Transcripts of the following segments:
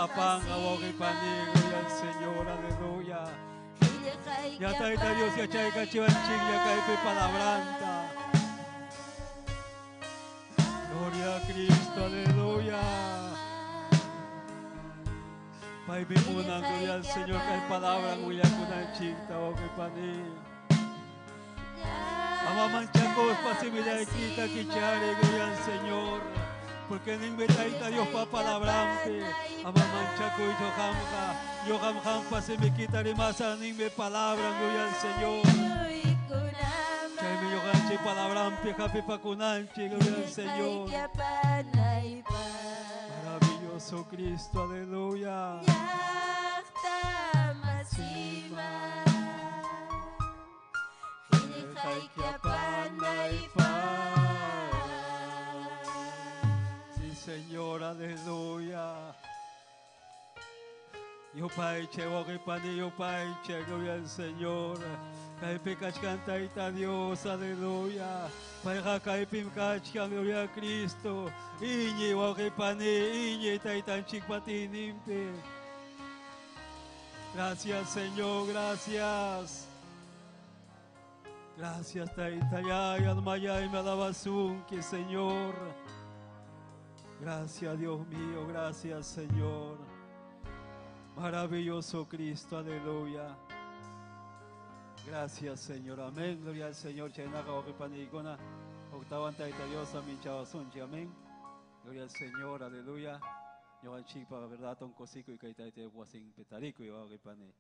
Apanga, wawqipani, gloria al Señor, aleluya. Ya Tayta Dios yachaykachiwanchikña kaypi palabranta. Gloria a Cristo, aleluya. Paymi munan, gloria al Señor, kay palabra willakunanchikta, wawqipani. Ama manchakuspa simillaykita kichari, gloria al Señor. Porque ninmi Tayta Diospa palabrampi. Ama manchakuychu qamqa. Ñuqam qampa simikita rimasaq ninmi palabra, gloria al Señor. Chaymi ñuqanchik palabrampi hapipakunanchik, gloria al Señor. Maravilloso Cristo, aleluya. Sí, Señor, aleluya. Yupaychay, wawqipani, yupaychay, gloria al Señor. Kaypi kachkan Tayta Dios, aleluya. Payqa kaypim kachkan, gloria a Cristo. Iñiy, wawqipani, iñiy Taytanchikpa atiyninpi. Gracias, Señor, gracias. Gracias, Taytallay, almallaymi alabasunki, Señor. Gracias, Dios mío, gracias, Señor. Maravilloso Cristo, aleluya. Gracias, Señor. Amén. Gloria al Señor. Chaynaqa wawqipaniykuna. Huktawan Tayta Dios aminchawasunchik. Amén. Gloria al Señor, aleluya. Ñuqanchikpaq verdad hatun kusikuy kay Tayta Diospa wasinpi tarikuy wawqipani.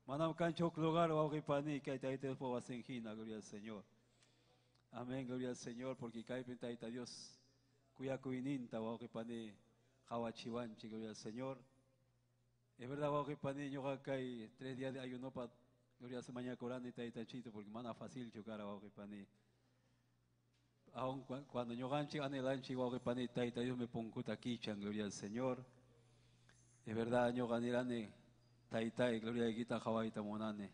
Manam kanchu huk lugar wawqipani kay Tayta Diospa wasin hina, gloria al Señor. Amén, gloria al Señor, porque kaypim Tayta Dios kuyakuyninta wawqipani qawachiwanchik, gloria al Señor. Es verdad, wawqipani, ñuqa kay 3 días de ayunopa, gloria al Señor, mañakurani Taytachito, porque mana facilchu kara wawqipani. Aun cuando ñuqanchik anhelanchik wawqipani, Tayta Dios me punkuta kichan, gloria al Señor. Es verdad, ñuqa nirani, Taytay, gloria qawayta munani.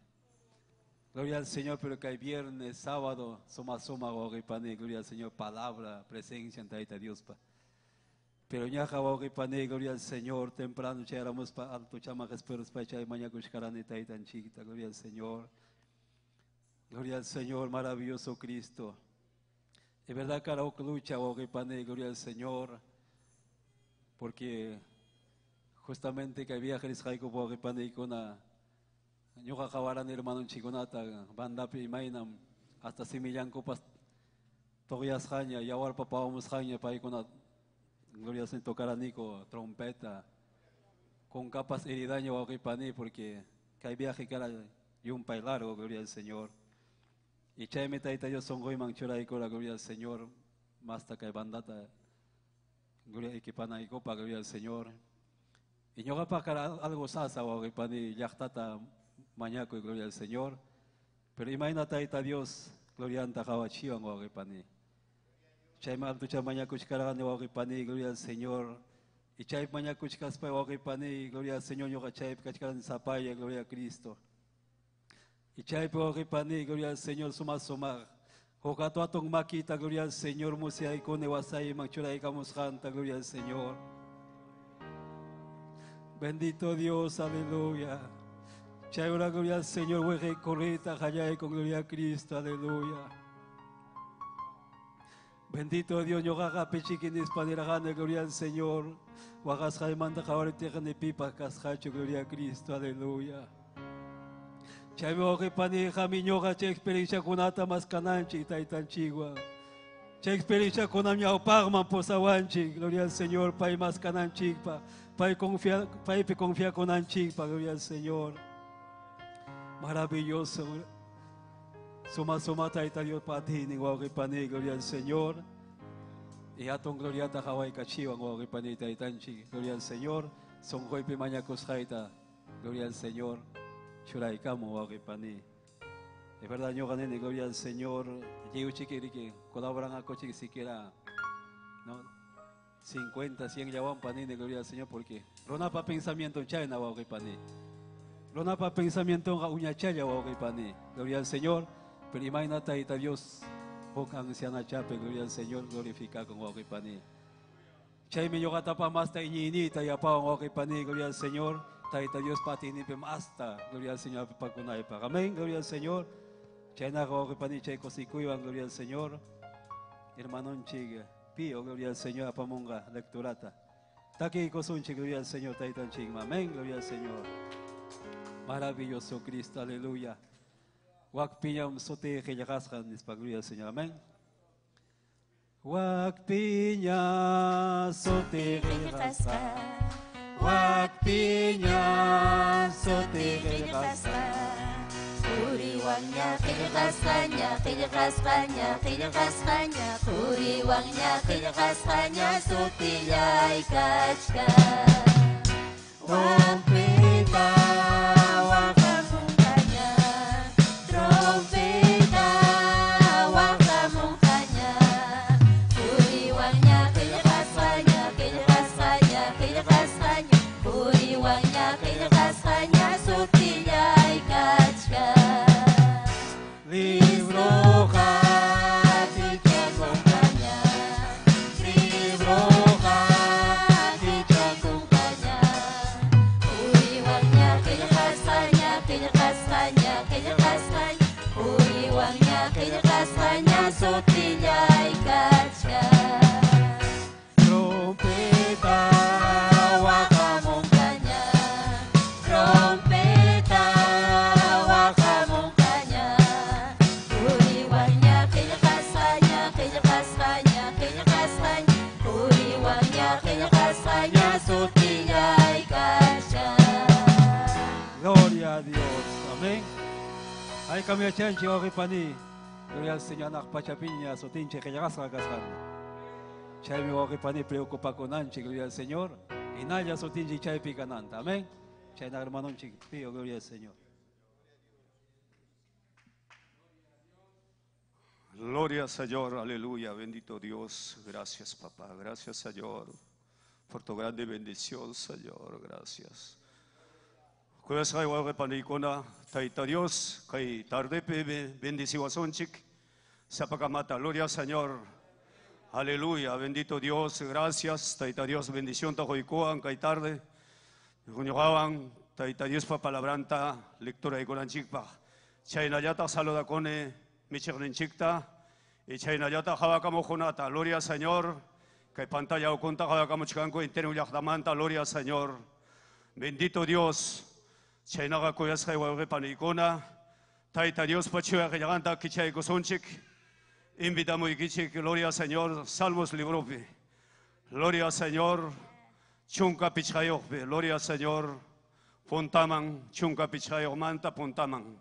Gloria al Señor, pero que hay viernes, sábado, suma suma wawqipani, gloria al Señor, palabra, presencia en Tayta Diospa. Pero ñaqa wawqipani, gloria al Señor, temprano chayaramuspa alto chama esperuspa chay mañakushkarani Taytanchikta, gloria al Señor. Gloria al Señor, maravilloso Cristo. Es verdad que ahora lucha, wawqipani, gloria al Señor, porque justamente que había risqayku wawqipaniykuna, ñuqa qawarani hermanonchikkunata bandapi imaynam hasta simillankupas tuqyasqaña, yawarpa pawamusqaña paykuna, gloria al Señor, tocaraniku trompeta, con capas heridaña wawqipani, porque kay viaje kara yumpay largo, gloria al Señor. Y chaymi Tayta Dios sunquyman churaykura, gloria al Señor, masta kay bandata, gloria equipanaykupa, gloria al Señor. Y ñuqapaq kara algo sasa wawqipani, llaqtata mañakuy, gloria al Señor. Pero imayna Tayta Dios, glorianta qawachiwan wawqipani. Chaymi altucha mañakuchkarqani wawqipani, gloria al Señor. Y chay mañakuchkaspa wawqipani, gloria al Señor, ñuqa chaypi kachkarani sapaya, gloria a Cristo. Y chaypi wawqipani, gloria al Señor, suma sumaq. Huk hatun makita, gloria al Señor, musyaykuni wasayman churaykamusqanta, gloria al Señor. Bendito Dios, aleluya. Chayura, gloria al Señor, weje correta, con gloria a Cristo, aleluya. Bendito Dios, ñuqaqa pichikinis paniraqani, gloria al Señor. Waqasqaymanta qawariptiqa pipas kasqachu, gloria a Cristo, aleluya. Chaymi wawqipani, mi ñuqa chay experienciakunata maskananchik, Taytanchikwan. Chay experienciakunam ñawpaqman pusawanchik, gloria al Señor, pay maskananchikpa, pay confia, paypi confiakunanchikpa, gloria al Señor. Maravilloso. Suma suma Tayta Dios patini, wawqipani, gloria al Señor. Y hatun gloriata qawaykachiwan, wawqipani, Taytanchik, gloria al Señor. Sunquypi mañakusqayta, gloria al Señor. Churaykamu, wawqipani. Es verdad, ñuqa nini, gloria al Señor. Lliwchiki riki, colaboran a coche siquiera, ¿no? 50, 100 llawan nini, gloria al Señor, porque runapa pensamiento chayna, wawqipani. Runapa pensamiento uñachalla, wawqipani. Gloria al Señor. Pero imayna Tayta Dios, huk anciana chape, gloria al Señor, glorifica con wawqipani. Chaymi ñuqatapa masta iñiyniyta yapawan wawqipani, gloria al Señor. Tayta Dios patiyninpi masta, gloria al Señor, apipakunaypaq. Amén, gloria al Señor. Chaynaqa wawqipani chay kusikuywan, gloria al Señor. Hermanonchik Pío, gloria al Señor, apamunqa lecturata. Takiykusunchik, gloria al Señor, taytanchikman. Amén, gloria al Señor. Maravilloso Cristo, aleluya. Wakpiñam suti qillqasqa nispa, gloria al Señor. Amén. Wakpiña suti qillqasqa. Wakpiña suti qillqasqa. Quriwanña qillqasqaña, qillqasqaña, qillqasqaña, quriwanña qillqasqaña sutillay kachkan. Trompeta waqamunqaña, trompeta waqamunqaña, quriwanña qillqasqaña, qillqasqaña, qillqasqaña, quriwanña qillqasqaña sutillay kachkan. Libroqa kichakunqaña, libroqa kichakunqaña, quriwanña qillqasqaña, qillqasqaña, qillqasqaña, quriwanña qillqasqaña sutillay kachkan. Trompeta waqamunqaña, trompeta waqamunqaña, quriwanña qillqasqaña, qillqasqaña, qillqasqaña, quriwanña qillqasqaña sutillay kachkan. Gloria a Dios. Amén. Ay kamyachanchik wawqipani. Gloria al Señor hanaq pachapiña sutinchik qillqasqa kasqanta. Chaymi wawqipani preocupakunanchik, gloria al Señor. Hinalla sutinchik chaypi kananta. Amén. Chayna hermanonchik Pío, gloria al Señor. Gloria al Señor, aleluya, bendito Dios. Gracias, papá, gracias, Señor, por tu grande bendición, Señor, gracias. Kuyasqay wawqi panikuna, Tayta Dios, kay tardepi bendiciwasunchik, sapakamata, gloria al Señor, aleluya, bendito Dios, gracias, Tayta Dios, bendición tajoykuwan, kay tarde, ñuqawan, Tayta Diospa palabranta, lectura ikunanchikpaq, chaynallataq saludakuni, michiqninchikta, y chaynallataq hawakamuqkunata, gloria al Señor, kay pantalla ukunta hawakamuchkanku entero llaqtamanta, gloria al Señor, bendito Dios, chaynaqa kuyasqay wawqi panikuna, Tayta Diospa chuya qillqanta kichaykusunchik, invitamuykichik, gloria al Señor, Salmos libropi, gloria al Señor, chunka pichqayuqpi, gloria al Señor, puntaman, chunka pichqayuqmanta puntaman,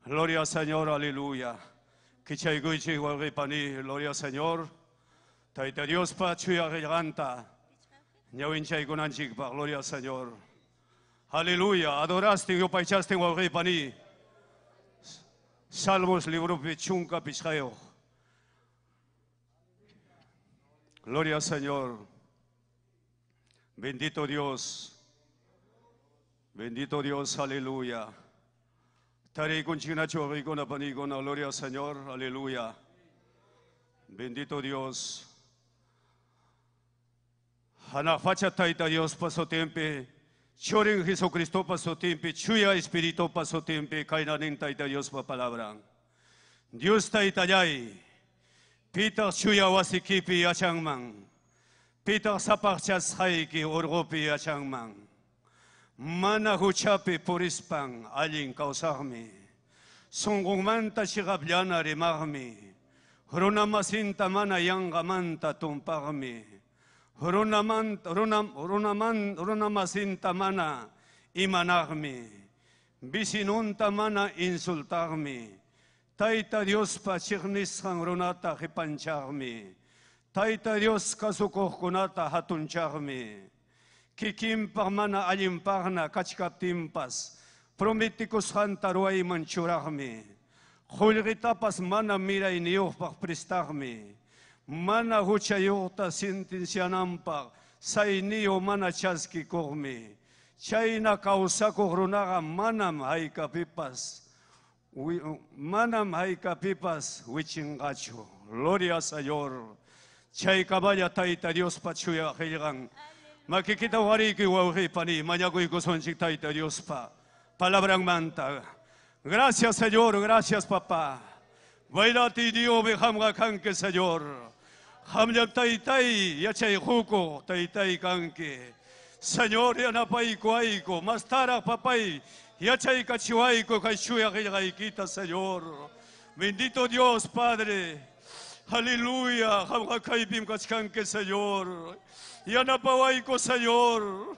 gloria al Señor, aleluya, kichaykuychik wawqi pani, gloria al Señor, Tayta Diospa chuya qillqanta, ñawinchaykunanchikpaq, gloria al Señor. Aleluya, adoraste yupaychaste wawqi pani. Salmos libropi chunka pichqayuq. Gloria al Señor. Bendito Dios. Bendito Dios, aleluya. Tariykunchiknachu wawqikuna panikuna, gloria al Señor, aleluya. Bendito Dios. Hanaq pacha Tayta Diospa sutinpi, Churin Jesucristopa sutinpi, Chuya Espiritupa sutinpi, kaynanin Tayta Diospa palabran. Dios Taytallay, pitaq chuya wasikipi yachanman, pitaq sapaqchasqayki urqupi yachanman, mana huchapi purispan allin kawsaqmi, sunqunmanta chiqapllana rimaqmi, runamasinta mana yanqamanta tumpaqmi, runamasinta mana imanaqmi, vicinunta mana insultaqmi, Tayta Diospa chiqnisqan runata qipanchaqmi, Tayta Dios kasukuqkunata hatunchaqmi, kikinpaq mana allinpaqna kachkaptinpas, prometikusqanta ruwayman churaqmi, qullqitapas mana mirayniyuqpaq prestaqmi, mana huchayuqta sentenciananpaq sayniyu mana chaskikuqmi, chayna kawsakuq runaqa manam haykapipas, manam haykapipas wichinqachu. Gloria al Señor. Chay kaballa Tayta Diospa chuya qillqan. Makikita wariki wawqipani mañakuykusunchik Tayta Diospa palabranmanta. Gracias, Señor, gracias, papá. Bailati Dios hamqa kanki, Señor. Hamllam taytay yachay huko taytay kanki. Señor yanapayku ayku, mastaraq papay yachay kachiwayku kay chuya qillqaykita, Señor. Bendito Dios, Padre. Aleluya. Hamqa kaypim kachkanki, Señor. Yanapawayku, Señor.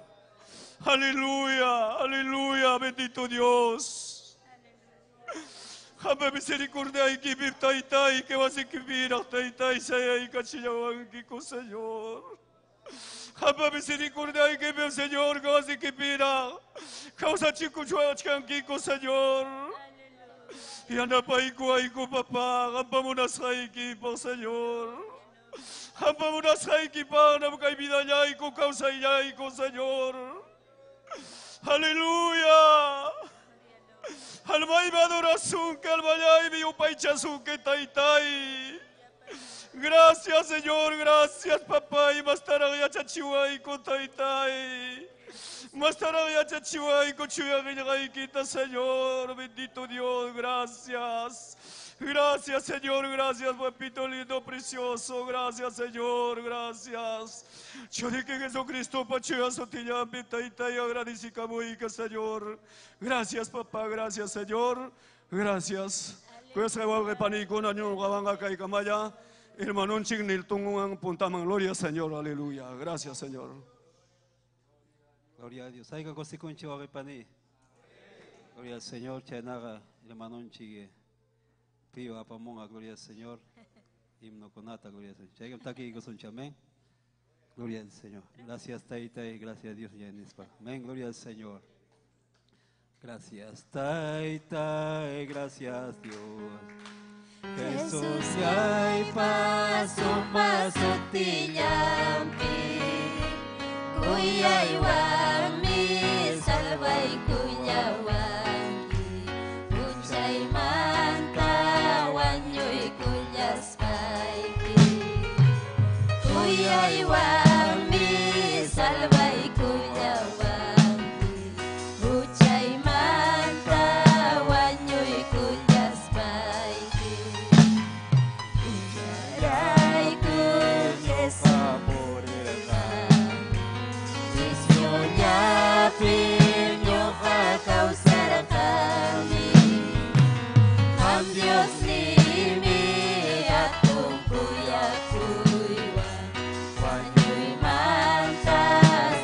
Aleluya, aleluya, bendito Dios. Hampa misericordia bim taytay que vas a taytay sayay kachillawankiku, Señor. Hampa misericordia bim Señor que vas a kawsachinku chuachkankiku, Señor. Yanapayku ayku papá, hampa munasqaykipaq, Señor. Hampa munasqaykipaq namkay vidallayku kawsayllayku, Señor. Aleluya. Almaymi adorasunki, almaymi yupaychasunki, taytay. Gracias, Señor, gracias, papá. Y mastaraq yachachiwayku, taytay. Mastaraq yachachiwayku, chuya qillqaykita, Señor. Bendito Dios, gracias. Gracias, Señor, gracias, papito lindo, precioso. Gracias, Señor, gracias. Churiki Jesucristo, pachuya sotillampi, taytay, agradecikamuika, Señor. Gracias, papá, gracias, Señor. Gracias. Kuyasqay wawqi panikuna ñuqawanqa kaykamalla. Hermanonchik niltunwan puntaman. Gloria, Señor, aleluya. Gracias, Señor. Gloria a Dios. Hayka kusikunchik wawqi pani. Gloria al Señor, chaynaqa hermanonchik Pío apamunqa, gloria al Señor. Himno kunata, gloria al Señor. Chaykam takiykusunchik, amén. Gloria al Señor. Gracias, Taytay. Gracias a Dios, Yanispa. Amén. Gloria al Señor. Gracias, Taytay. Gracias, Dios. Jesús yaypa suma sutillampi kuyaywanmi salvaykullawanki huchaymanta wañuykullaspayki kuyaywanmi salvaykullawanki huchaymanta wañuykullaspayki Rayku Jesús Nisyollapi ñuqa kawsarqani Qam Diosniymi atun kuyakuywan wañuymanta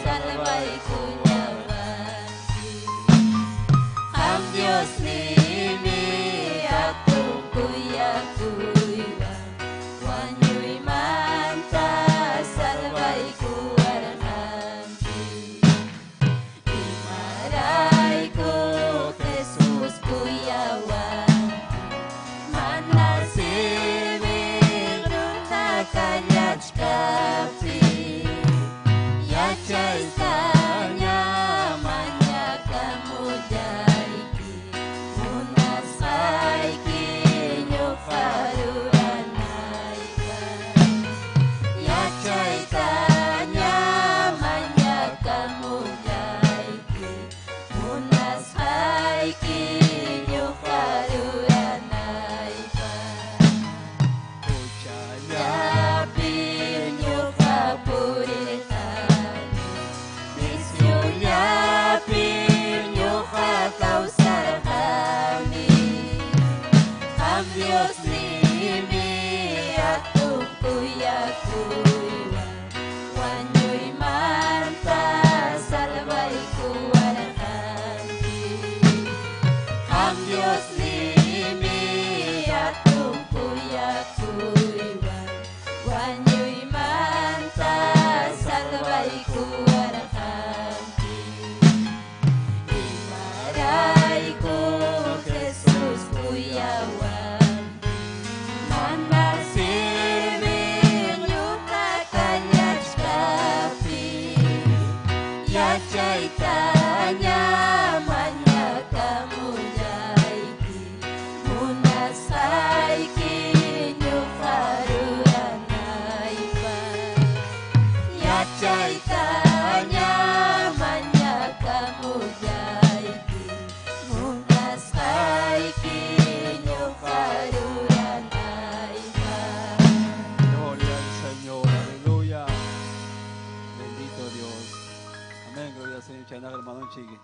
salvaykullawanki Qam Diosniymi atun kuyakuywan wañuymanta salvaykuwarqanki Imarayku Jesús kuyawanki mana sirviq runa kallachkaptin yachaytaña mañakamullayki munasqayki ñuqa ruranaypaq yachaytaña mañakamullayki munasqayki ñuqa ruranaypaq Llapi ñuqa purirqani nisyullapi ñuqa kawsarqani Qam Diosniymi atun kuyakuywan wañuymanta salvaykuwarqanki Qam Diosniymi atun kuyakuywan wañuymanta salvaykuwarqanki Imarayku Jesús kuyawanki mana sirviq ñuqa kallachkaptin yachaytaña mañakamullayki munasqayki ñuqa ruranaypaq Gloria al Señor. Chaynaqa hermanonchik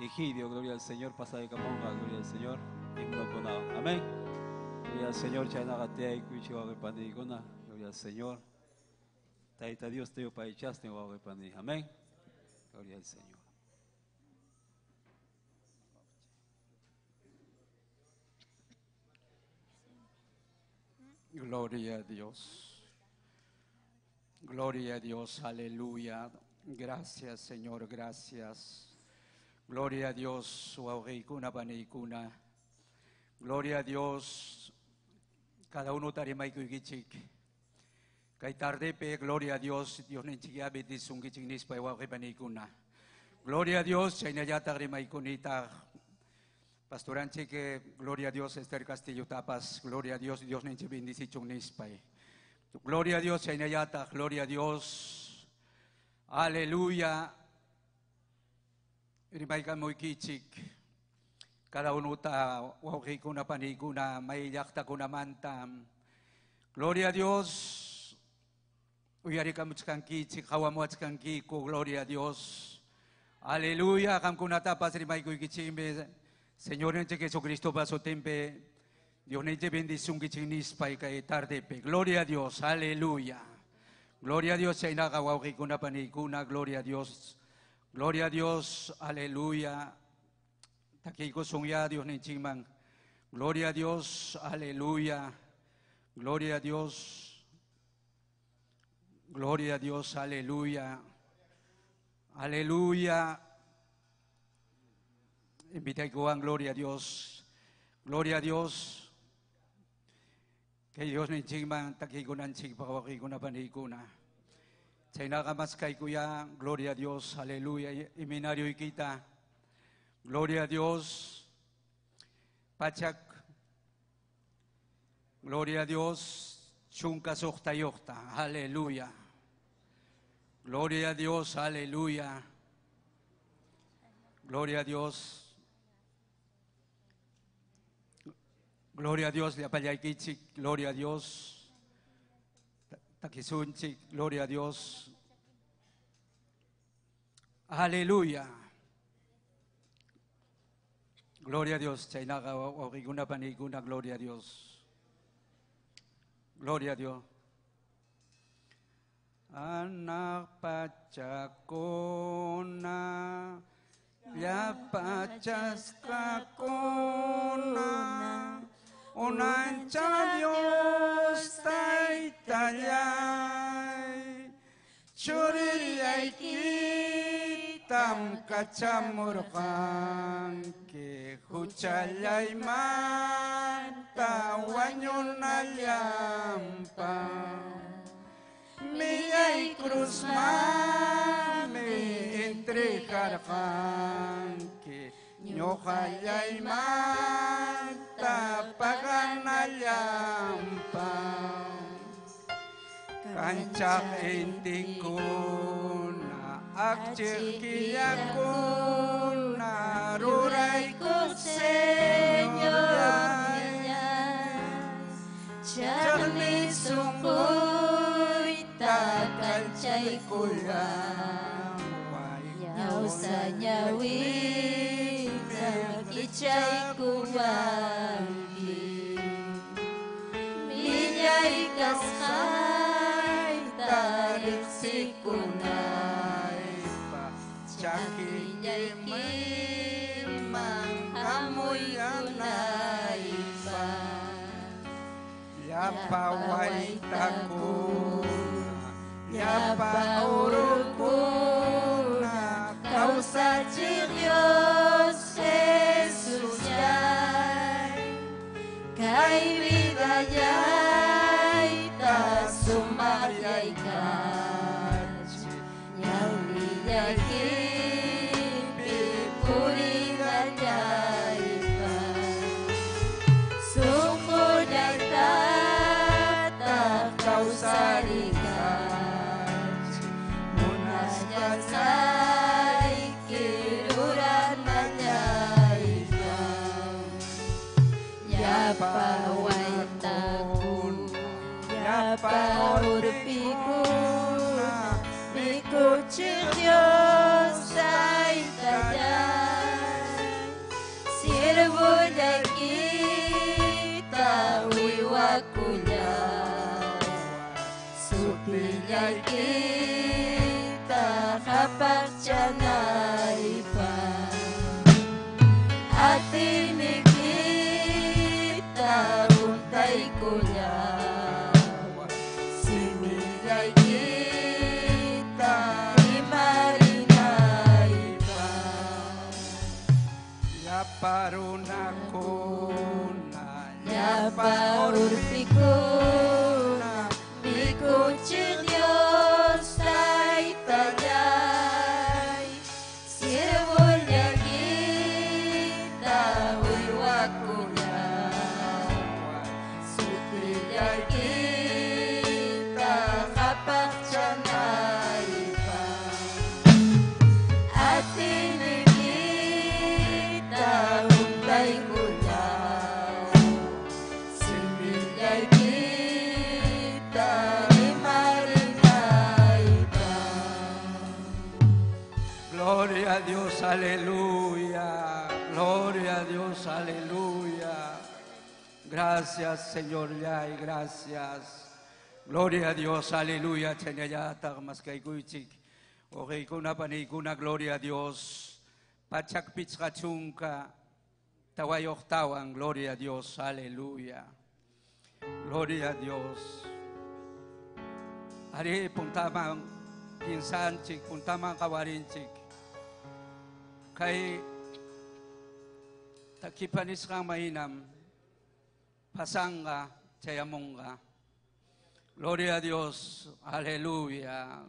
Egidio, gloria al Señor. Pasaykamunqa, gloria al Señor. Himnokunawan. Amén. Gloria al Señor. Chaynaqa tiyaykuychik wawqi paniykuna. Gloria al Señor. Tayta Dios te yupaychastin wawqi pani. Amén. Gloria al Señor. Gloria a Dios. Gloria a Dios, aleluya. Gracias, Señor, gracias. Gloria a Dios, wawqiykuna paniykuna. Gloria a Dios. Cada uno tarimaykuykichik. Kay tardepi, gloria a Dios, Diosninchikya bendisunkichik nispa wawqi paniykuna. Gloria a Dios, chaynallataq rimaykunitaq. Pastoranchik, gloria a Dios, Esther Castillo Tapas, gloria a Dios, Diosninchik bendicichun nispa. Gloria a Dios, chaynallataq, gloria a Dios. Aleluya. Rimaykamuykichik. Cada uno ta wawqiykuna paniykuna may llaqtakunamanta. Gloria a Dios. Uyarikamuchkankichik, qawamuachkankiku, gloria a Dios. Aleluya, qamkunatapas rimaykuykichikmi. Señorninchik Jesucristopa sutinpi, Diosninchik bendisunkichik nispa kay tardepi. Gloria a Dios, aleluya. Gloria a Dios, chaynaqa wawqiykuna paniykuna, gloria a Dios. Gloria a Dios, aleluya. Takiykusunya Diosninchikman. Gloria a Dios, aleluya. Gloria a Dios. Gloria a Dios, aleluya. Aleluya. Invitaykuwan, gloria a Dios. Gloria a Dios. Kay Diosninchikman takiykunanchikpaq wawqiykuna paniykuna. Chaynaqa maskaykuya, gloria a Dios, aleluya. Himnarioykita. Gloria a Dios. Pachak. Gloria a Dios. 16 yuqta. Aleluya. Gloria a Dios, aleluya. Gloria a Dios. Gloria a Dios, llapallaykichik, gloria a Dios. Takisunchik, gloria a Dios. Aleluya. Gloria a Dios, chaynaqa wawqiykuna paniykuna, gloria a Dios. Gloria a Dios. Hanaq pachakuna, llapachasqakuna, unancha Dios taytallay, churillaykitam kachamurqanki, huchallaymanta wañunallanpaq. Millay cruzmanmi entregarqanki, ñuqallaymanta paganallanpaq. Kanchaq intikuna, akchiq killakuna, ruraykuq Señorllay. Chaqmi sunquyta kanchaykullaway, ñawsa ñawiyta kichaykuwanki. Millay kasqayta riqsikunaypaq, chakiykiman hamuykunaypaq. Llapa waytakuna, llapa urukuna, kawsachiq Dios Jesusllay, kay vidallayta sumaqllaykachi, ñawillaykipi purinallaypaq. Sunqullaytataq kawsarikachi, munasqasqayki ruranallaypaq. Llapa waytakuna, llapa urpikuna, mikuchiq Dios Llapa runakuna, Llapa urpikuna, mikuchik Dios Taytallay, siervollaykita uywakullay, sutillaykita qhapaqchanaypaq, atiyniykita huntaykullay, simillaykita rimarinaypaq. Gloria a Dios, aleluya. Gloria a Dios, aleluya. Gracias, Señor, ya y gracias. Gloria a Dios, aleluya. Chanayata, maskaykuychik. Oqaykuna paniykuna, gloria a Dios. Pachak pichqa chunka, tawayuq tawan, gloria a Dios, aleluya. Gloria a Dios. Ari puntaman piensanchik, puntaman qawarinchik. Kay takipanisqan mainam pasanga chayamunga. Gloria a Dios, aleluya.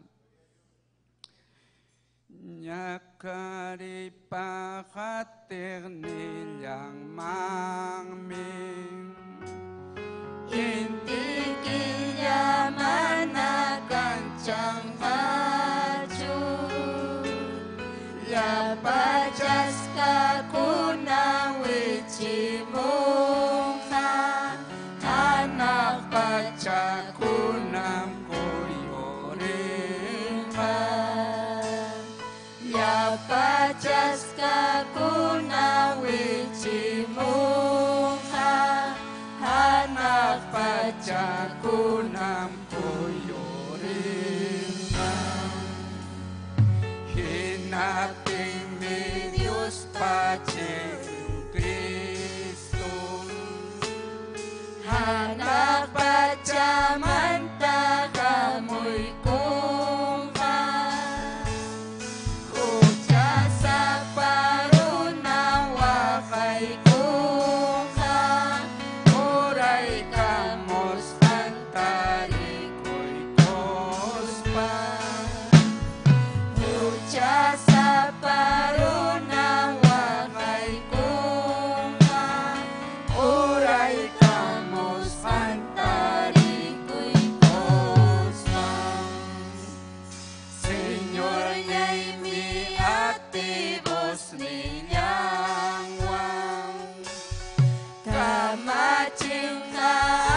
Ñakari pajatirnillang mangmin. Inti killa mana kanchanqachu, llapa chaskakuna wichimunqa, hanaq Pachakunam kuyurinqa. Llapa chaskakuna wichimunqa, hanaq Pachakunam kuyurinqa. Hinaptinmi Dios Jesucristo Hanaq pachamanta hamuykunqa, huchasapa runa waqaykunqa, uraykamusqanta rikuykuspa. Huchasapa runa waqaykunqa, Uraykamusqanta rikuykuspa. Señorllaymi ativosnillanwan Kamachinqa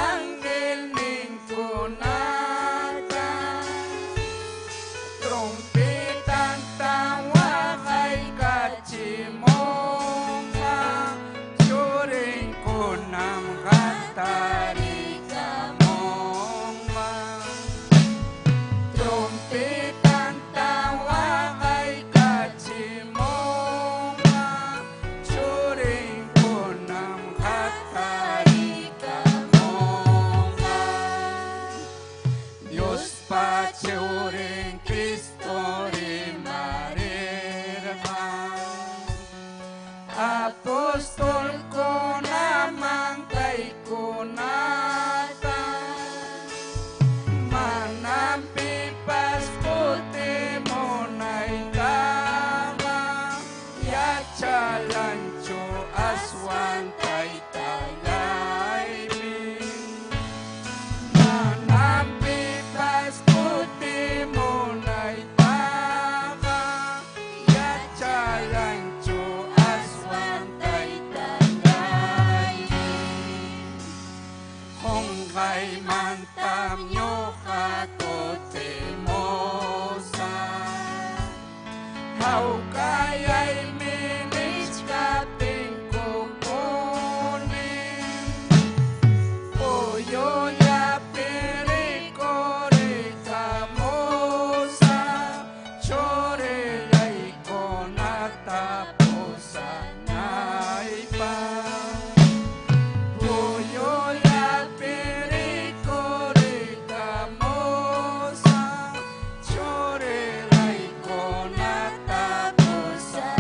angelninkunata trompetanta waqaykachimunqa, churinkunam qatarikamunqa. Trompetanta waqaykachimunqa, churinkunam qatarikamunqa. Dios Churin Cristo rimarirqa, apostolkunaman kaykunata, manam pipas kutimunaykama, yachalanchu aswan Taytallaymi. Manam pipas kutimunaytaqa, yachalanchu aswan Taytallaymi. Qunqaymantam ñuqa kutimusaq, hawkayaymi nichkaptinkupuni. Puyullapi rikurikamusaq, churillaykunata pusanaypaq. Puyullapi rikurikamusaq, churillaykunata pusanaypaq.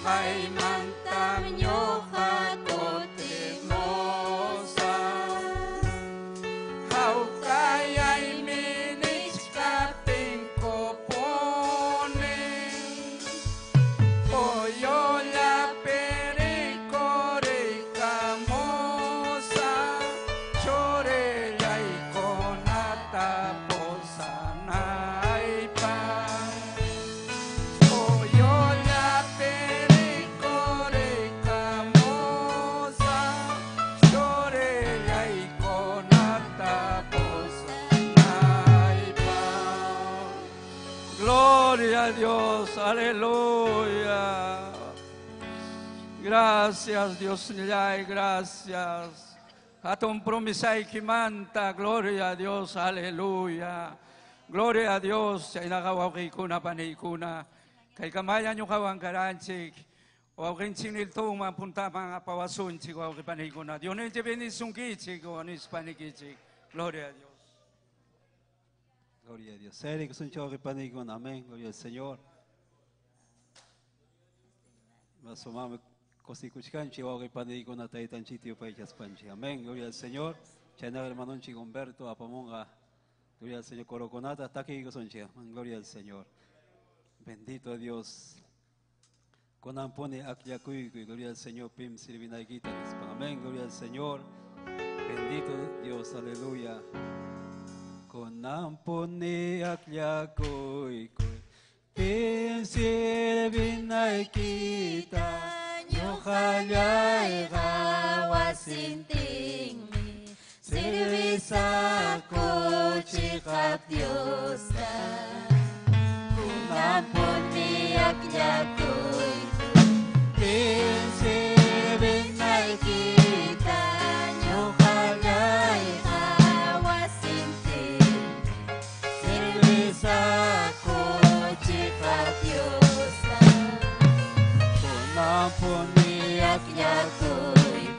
Qunqaymantam ñuqa kutimusaq. Hawkayaymi nichkaptinku punin. Puyullapi rikuriykamusaq, churillaykunata pusanaypaq. Puyullapi rikuriykamusaq, churillaykunata pusanaypaq. Gloria a Dios, aleluya. Gracias, Dios gracias. Hatun promesaykimanta, gloria a Dios, aleluya. Gloria a Dios, chaynaqa wawqiykuna paniykuna. Kaykamalla ñuqawan karanchik. Wawqinchik Niltonman puntaman apawasunchik wawqi paniykuna. Diosninchik bendisunkichik, nispa nikichik. Gloria a Dios. Gloria a Dios. Sayarikusunchik wawqi paniykuna. Amén. Gloria al Señor. Masumami kusikuchkanchik wawqi paniykuna taytanchikta yupaychaspanchik. Amén. Gloria al Señor. Chaynaqa hermanonchik Humberto apamunqa. Gloria al Señor. Coroconata takiykusunchik. Amén. Gloria al Señor. Bendito Dios. Kunampuni akllakuykuy. Gloria al Señor. Pim sirvinaykita nispa. Amén. Gloria al Señor. Bendito Dios. Aleluya. Kunampuni akllakuykuy. Pim sirvinaykita. Ñuqallayqa wasintinmi servisaqku chiqap Diosta. Kunampuni akllakuykuy. Pim sirvinaykita. Ñuqallayqa wasintinmi servisaqku chiqap Diosta. Kunampuni Akllakuykuy.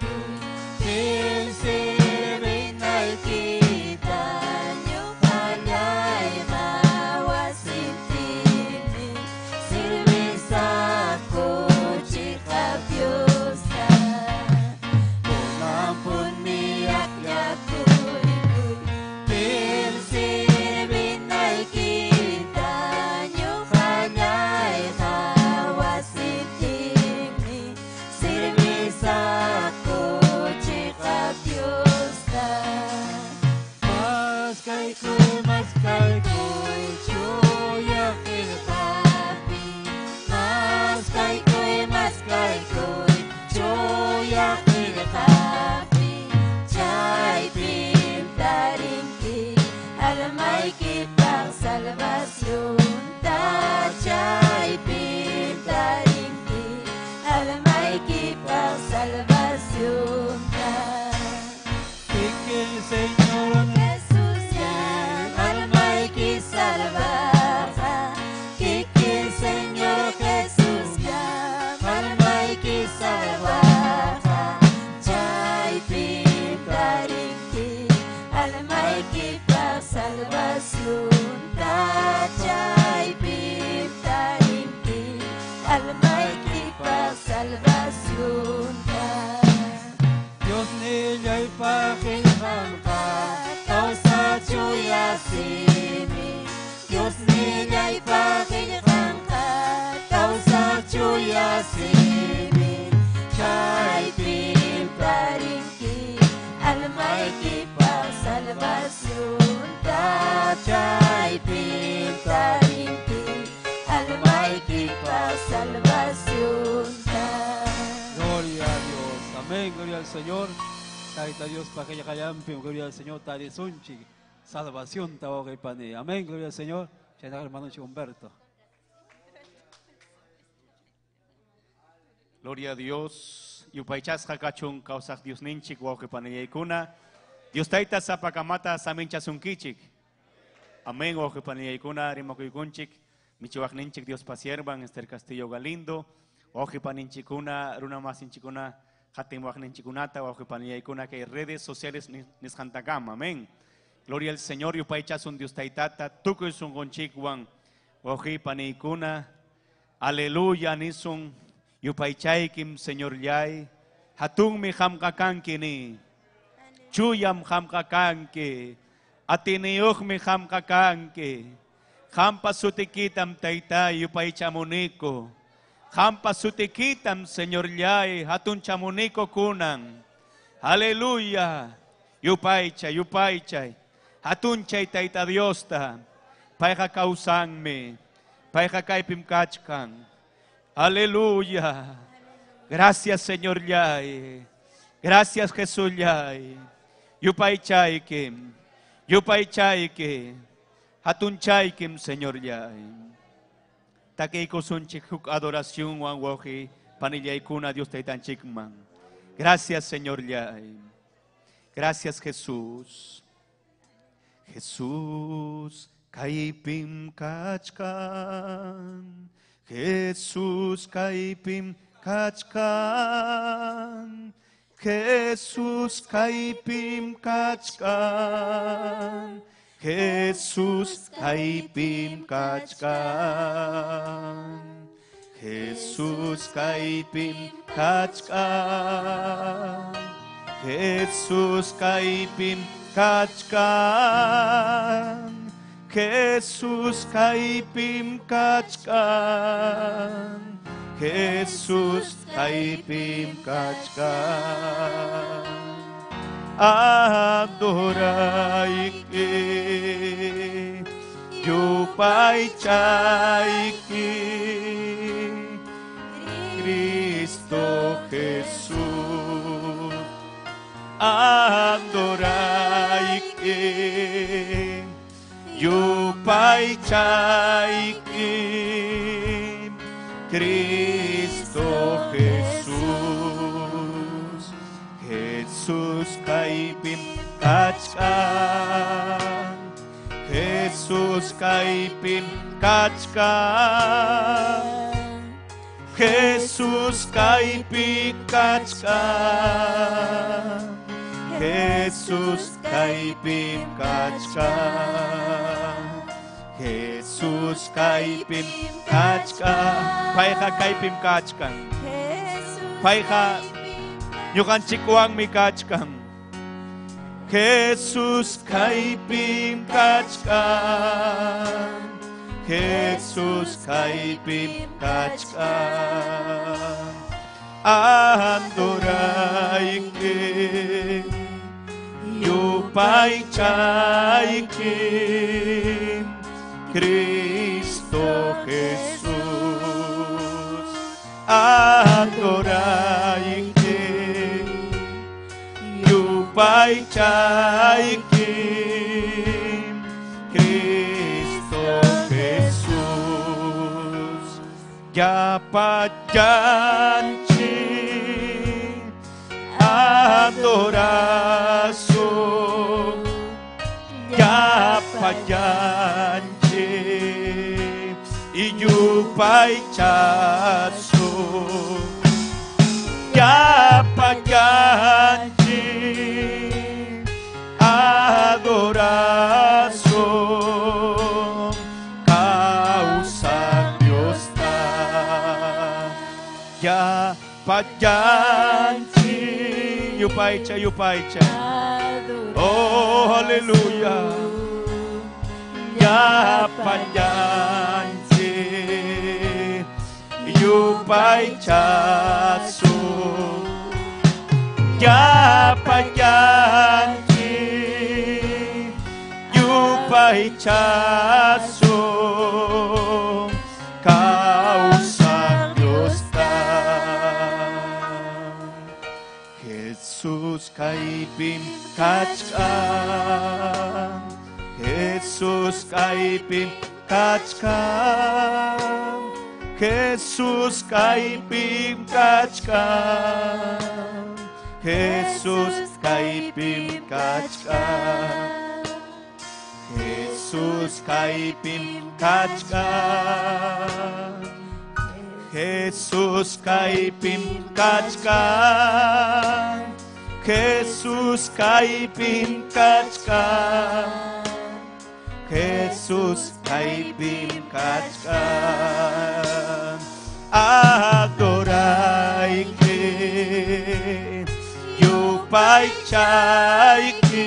Pim sirvinaykita. Ñuqallayqa wasintinmi servisaqku chiqap Diosta. Kunampuni Akllakuykuy. Pim Sirvinaykita ñuqallayqa wasintinmi servisaqku chiqap Diosta. Maskaykuy, maskaykuy, chuya Qillqapi maskaykuy, maskaykuy, chuya qillqapi chaypim tarinki almaykipaq salvacionta, chaypim tarinki almaykipaq salvacionta. Kikin Señor Jesús ya almayki salvaqa, kikin Señor Jesús ya almayki salvaqa, chaypim tarinki almaykipaq salvacionta, chaypim tarinki almaykipaq salvacionta. Dios nillaypaq qillqanqa kawsa Chuya simi, Dios nillaypaq qillqanqa kawsa chuya simi, chaypim tarinki almaykipaq salvacionta, chaypim tarinki almaykipaq salvacionta. Gloria a Dios. Amén. Gloria al Señor. Tayta Dios pa qillqallanpi. Gloria al Señor. Tarisunchik. Salvación wawqi pani. Amén. Gloria al Señor. Chaynaqa hermano Humberto. Gloria a Dios. Yupaychasqa kachun kawsaq Diosninchik wawqi panillaykuna. Dios tayta sapakamata saminchasunkichik. Amén wawqi panillaykuna rimakuykunchik. Michiwaqninchik Dios pasiervan Esther Castillo Galindo. Wawqi paninchikuna runa masinchikuna hatinwaqninchikunata wawqi panillaykuna kay redes sociales nisqantakama. Amén. Gloria al Señor yupaychasun Dios taytata tukuy sunqunchikwan wawqi paniykuna. Aleluya nisun. Yupaychaykim Señorllay, hatunmi qamqa kanki ni. Chuyam qamqa kanki, atiniyuqmi qamqa kanki. Qampa sutikitam taytay yupaychamuniku. Qampa sutikitam Señorllay hatunchamuniku kunan. Aleluya. Yupaychay, yupaychay. Hatunchay Tayta Diosta. Payqa kawsanmi. Payqa kaypim kachkan. Aleluya. Gracias Señorllay. Gracias Jesullay. Yupaychaykim. Yupaychayki. Hatunchaykim Señorllay. Takiykusunchik huk adoración wan wawqi panillaykuna Dios taytanchikman. Gracias Señorllay. Gracias Jesús. Jesús kaypim kachkan. Jesús kaypim kachkan. Jesús kaypim kachkan. Jesús kaypim kachkan. Jesús kaypim kachkan. Jesús kaypim kachkan. Jesús kaypim kachkan. Jesús kaypim kachkan. Adorayki, yupaychayki, Cristo Jesús. Adorayki, yupaychayki, Cristo Jesús. Jesús kaypim kachkan. Jesús kaypim kachkan. Jesús kaypi kachkan. Jesús kaypim kachkan. Jesús kaypim kachkan. Payqa kaypim kachkan. Payqa ñuqanchikwanmi kachkan. Jesús kaypim kachkan. Jesús kaypim kachkan. Adorayki, yupaychayki, Cristo Jesús. Adorayki, yupaychayki, Cristo Jesús. Llapallanchik adorasun, llapallanchik yupaychasun, llapallanchik adorasun, kawsaq Diosta. Llapallanchik yupaychay, yupaychay. Oh, aleluya. Llapallanchik yupaychasun, llapallanchik yupaychasun, kawsaq Diosta. Jesús kaypim kachkan. Jesús kaypim kachkan. Jesús kaypim kachkan. Jesús kaypim kachkan. Jesús kaypim kachkan. Jesús kaypim kachkan. Jesús kaypim kachkan. Jesús kaypim kachkan. Adorayki, Yupaychayki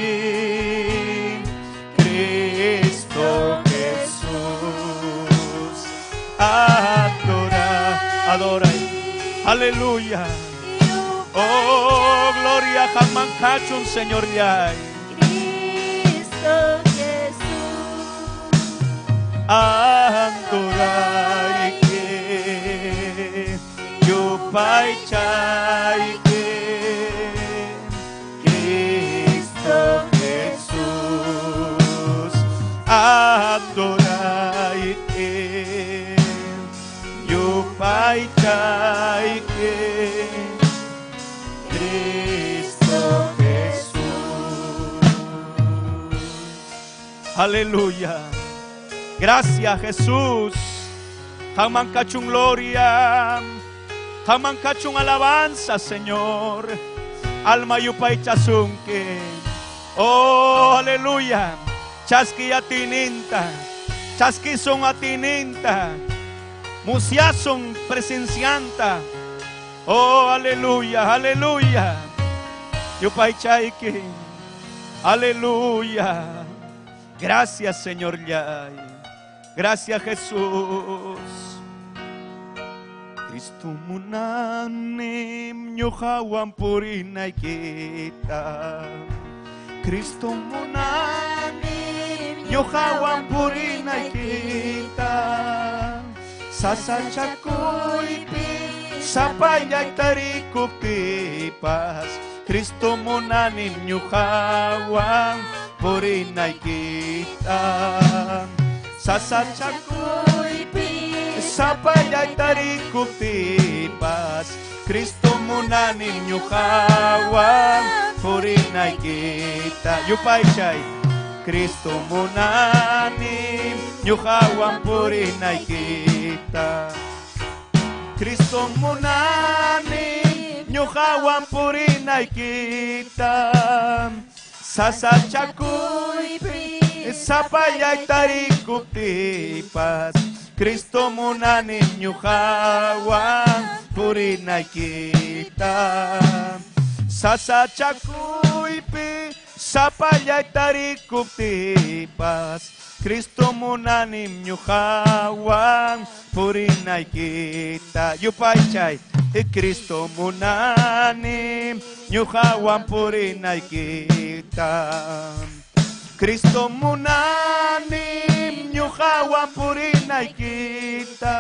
Cristo Jesús. Adora, adora. Aleluya. Oh, gloria Haman Señor Yay. Cristo Jesús. Adorayki Yupaychayki Cristo Jesús. Adorayki Yupaychayki Cristo Jesús. Aleluya. Gracias Jesús. Haman kachun gloria. Haman kachun alabanza, Señor. Alma yupaychasunki. Oh, aleluya. Chaski atininta. Chaski son atininta. Musiason presencianta. Oh, aleluya, aleluya. Yupaychayki. Aleluya. Gracias, Señor Yay. Gracias, Jesús. Cristo munanim ñuqawan purinaykita. Cristo munanim ñuqawan purinaykita. Sasachakuypi sapallay tarikuptipas. Cristo munanim ñuqawan purinaykita. Sasachakuypi sapallay tarikuptipas. Cristo munanim ñuqawan purinaykita. Yupaychay. Cristo munanim ñuqawan purinaykita. Cristo munani ñuqawan purinaykita. Sasachakuypi sapallay tarikuptipas. Cristo munani ñuqawan purinaykita. Sasachakuypi sapallay tarikuptipas. Cristo munanim ñuqawan purinaykita. Yupaychay. Cristo munanim ñuqawan purinaykita. Cristo munanim ñuqawan purinaykita.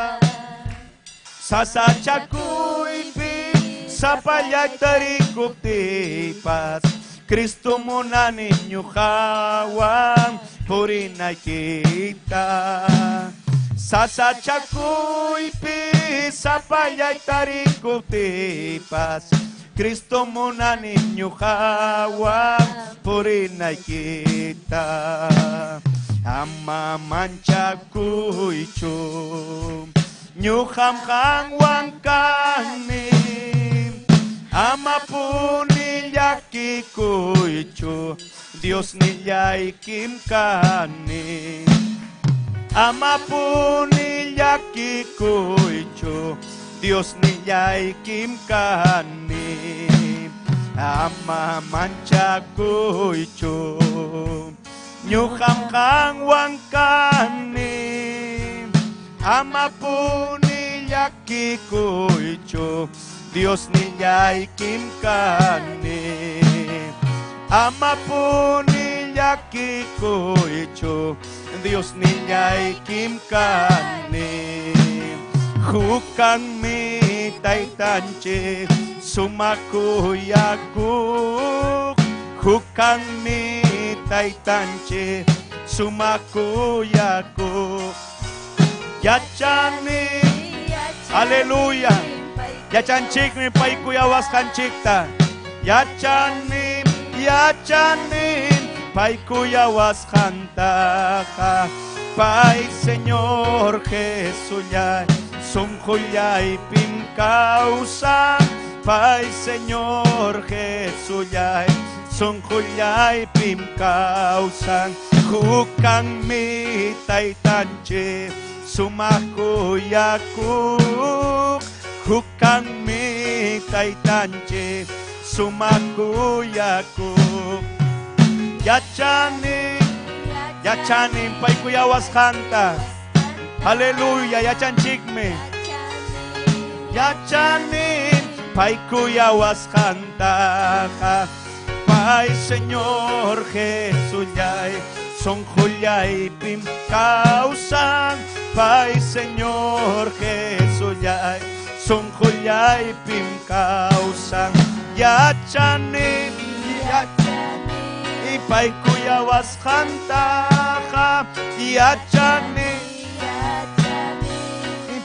Sasachakuypi sapallay tarikuptipas. Cristo munanim ñuqawan purinaykita. Sasachakuypi sapallay tarikuptipas. Cristo munanim ñuqawan purinaykita. Ama manchakuychu ñuqam qanwan kani. Ama puni llakikuychu Dios nillaykim kani. Ama puni llakikuychu Dios nillaykim kani. Ama manchakuychu ñuqam qanwan kani. Ama puni llakikuychu Dios nillaykim kani. Ama puni llakikuychu Dios nillaykim kani. Hukanmi taytanchik sumakuyakuq. Hukanmi taytanchik sumakuyakuq. Yachani, aleluya. Yachanchikmi paykuyawasqanchikta. Yachanim, yachanim paykuyawasqantaqa. Pay Señor Jesullay sunqullaypim kawsan. Pay Señor Jesullay sunqullaypim kawsan. Hukanmi taytanchik sumaq kuyakuq. Hukanmi taytanchik Sumakuyakuq. Yachani, yachani paykuyawasqanta. Aleluya, yachanchikmi. Yachani paykuyawasqantaqa. Pay Señor Jesullay, sonqullaypim kawsan. Pay Señor Jesullay, sonqullaypim kawsan. Yachani, yachani paykuyawasqantaqa. Yachani,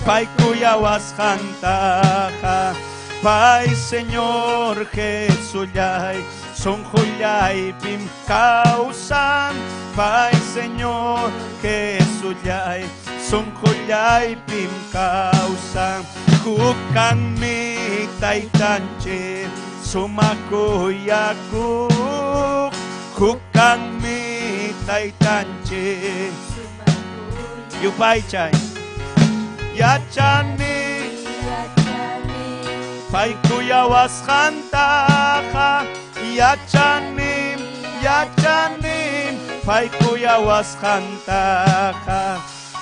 paykuyawasqantaqa. Pay Señor Jesullay, sonqullaypim kawsan. Pay Señor Jesullay, sonqullaypim kawsan. Hukanmi taytanchik, sumakuyakuq. Hukanmi taytanchik. Yupaychay. Yachani, paykuyawasqantaqa. Yachani, yachani paykuyawasqantaqa.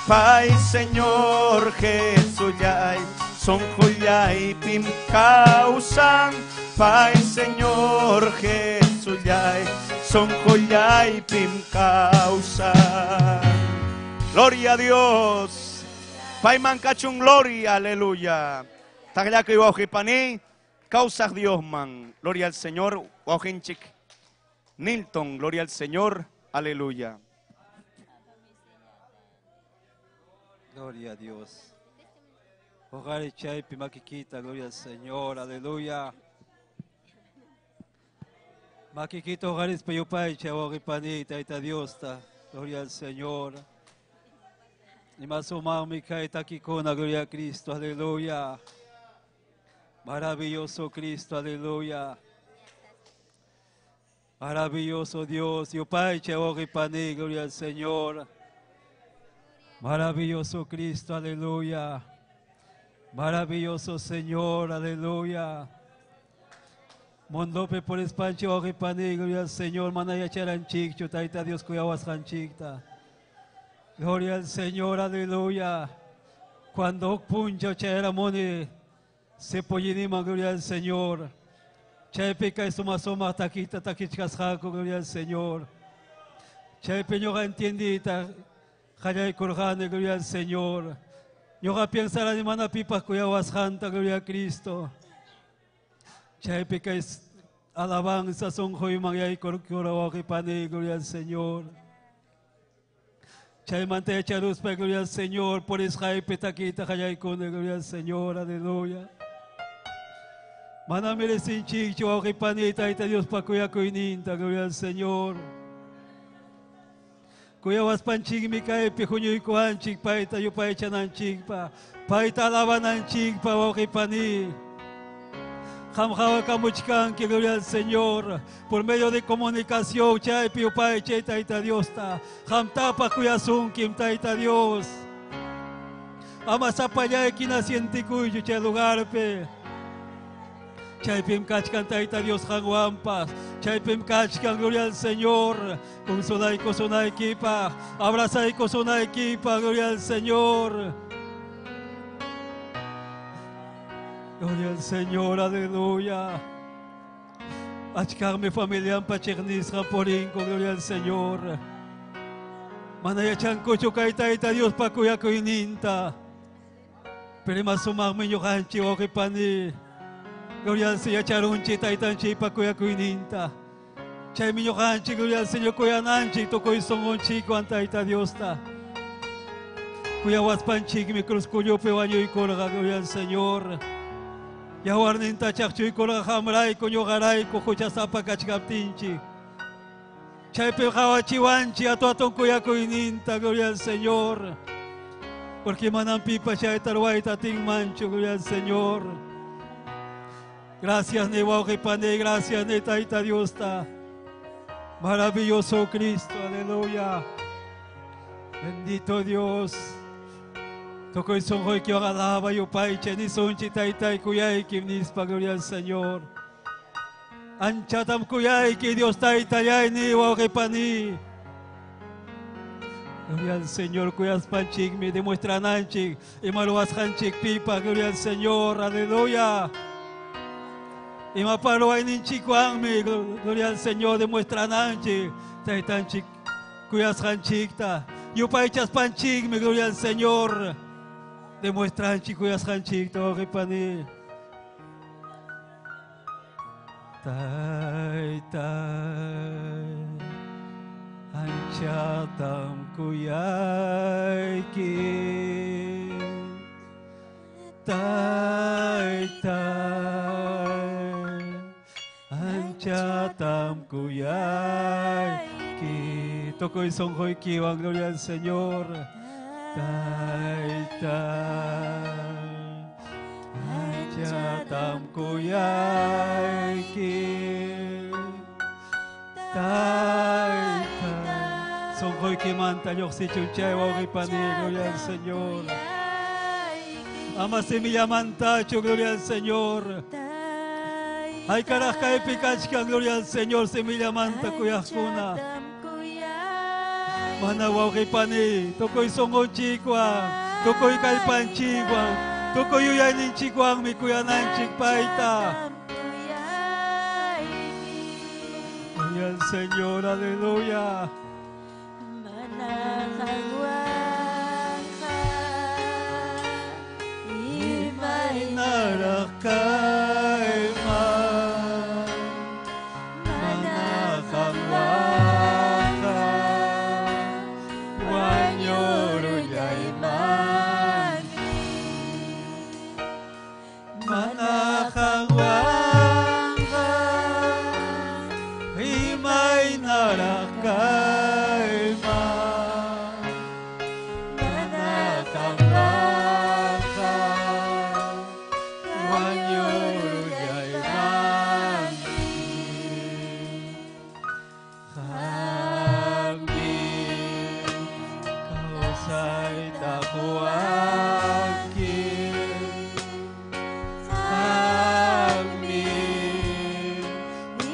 Pay Señor Jesullay, sonqullaypim kawsan. Pay Señor Jesullay, sonqullaypim kawsan. Gloria a Dios. Payman kachun gloria, aleluya. Taqllakuy wawqipani, kawsaq Dios man. Gloria al Señor, wawqinchik Nilton, gloria al Señor, aleluya. Gloria a Dios. Hogar chaypi makikita, gloria al Señor, aleluya. Makikita hogares payupay chawaqipani, tayta Diosta, gloria al Señor. Imasumaqmi kay takikuna, gloria a Cristo, aleluya. Maravilloso Cristo, aleluya. Maravilloso Dios, yupay chawaqipani, gloria al Señor. Maravilloso Cristo, aleluya. Maravilloso Señor, aleluya. Mondope por espancho waqipani, gloria al Señor, manaya charanchikchu, tayta Dios kuyawasqanchikta. Gloria al Señor, aleluya. Cuando puncho chayramuni, se pollinima, gloria al Señor. Chaypi suma suma takita takichkasqaku, gloria al Señor. Chaypi ñuqa entiendita, qallaykurqani, gloria al Señor. Ñuqa pensarani mana pipaq kuyawasqanta, gloria a Cristo. Chaypi kay alabanza sunquyman yaykurkura wawqipani, gloria al Señor. Chaymanta yacharuspa, gloria al Señor, por isqaypi takita qallaykuni, gloria al Señor, aleluya. Mana merecinchikchu wawqipani, Tayta Diospa kuyakuyninta, gloria al Señor. Kuyawaspanchikmi kaypi huñuykuwanchik, payta yupaychananchikpa, payta alabananchikpa, wawqipani. Qamqawakamuchkanki, gloria al Señor, por medio de comunicación, chaypi yupaychay Tayta Diosta, qamtapaq kuyasunkim, Tayta Dios. Ama sapallayki nasientikuychu chay lugarpi. Chaypim kachkan Tayta Dios qanwanpas, chaypim kachkan, gloria al Señor, consolaykusunaykipaq, abrazaykusunaykipaq, gloria al Señor. Gloria al Señor, aleluya. Achkaqmi familiampa chiqnisqa purinko, gloria al Señor. Mana yachankuchu kay Tayta Diospa kuyakuyninta. Pero ima sumaqmi ñuqanchik wawqipani. Gloria al Señor, yacharunchik taytanchikpa kuyakuyninta. Chaymi ñuqanchik, gloria al Señor, kuyananchik tukuy sunqunchikwan Tayta Diosta. Kuyawaspanchikmi cruz kullupi wañuykurqa, gloria al Señor. Yawarninta chaqchuykurqa qamrayku ñuqarayku huchasapa kachkaptinchik. Chaypi qawachiwanchik atuatun kuyakuyninta, gloria al Señor. Porque manam pipas chayta ruwayta atinmanchu, gloria al Señor. Gracias, ni wawqipani, gracias, ni Tayta Diosta. Maravilloso Cristo, aleluya. Bendito Dios. Tukuy sunquykiwan alaba yupaychay nisunchik taytay kuyaykim nispa, gloria al Señor. Anchatam kuyayki Dios taytallayni wawqipani. Gloria al Señor, kuyaspanchikmi demuestrananchik ima ruwasqanchikpipas, gloria al Señor, aleluya. Ima ruwayninchikwanmi, gloria al Señor, demuestrananchik taytanchik kuyasqanchikta. Yupaychaspanchikmi, gloria al Señor, demuestranchik kuyasqanchikta, wawqipani. Taytay, anchatam kuyayki. Taytay, anchatam kuyayki. Tukuy sunquykiwan, gloria al Señor. Taytay, anchatam kuyayki. Taytay, sunquykimanta lluqsichun chay wawqipani, gloria al Señor. Ama simillamantachu, gloria al Señor. Ay karaj kaypi kachkan, gloria al Señor, simillamanta kuyaqkuna. Mana wawqipani, tukuy sunqunchikwan, tukuy kallpanchikwan, tukuy yuyayninchikwanmi kuyananchik payta. Gloria al Señor, aleluya. Imaynaraq kayman, mana qanwanqa wañurullayman. Mana qanwanqa imaynaraq kayman, mana qanwanqa wañurullayman. Qammi kawsayta quwanki, qammi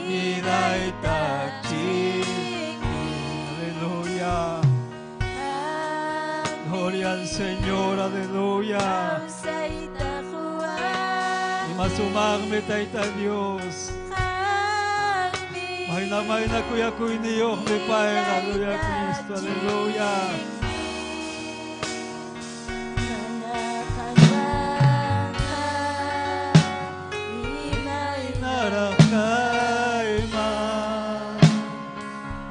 vidayta chinki. Aleluya. Gloria al Señor, aleluya. Ima sumaqmi Tayta Dios. Mayna mayna kuyakuyniyuqmi payqa, gloria a Cristo, aleluya. Imaynaraq kayman,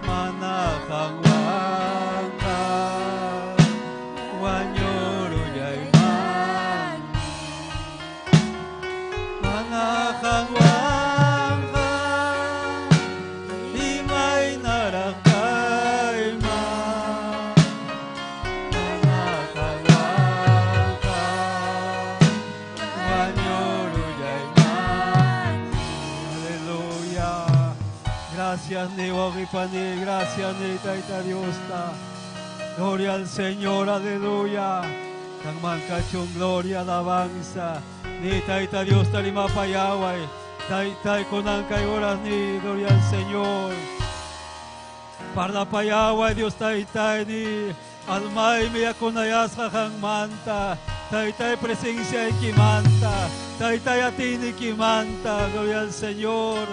mana qanwanqa wañurullayman. Mana qanwanqa imaynaraq kayman, mana qanwanqa wañurullayman. Aleluya. Gracias, ni wawqipani, gracias, ni Tayta Diosta. Gloria al Señor, aleluya. Qanman kachun gloria, alabanza. Ni Tayta Diosta rimapayaway. Taytay kunan kay oras ni, gloria al Señor. Parlapayaway Dios Taytay ni almaymi yakunayasqa qanmanta. Taytay presenciaykimanta. Taytay atiyniykimanta, gloria al Señor.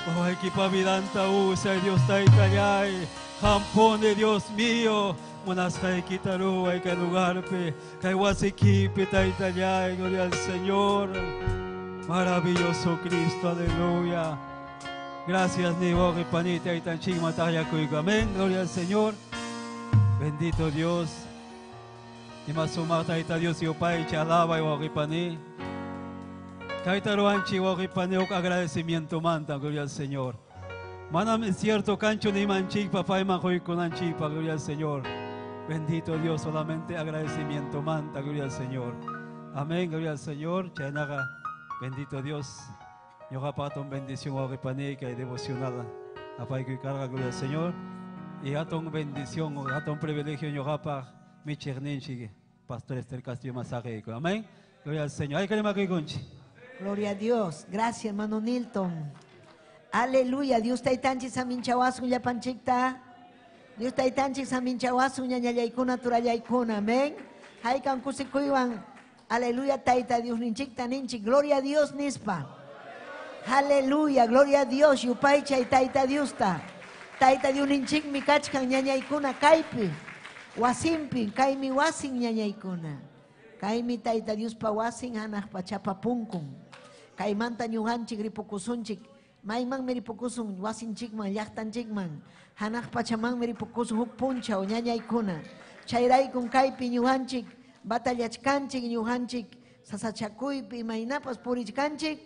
Wawaykipa vidanta usay Dios Taytallay. Qampuni Dios mío. Munasqaykita ruway kay lugarpi, kay wasikipi Taytallay, gloria al Señor. Maravilloso Cristo, aleluya. Gracias, ni wawqipani taytanchikman taqllakuyku. Amén, gloria al Señor. Bendito Dios. Ima sumaq Tayta Dios yupaycha alabay wawqipani. Kayta ruwanchik wawqipani huk agradecimiento manta, gloria al Señor. Manam es cierto kanchu nimanchikpa payman quykunanchikpa, gloria al Señor. Bendito Dios, solamente agradecimiento manta, gloria al Señor. Amén, gloria al Señor. Chaynaqa, bendito Dios. Ñuqapa hatun bendición wawqipani kay devocional apaykuy karqa, gloria al Señor. Y hatun bendición, hatun privilegio ñuqapaq michiqninchik Pastor Esther Castillo masaqiyku. Amén. Gloria al Señor. Ay, karimakuykunchik. Gloria a Dios. Gracias, hermano Nilton. Aleluya. Dios taytanchik saminchawasun llapanchikta. Dios taytanchik saminchawasun ñañallaykuna turallaykuna. Amén. Haykan kusikuywan. Aleluya, tayta Dios ninchikta ninchik. Gloria a Dios nispa. Aleluya, gloria a Dios. Yupaychay tayta Diosta. Tayta Dios ninchikmi kachkan ñañaykuna kaypi. Wasimpi, kaymi wasin ñañaykuna. Kaymi tayta Diospa wasin hanaq pachapa punkun. Kaymanta ñuqanchik ripukusunchik. Maymanmi ripukusun wasinchikman, llaqtanchikman. Hanaq pachamanmi ripukusun huk punchaw ñañaykuna. Chayraykun kaypi ñuqanchik batallachkanchik ñuqanchik sasachakuypi imaynapas purichkanchik.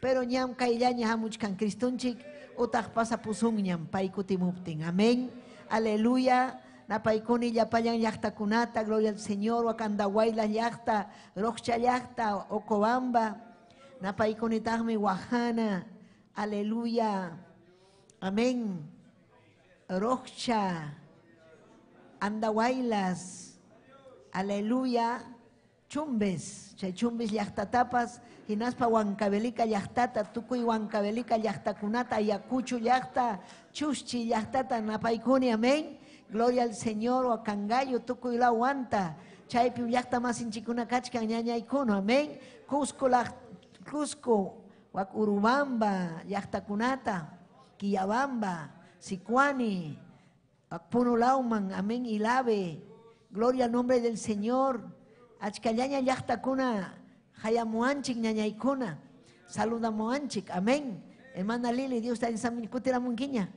Pero ñam kayllaña hamuchkan Cristonchik utaq pasapusunñam pay kutimuptin. Amén. Aleluya. Napaykuni llapallan llaqtakunata, gloria al Señor, Wakandahuayla llaqta, Roqcha llaqta, Ocobamba. Napaykunitaqmi Wajana. Aleluya. Amén. Roqcha, Andahuaylas. Aleluya. Chumbes, chay Chumbes llaqtatapas, hinaspa Huancavelica llaqtata, tukuy Huancavelica llaqtakunata, Ayacucho llaqta, Chuschi llaqtata, napaykuni, amén. Gloria al Señor, Huacangallo, tukuy la Huanta, chaypi llaqta masinchikuna kachkan ñañaykuna, amén. Cusco, Cusco, wak Urubamba, llaqtakunata, Quillabamba, Sicuani, wak Puno Lauman, amén, Ilave. Gloria al nombre del Señor. Achkallaña llaqtakuna hayamuanchik ñañaykuna, saludamuanchik, amén. Hermana Lili, Dios ta kutiramunkiña.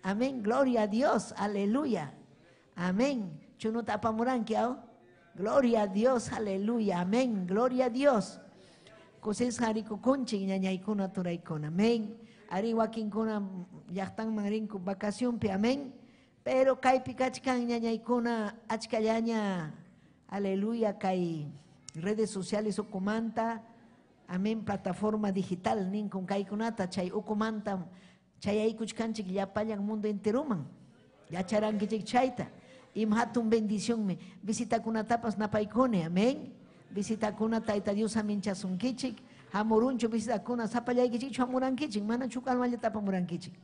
Amén, gloria a Dios, aleluya. Amén. Chunuta apamuranki, aw? Gloria a Dios, aleluya, amén, gloria a Dios. Kusisqa rikukunchik ñañaykuna turaykuna, amén. Ari wakinkuna llaqtanman rinku vacacionpi, amén. Pero kaypi kachkan ñañaykuna achkallaña, aleluya, kay redes sociales ukumanta, amén, plataforma digital ninkun kaykunata, chay ukumanta, chayaykuchkanchik llapallan mundo enteruman. Yacharankichik chayta. Ima hatun bendicionmi. Visitakunatapas napaykuni, amén. Visitakuna tayta Dios aminchasunkichik. Hamurunchu visitakuna sapallaykichikchu hamurankichik, mana chuk almallata apamurankichik.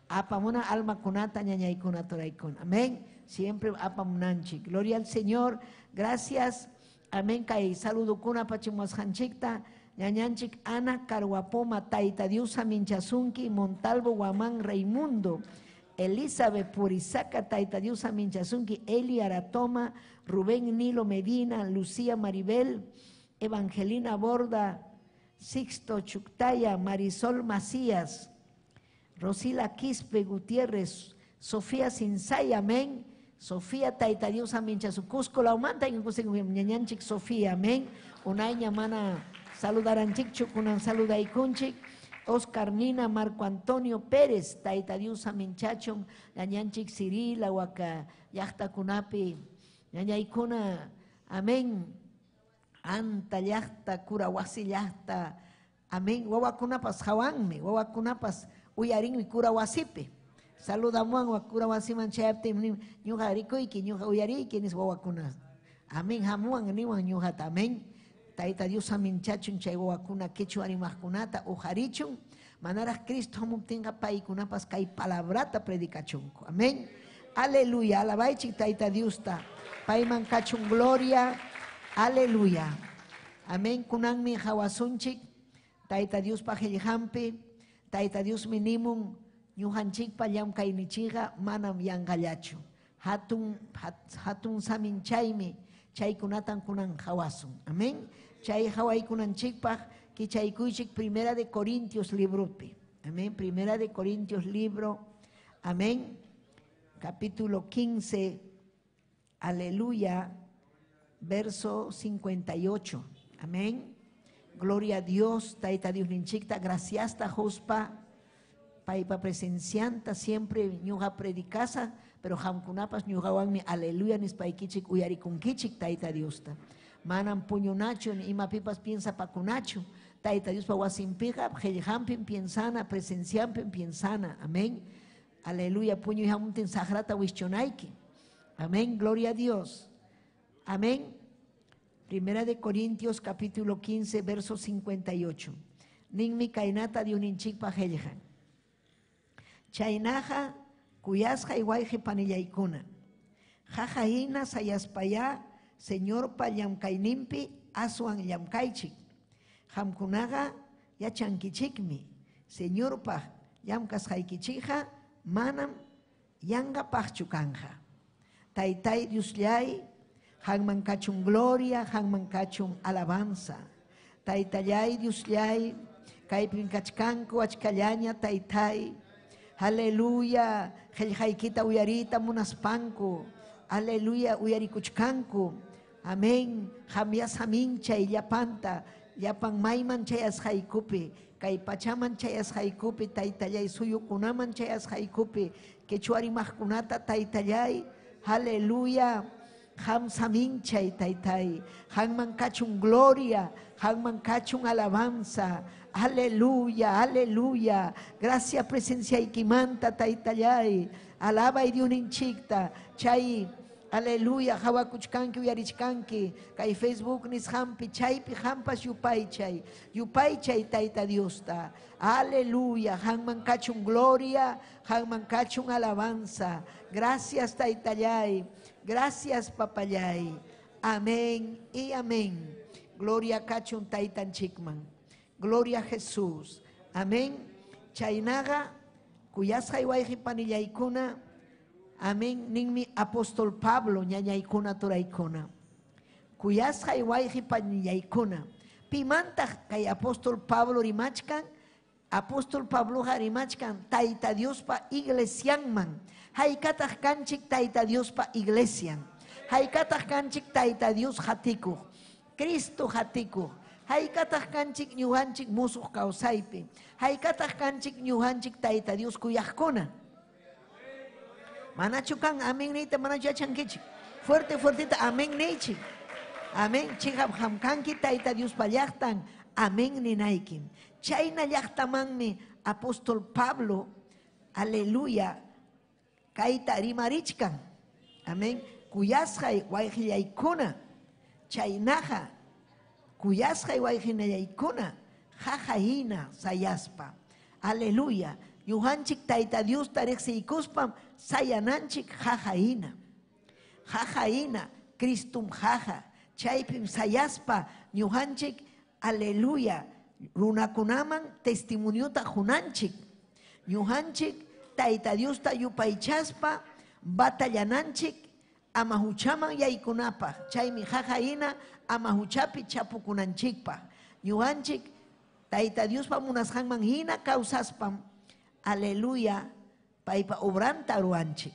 Apamuna almakunata ñañaykuna turaykuna. Amén. Siempre apamunanchik. Gloria al Señor. Gracias. Amén. Kay saludukuna pachimuasqanchikta. Ñañanchik Ana Carguapoma, Tayta Dios aminchasunki, Montalvo Guamán Raimundo, Elizabeth Purizaca, Tayta Dios aminchasunki, Eli Aratoma, Rubén Nilo Medina, Lucía Maribel, Evangelina Borda, Sixto Chuctaya, Marisol Macías, Rosila Quispe Gutiérrez, Sofía Sinsay, amén. Sofía Tayta Dios aminchasun, Cusco Laumanta, ñañanchik Sofía, amén. Unayña mana saludaranchikchu, kunan saludaykunchik. Oscar Nina, Marco Antonio Pérez, Tayta Dios aminchachun, ñañanchik Cirila, waka llaqtakunapi, ñañaykuna, amén. Anta llaqta, Curahuasi llaqta, amén. Wawakunapas hawanmi, wawakunapas uyarinmi Curahuasipi. Saludamuan wa Curahuasiman chayaptin, ñuqa rikuyki, ñuqa uyariyki, nis wawakuna. Amén, hamuan niwan ñuqata, amén. Tayta Dios aminchachun chay wawakuna quechua rimaqkunata uqarichun, manaraq Cristo hamuptinqa paykunapas kay palabrata predicachunku. Amén. Aleluya, alabaychik Tayta Diosta. Payman kachun gloria. Aleluya. Amén. Kunanmi hawasunchik Tayta Diospa qillqanpi, Tayta Diosmi nimun ñuqanchikpa llamkaynichikqa manam yanqallachu. Hatun hatun saminchaymi chaykunatan kunan hawasun. Amén. Chay hawaykunanchikpaq kichaykuychik Primera de Corintios libropi. Amén. Primera de Corintios libro. Amén. Capítulo 15. Aleluya. Verso 58. Amén. Gloria a Dios, Tayta Dios ninchikta, gracias ta huspa, paypa presencianta siempre ñuqa predicasa, pero qamkunapas ñuqawanmi aleluya nispaykichik uyarikunkichik Tayta Diosta. Manam puñunachu ni imapipas piensapakunachu. Tayta Diospa wasinpiqa qillqanpim piensana, presencianpim piensana. Amén. Aleluya, puñuy hamuntin saqrata wischunayki. Amén, gloria a Dios. Amén. Primera de Corintios capítulo 15, verso 58. Ninmi kaynata Diosninchikpa qillqan. Chaynaqa kuyasqay wayqi panillaykuna. Qaqa hina sayaspayá Señorpa llamkayninpi aswan llamkaychik. Qamkunaqa yachankichikmi Señorpaq llamkasqaykichikqa manam yanqapaqchu kanqa. Taytay Diosllay, qanman kachun gloria, qanman kachun alabanza. Taytallay Diosllay, kaypim kachkanku achkallaña taytay. Aleluya, qillqaykita uyariyta munaspanku. Aleluya, uyarikuchkanku. Amén. Qamyas haminchay llapanta, llapan mayman chayasqaykupi, kay pachaman chayasqaykupi, taytallay suyukunaman chayasqaykupi, quechua rimaqkunata taytallay. Aleluya. Qam saminchay taytay. Qanman kachun gloria, qanman kachun alabanza. Aleluya, aleluya. Gracias presenciaykimanta taytallay. Alabay Diosninchikta. Chay aleluya, hawakuchkanki uyarichkanki. Kay Facebook nisqanpi chaypi qampas yupaychay. Yupaychay Tayta Diosta. Aleluya, qanman kachun gloria, qanman kachun alabanza. Gracias taytallay. Gracias papallay. Amén y amén. Gloria kachun taytanchikman. Gloria a Jesús. Amén. Chaynaqa kuyasqay wayqi panillaykuna. Amén. Ninmi apóstol Pablo ñañaykuna turaykuna. Kuyasqay wayqi panillaykuna. Pimantaq kay apóstol Pablo rimachkan? Apóstol Pabloqa rimachkan Tayta Diospa iglesianman. Haykataq kanchik Tayta Diospa iglesian. Haykataq kanchik Tayta Dios hatikuq. Cristo hatikuq. Haykataq kanchik ñuqanchik musuq kawsaypi. Haykataq kanchik ñuqanchik Tayta Dios kuyaqkuna. Manachu kan amén niyta manachu yachankichik. Fuerte fuertita amén niychik. Amén. Chiqap hamkanki Tayta Diospa llaqtan. Amén ninayki. Chayna llaqtamanmi apóstol Pablo, aleluya, kayta rimarichkan. Amén. Kuyasqay wayqillaykuna. Chaynaqa kuyasqay wayqinallaykuna qaqa hina sayaspa. Aleluya. Ñuqanchik Tayta Diosta riqsiykuspam sayananchik qaqa hina. Qaqa hina, Cristum qaqa. Chaypim sayaspa ñuqanchik, aleluya, runakunaman testimoniota qunanchik. Ñuqanchik Tayta Diosta yupaychaspa batallananchik ama huchaman yaykunapaq. Chaymi qaqa hina ama huchapi chapukunanchikpaq. Ñuqanchik Tayta Diospa munasqanman hina kawsaspam, aleluya, paypa obranta ruwanchik.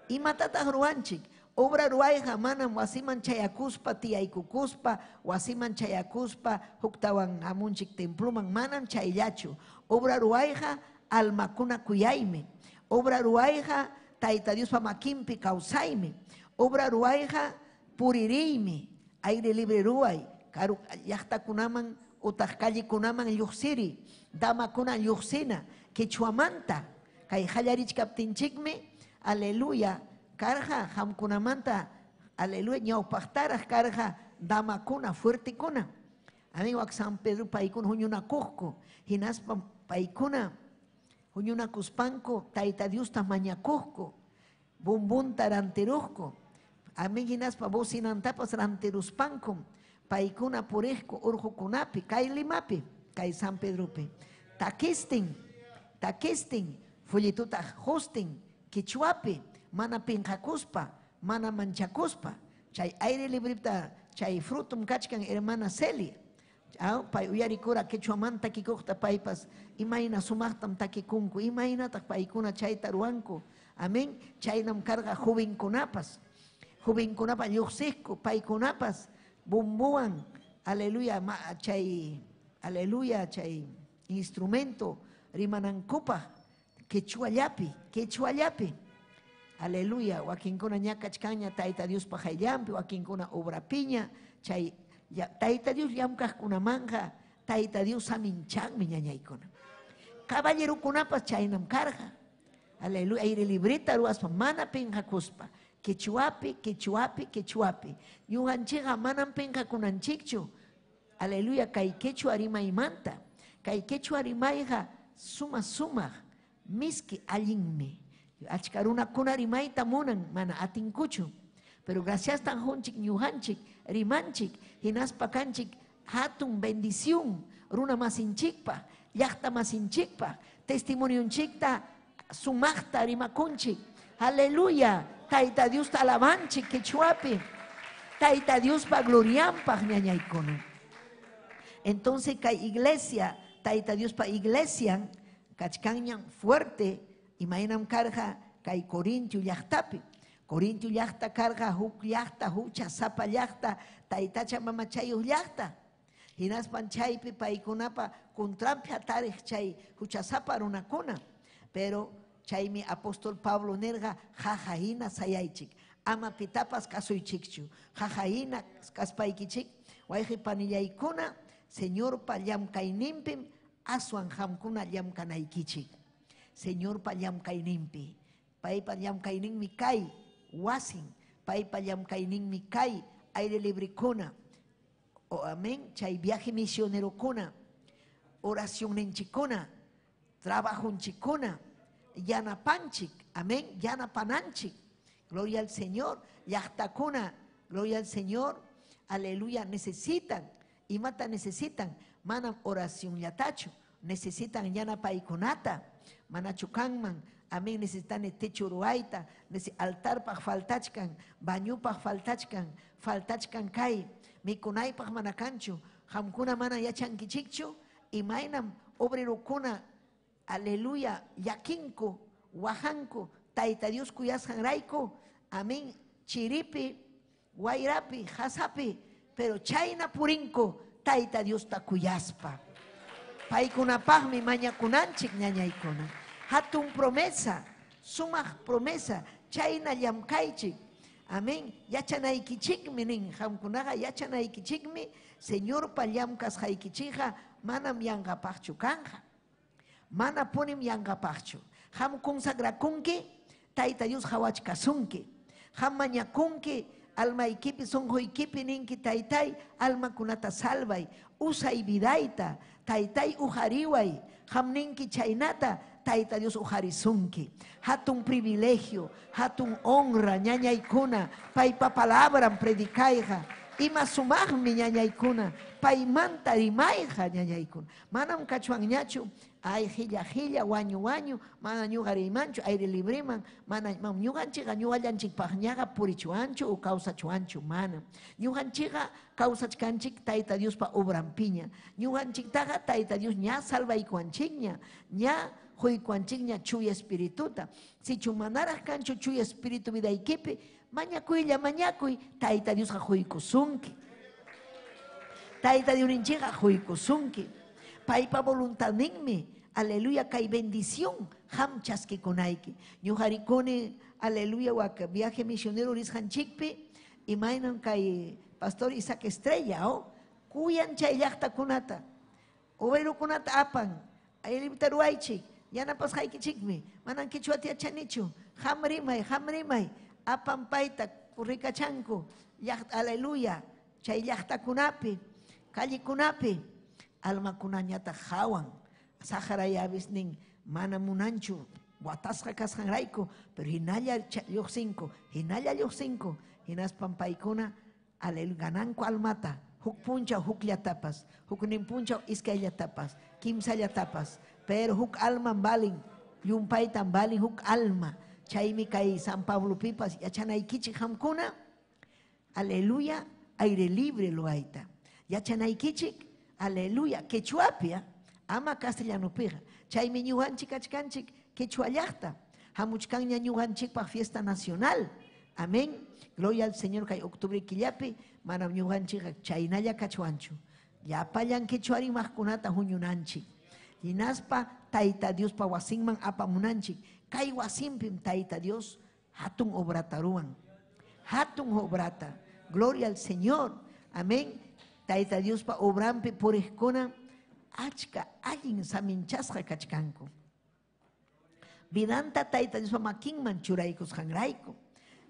Imatataq ruwanchik? Obra ruwayqa manam wasiman chayakuspa, tiyaykukuspa, wasiman chayakuspa, huktawan hamunchik temploman, manam chayllachu. Obra ruwayqa almakuna kuyaymi. Obra ruwayqa Tayta Diospa makinpi kawsaymi. Obra ruwayqa puririymi. Aire libre ruway, karu llaqtakunaman utaq callekunaman lluqsiri, damakuna lluqsina, quechuamanta, kay qallarichkaptinchikmi, aleluya, karqa qamkunamanta, aleluya, ñawpaqtaraq karqa damakuna, fuertekuna. Amén, wak San Pedro paykuna huñunakuqku, hinaspa paykuna huñunakuspanku Tayta Diosta mañakuqku, bumbunta rantiruqku. Amén, hinaspa bocinantapas rantiruspanku, paykuna puriqku urqukunapi, kay Limapi, kay San Pedropi. Takistin, takistin, folletuta hostin, quechuapi, mana pinqakuspa, mana manchakuspa. Chay aire librepta, chay frutum kachkan hermana Celia. Pay uyarikura quechuamanta takikuqta paypas, imayna sumaqtam takikunku, imaynataq paykuna chayta ruwanku. Amén. Chaynam karqa jovenkunapas. Jovenkunapas lluqsiqku, paykunapas bumbuwan, aleluya, chay, aleluya, chay instrumento rimanankupaq quechuallapi, quechuallapi. Aleluya, wakinkuna ñakachkanña Tayta Diospa qayllanpi, wakinkuna obrapiña, chay ya, Tayta Dios llamkaqkunamanja, Tayta Dios saminchanmi ñañaykuna. Caballerokunapas chaynam karqa. Aleluya, aire libreta ruwaspa, mana pinqakuspa. Quechuapi, quechuapi, quechuapi. Ñuqanchikqa manam pinqakunanchikchu. Aleluya, kay quechua rimaymanta. Kay quechua rimayqa suma sumaq, miski allinmi. Achka runakuna rimayta munan, mana atinkuchu. Pero graciastan qunchik ñuqanchik, rimanchik, hinaspa kanchik hatun bendición runa masinchikpaq, llaqta masinchikpaq, testimonionchikta sumaqta rimakunchik. Aleluya, Tayta Diosta alabanchik quechuapi. Tayta Diospa glorianpaq ñañaykuna. Entonces kay iglesia, Tayta Diospa iglesia kachkanñan fuerte, imaynam karqa kay Corintio llaqtapi. Corintio llaqta karqa huk llaqta, huchasapa llaqta, taytacha mamachayuq llaqta. Hinaspan chaypi paykunapa contranpi hatariq chay huchasapa runakuna. Pero chaymi apóstol Pablo nirqa, qaqa hina sayaychik, ama pitapas kasuychikchu. Qaqa hina kaspaykichik, wayqi panillaykuna, Señorpa llamkayninpim aswan qamkuna llamkanaykichik. Señorpa llamkayninpi. Paypa llamkayninmi kay wasin, paypa llamkayninmi kay aire librekuna. Oh, amén, chay viaje misionerokuna, oracionninchikkuna, trabajonchikkuna, yanapanchik, amén, yanapananchik. Gloria al Señor, llaqtakuna, gloria al Señor, aleluya, necesitan, imata necesitan, manam oracionllatachu, necesitan yanapaykunata, manachu kanman, amén, necesitan techo ruwayta, altarpaq faltachkan, bañupaq faltachkan, faltachkan kay, mikunaypaq mana kanchu, qamkuna mana yachankichikchu, imaynam obrerokuna, aleluya, llakinku, wajanku, Tayta Dios kuyasqanrayku, amén, chiripi, wayrapi, qasapi, pero chayna purinku Tayta Diosta kuyaspa. Paykunapaqmi mañakunanchik ñañaykuna. Hatun promesa, sumaq promesa, chayna llamkaychik. Amén. Yachanaykichikmi nin, qamkunaqa yachanaykichikmi, Señorpa llamkasqaykichikqa manam yanqapaqchu kanqa. Manapunim yanqapaqchu. Qam consagrakunki, Tayta Dios qawachkasunki. Qam mañakunki, almaykipi, sunquykipi ninki, Taytay, almakunata salvay, usay vidayta, Taytay uqariway. Qam ninki chaynata, Tayta Dios uqarisunki. Hatun privilegio, hatun honra, ñañaykuna, paypa palabran predicayqa. Ima sumaqmi ñañaykuna, paymanta rimayqa ñañaykuna. Manam kachwanñachu, ay qilla qilla, wañu wañu, mana ñuqa riymanchu, aire libreman, mana ñuqanchikqa ñuqallanchikpaqñaqa purichuanchu o kawsachuanchu, manam. Ñuqanchikqa kawsachkanchik Tayta Diospa obranpiña. Ñuqanchiktaqa Tayta Dios ña salvaykuanchikña, ña quykuanchikña chuya espirituta. Sichu manaraq kanchu chuya espíritu vidaykipi, mañakuylla mañakuy, Tayta Diosqa quykusunki. Tayta Diosninchikqa quykusunki. Paypa voluntadninmi, aleluya, kay bendición qam chaskikunayki. Ñuqa rikuni, aleluya, wak viaje misionero risqanchikpi, imaynam kay pastor Isaac Estrella, oh, kuyan chay llaqtakunata, obrerokunata apan, aylipta ruwaychik, yanapasqaykichikmi, manam quechuata yachanichu, qam rimay, qam rimay, apan payta rikachanku, llaqta, aleluya, chay llaqtakunapi, callekunapi, almakunañataq hawan, saqra yavisnin mana munanchu, watasqa kasqanrayku, pero hinalla lluqsinku, hinalla lluqsinku, hinaspan paykuna aleluya gananku almata, huk punchaw hukllatapas, huknin punchaw iskayllatapas, kimsallatapas, pero huk alman valin, llumpaytan valin huk alma. Chaymi kay San Pablo pipas yachanaykichik qamkuna, aleluya, aire libre luayta. Yachanaykichik, aleluya, quechuapi, ama castellanopiqa. Chaymi ñuqanchik kachkanchik quechua llaqta. Hamuchkanña ñuqanchikpaq fiesta nacional. Amén. Gloria al Señor kay octubre killapi, manam ñuqanchikqa chaynalla kachwanchu. Llapallan quechua rimaqkunata huñunanchik. Hinaspa Tayta Diospa wasinman apamunanchik. Kay wasinpim Tayta Dios hatun obrata ruwan. Hatun obrata. Gloria al Señor. Amén. Tayta Diospa obranpi puriqkuna achka allin saminchasqa kachkanku. Vidanta Tayta Diospa makinman churaykusqanrayku.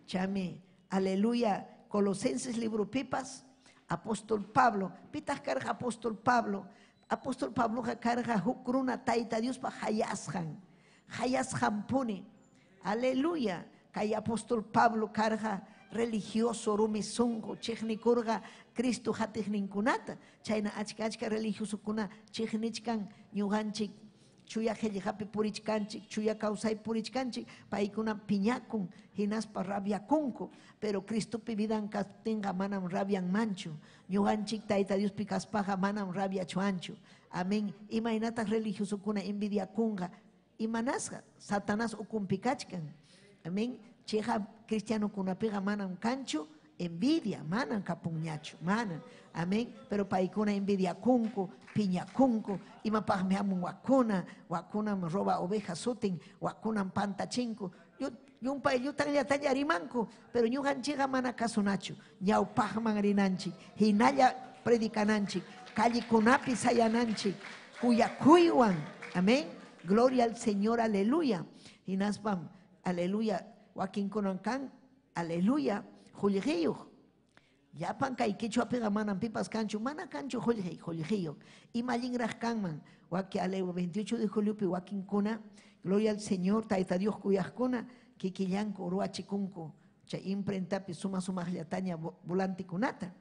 Chami, aleluya, Colosenses libropipas, apóstol Pablo, pitaq karqa apóstol Pablo, Apóstol Pabloqa karqa huk runa Tayta Diospa hayasqan, hayasqanpuni. Aleluya. Kay apóstol Pablo karqa religioso rumi sunqu, chiqnikurqa Cristo hatiqninkunata. Chayna achka achka religiosokuna chiqnichkan ñuqanchik chuya qillqapi purichkanchik, chuya kawsay purichkanchik, paykuna piñakun, hinaspa rabiakunku, pero Cristopi vidan kaptinqa manam rabianmanchu. Ñuqanchik Tayta Diospi kaspaqa manam rabiachuanchu. Amén. Imaynataq religiosokuna envidiakunqa, imanasqa Satanás ukunpi kachkan. Amén. Chiqa cristianokunapiqa manam kanchu envidia, manam kapunñachu, manam. Amén. Pero paykuna envidiakunku, piñakunku, imapaqmi hamun wakuna, wakunam roba oveja sutin, wakunam pantachinku. Llumpay llutanllatalla rimanku, pero ñuqanchikqa mana kasunachu. Ñawpaqman rinanchik, hinalla predicananchik, callekunapi sayananchik, kuyakuywan. Amén. Gloria al Señor, aleluya. Hinaspam, aleluya, wakinkunan kan, aleluya, qullqiyuq. Llapan kay quechuapiqa manam pipas kanchu, mana kanchu qullqi, qullqiyuq. Ima allinraq kanman, waki aleluya 28 de juliopi wakinkuna, gloria al Señor, Tayta Dios kuyaqkuna, kikillanku ruwachikunku, chay imprentapi suma sumaqllataña volantikunata.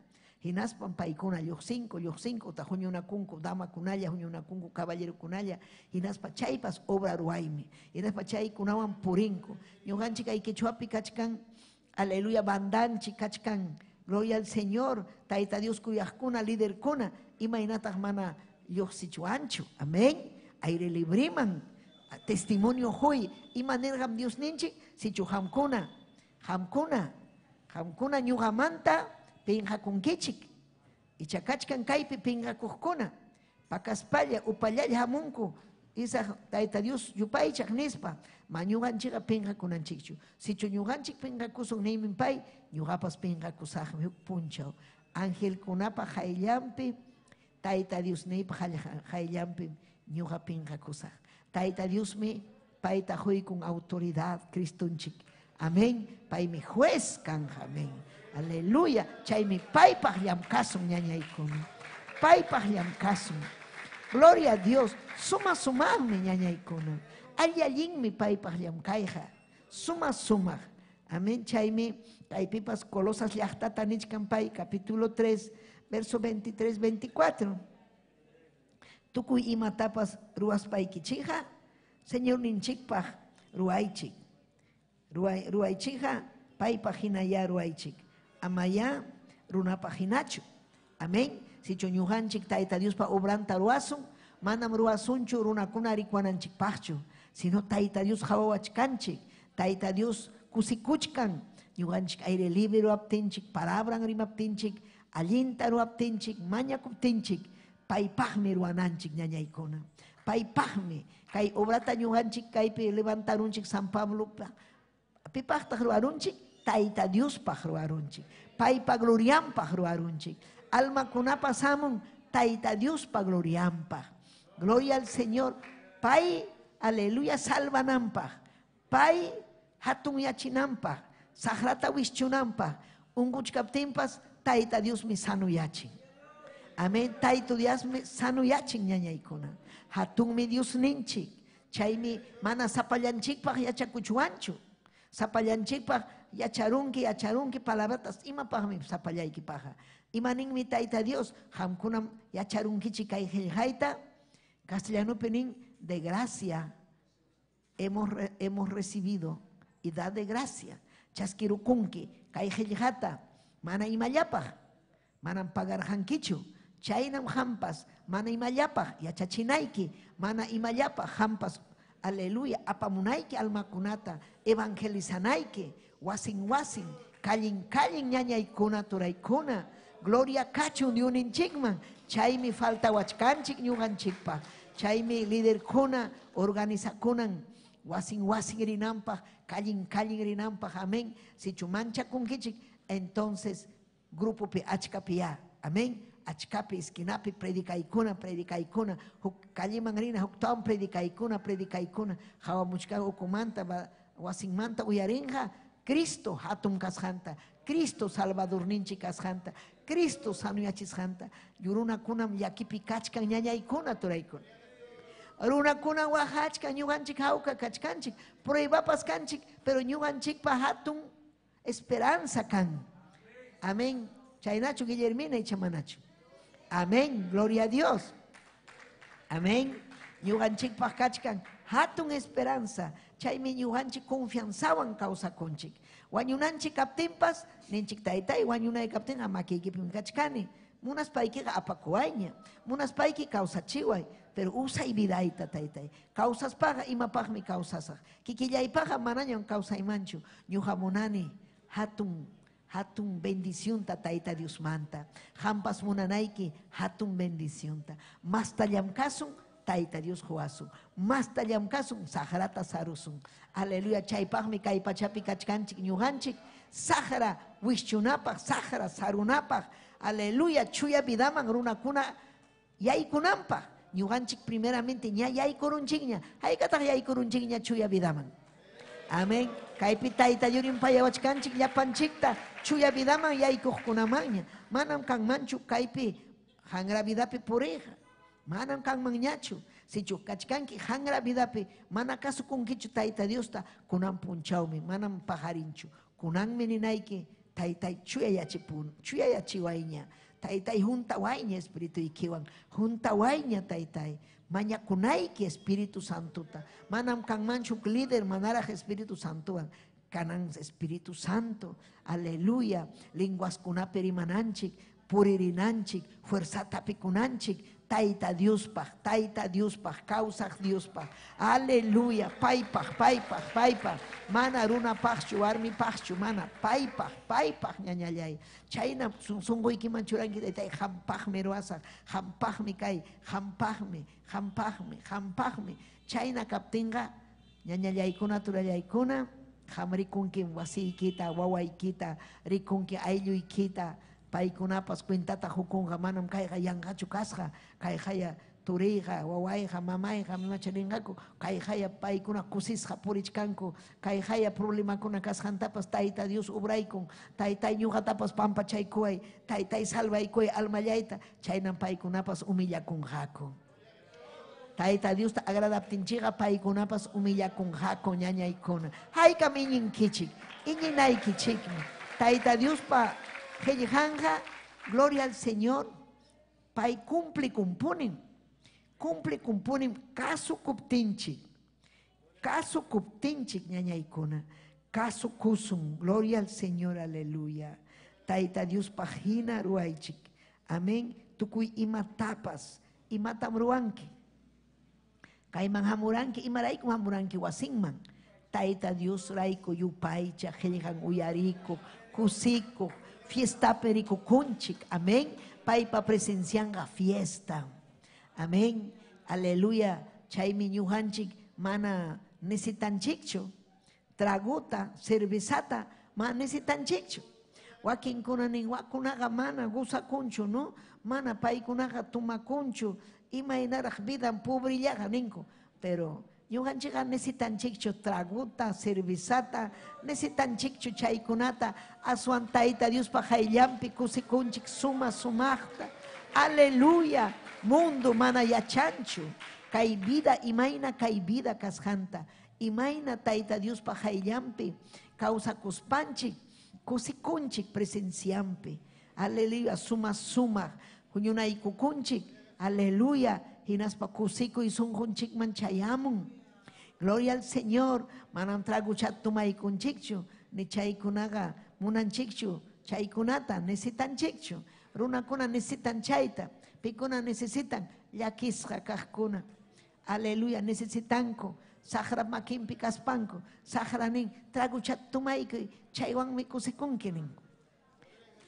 Hinaspam paykuna lluqsinku, lluqsinku, utaq huñunakunku, damakunalla, huñunakunku, caballerokunalla, hinaspa chaypas obra ruwaymi. Hinaspa chaykunawan purinku. Ñuqanchik kay quechuapi kachkan, aleluya, bandanchik kachkan, gloria al Señor, Tayta Dios kuyaqkuna, liderkuna, imaynataq mana lluqsichuanchu. Amén. Aire libriman, testimonio huy, ima nirqam Dios ninchik, sichu hamkuna, hamkuna, hamkuna ñuqamanta pinqakunkichik. Icha kachkan kaypi pinqakuqkuna, pakaspalla, upallalla hamunku, isaq Tayta Dios yupaychaq nispa, ma ñuqanchikqa pinqakunanchikchu. Sichu ñuqanchik pinqakusun niymin pay, ñuqapas pinqakusaqmi huk punchaw. Angelkunapa hayllanpi, Tayta Diosniypa hayllanpi ñuqa pinqakusaq. Tayta Diosmi payta huykun autoridad Cristonchik. Amén. Paymi juez kanja. Amén. Aleluya. Chaymi paypaq llamkasun ñañaykuna. Paypaq llamkasun. Gloria a Dios. Suma sumaqmi ñañaykuna. Alli allinmi paypaq llamkayqa. Suma sumaq. Amén. Chaymi kaypipas Colosas llaqtata nichkan pay, capítulo 3, verso 23, 24. Tukuy imatapas ruwaspaykichikqa, Señor ninchikpaq ruwaychik. Ruwaychikqa paypaq hinaya ruwaychik. Amaya runapaq hinachu. Amén. Sichu ñuqanchik Tayta Diospa obranta ruwasun, manam ruwasunchu runakuna rikuwananchikpaqchu, sino Tayta Dios qhawawachkanchik, Tayta Dios kusikuchkan, ñuqanchik aire libre ruwaptinchik, palabran rimaptinchik, allinta ruwaptinchik, mañakuptinchik, paypaqmi ruwananchik ñañaykuna. Paypaqmi kay obrata ñuqanchik kaypi levantarunchik San Pablopa. Pipaqtaq ruwarunchik? Tayta Diospaq ruwarunchik. Paypa glorianpaq ruwarunchik. Almakunapas hamun Tayta Diospa glorianpaq. Gloria al Señor. Pay, aleluya, salvananpaq. Pay hatunyachinanpaq. Saqrata wischunanpaq. Unquchkaptinpas Tayta Diosmi sanuyachin. Amén. Tayta Diosmi sanuyachin ñañaykuna. Hatunmi Dios ninchik. Chaymi mana sapallanchikpaq yachakuchuanchu. Sapallanchikpaq yacharunki, yacharunki palabratas imapaqmi sapallaykipaqqa. Imaninmi Tayta Dios, qamkunam yacharunkichik kay qillqayta, castellanopi nin de gracia hemos recibido y da de gracia. Chaskirukunki kay qillqata mana imallapaq, manam pagarqankichu. Chaynam hampas, mana imallapaq yachachinayki, mana imallapaq hampas, aleluya, apamunayki almakunata, evangelizanayki, wasin wasin, kallin kallin ñañaykuna turaykuna, gloria kachun diuninchikman, chaymi faltawachkanchik ñuqanchikpaq, chaymi liderkuna organizakunan, wasin wasin rinanpaq, kallin kallin rinanpaq, amén. Sichu manchakunkichik, entonces grupopi achkapi ya, amén. Achkapi, esquinapi, predicaykuna, predicaykuna, huk kalliman rina, huk tawan predicaykuna, predicaykuna, hawamuchka ukumanta, wasinmanta uyarinqa, Cristo hatun kasqanta, Cristo Salvadorninchik kasqanta, Cristo sanuyachisqanta. Runakunam llakipi kachkan ñañaykuna turaykuna. Runakuna waqachkan ñuqanchik hawka kachkanchik, pruebapas kanchik, pero ñuqanchikpa hatun esperanza kan. Amén. Chaynachu Guillermina icha manachu. Amén. Gloria a Dios. Amén. Ñuqanchikpaq kachkan hatun esperanza. Chaymi ñuqanchik confianzawan kawsakunchik. Wañunanchik kaptinpas, ninchik taytay wañunay kaptinqa makiykipim kachkani. Munaspaykiqa apakuwayña. Munaspayki kawsachiway. Pero usay vidayta taytay. Kawsaspaqa imapaqmi kawsasaq. Kikillaypaqa manañam kawsaymanchu. Ñuqa munani hatun hatun bendicionta tayta Diosmanta. Hampas munanayki hatun bendicionta. Masta llamkasun tayta Dios huwasun. Masta llamkasun saqrata sarusun. Aleluya. Chaypaqmi kay pachapi kachkanchik ñuqanchik. Saqra wischunapaq, saqra sarunapaq. Aleluya. Chuya vidaman runakuna yaykunanpaq. Ñuqanchik primeramente ña yaykurunchikña. Haykataq yaykurunchikña chuya vidaman. Amén. Kaypi tayta yurinpayawachkanchik llapanchikta chuya vidaman yaykuqkunamanña. Manam kanmanchu kaypi hangra vidapi puriqa. Manam kanmanñachu. Sichu kachkanki hangra vidapi mana kasukunkichu tayta Diosta kunan punchawmi manam pajarinchu. Kunanmi ninayki taytay chuyayachipun chuyayachiwayña. Taytay juntawayña espirituykiwan. Juntawayña taytay. Mañakunayki Espíritu Santuta. Manam kanmanchu líder manaraq Espíritu Santuwan. Kanan Espíritu Santo. Aleluya. Linguaskunapi rimananchik, puririnanchik, fuerzata pikunanchik. Tayta Diospaq, Tayta Diospaq, kawsaq Diospaq. Aleluya. Paypaq, paypaq, paypaq. Mana runapaqchu, warmipaqchu, mana paypaq, paypaq ñañallay. Chayna sunquykiman churanki taytay hampaqmi ruwasaq, hampaqmi kay, hampaqmi, hampaqmi, hampaqmi. Chayna kaptinqa ñañallaykuna, turallaykuna, qam rikunki wasiykita, wawaykita, rikunki aylluykita. Paykunapas cuentata hukunqa manam kayqa yanqachu kasqa, kayqaya turiyqa, wawayqa, mamayqa imacha ninqaku, kayqaya paykuna kusisqa purichkanku, kayqaya problemakuna kasqantapas Tayta Dios ubraykun, taytay ñuqatapas pampachaykuway, taytay salvaykuway almallayta, chaynam paykunapas humillakunqaku. Tayta Diosta agradaptinchikqa paykunapas humillakunqaku ñañaykuna. Haykam iñinkichik, iñinaykichikmi. Tayta Diospa qillqanqa, gloria al Señor, pay cumple kumpunin, cumple kumpunin kasukuptinchik, kasukuptinchik ñañaykuna, kasukusun, gloria al Señor, aleluya. Tayta Diospaq hina ruwaychik, amén. Tukuy imatapas, imatam ruwanki. Kayman hamuranki, imaraykum hamuranki wasinman. Tayta Dios rayku yupaycha, qillqan uyarikuq, kusikuq, fiestapi rikukunchik, amén. Paypa presencianqa fiesta, amén. Aleluya. Chaymi ñuqanchik mana necesitanchikchu traguta, cervezata, mana necesitanchikchu. Wakinkuna nin wakunaqa mana gusakunchu, no? Mana paykunaqa tumakunchu, imaynaraq vidan pobrillaqa ninku. Pero ñuqanchikqa necesitanchikchu traguta, cervezata, necesitanchikchu chaykunata, aswan Tayta Diospa hayllanpi kusikunchik suma sumaqta. Aleluya. Mundo mana yachanchu kay vida imayna kay vida kasqanta, imayna Tayta Diospa hayllanpi kawsakuspanchik kusikunchik presenciampi. Aleluya, suma sumaq huñunaykukunchik. Aleluya, hinaspa kusikuy sunqunchikman chayamun. Gloria al Señor, manam traguchat tumaykunchikchu, ni chaykunaqa munanchikchu, chaykunata necesitanchikchu. Runakuna necesitan chayta, pikuna necesitan llakisqa kaqkuna. Aleluya, necesitanku saqra makinpi kaspanku, saqra nin traguchat tumaykuy, chaywanmi kusikunki ninku.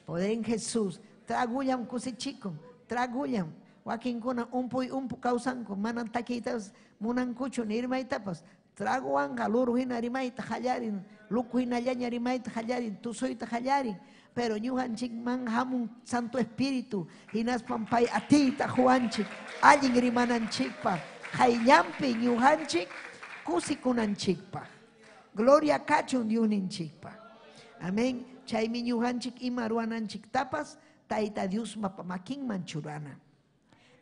Poder en Jesús, tragullam kusichikun, tragullam. Wakinkuna umpuy umpu kawsanku, manam takiytapas munankuchu ni rimaytapas. Traguwanqa luru hina rimayta qallarin, luku hinallaña rimayta qallarin, tusuyta qallarin. Pero ñuqanchikman hamun Santo Espíritu, hinaspam pay atiyta huwanchik, allin rimananchikpaq, hayllanpi ñuqanchik kusikunanchikpaq. Gloria kachun Diosninchikpaq. Amén. Chaymi ñuqanchik ima ruwananchiktapas Tayta Diospa makinman churana.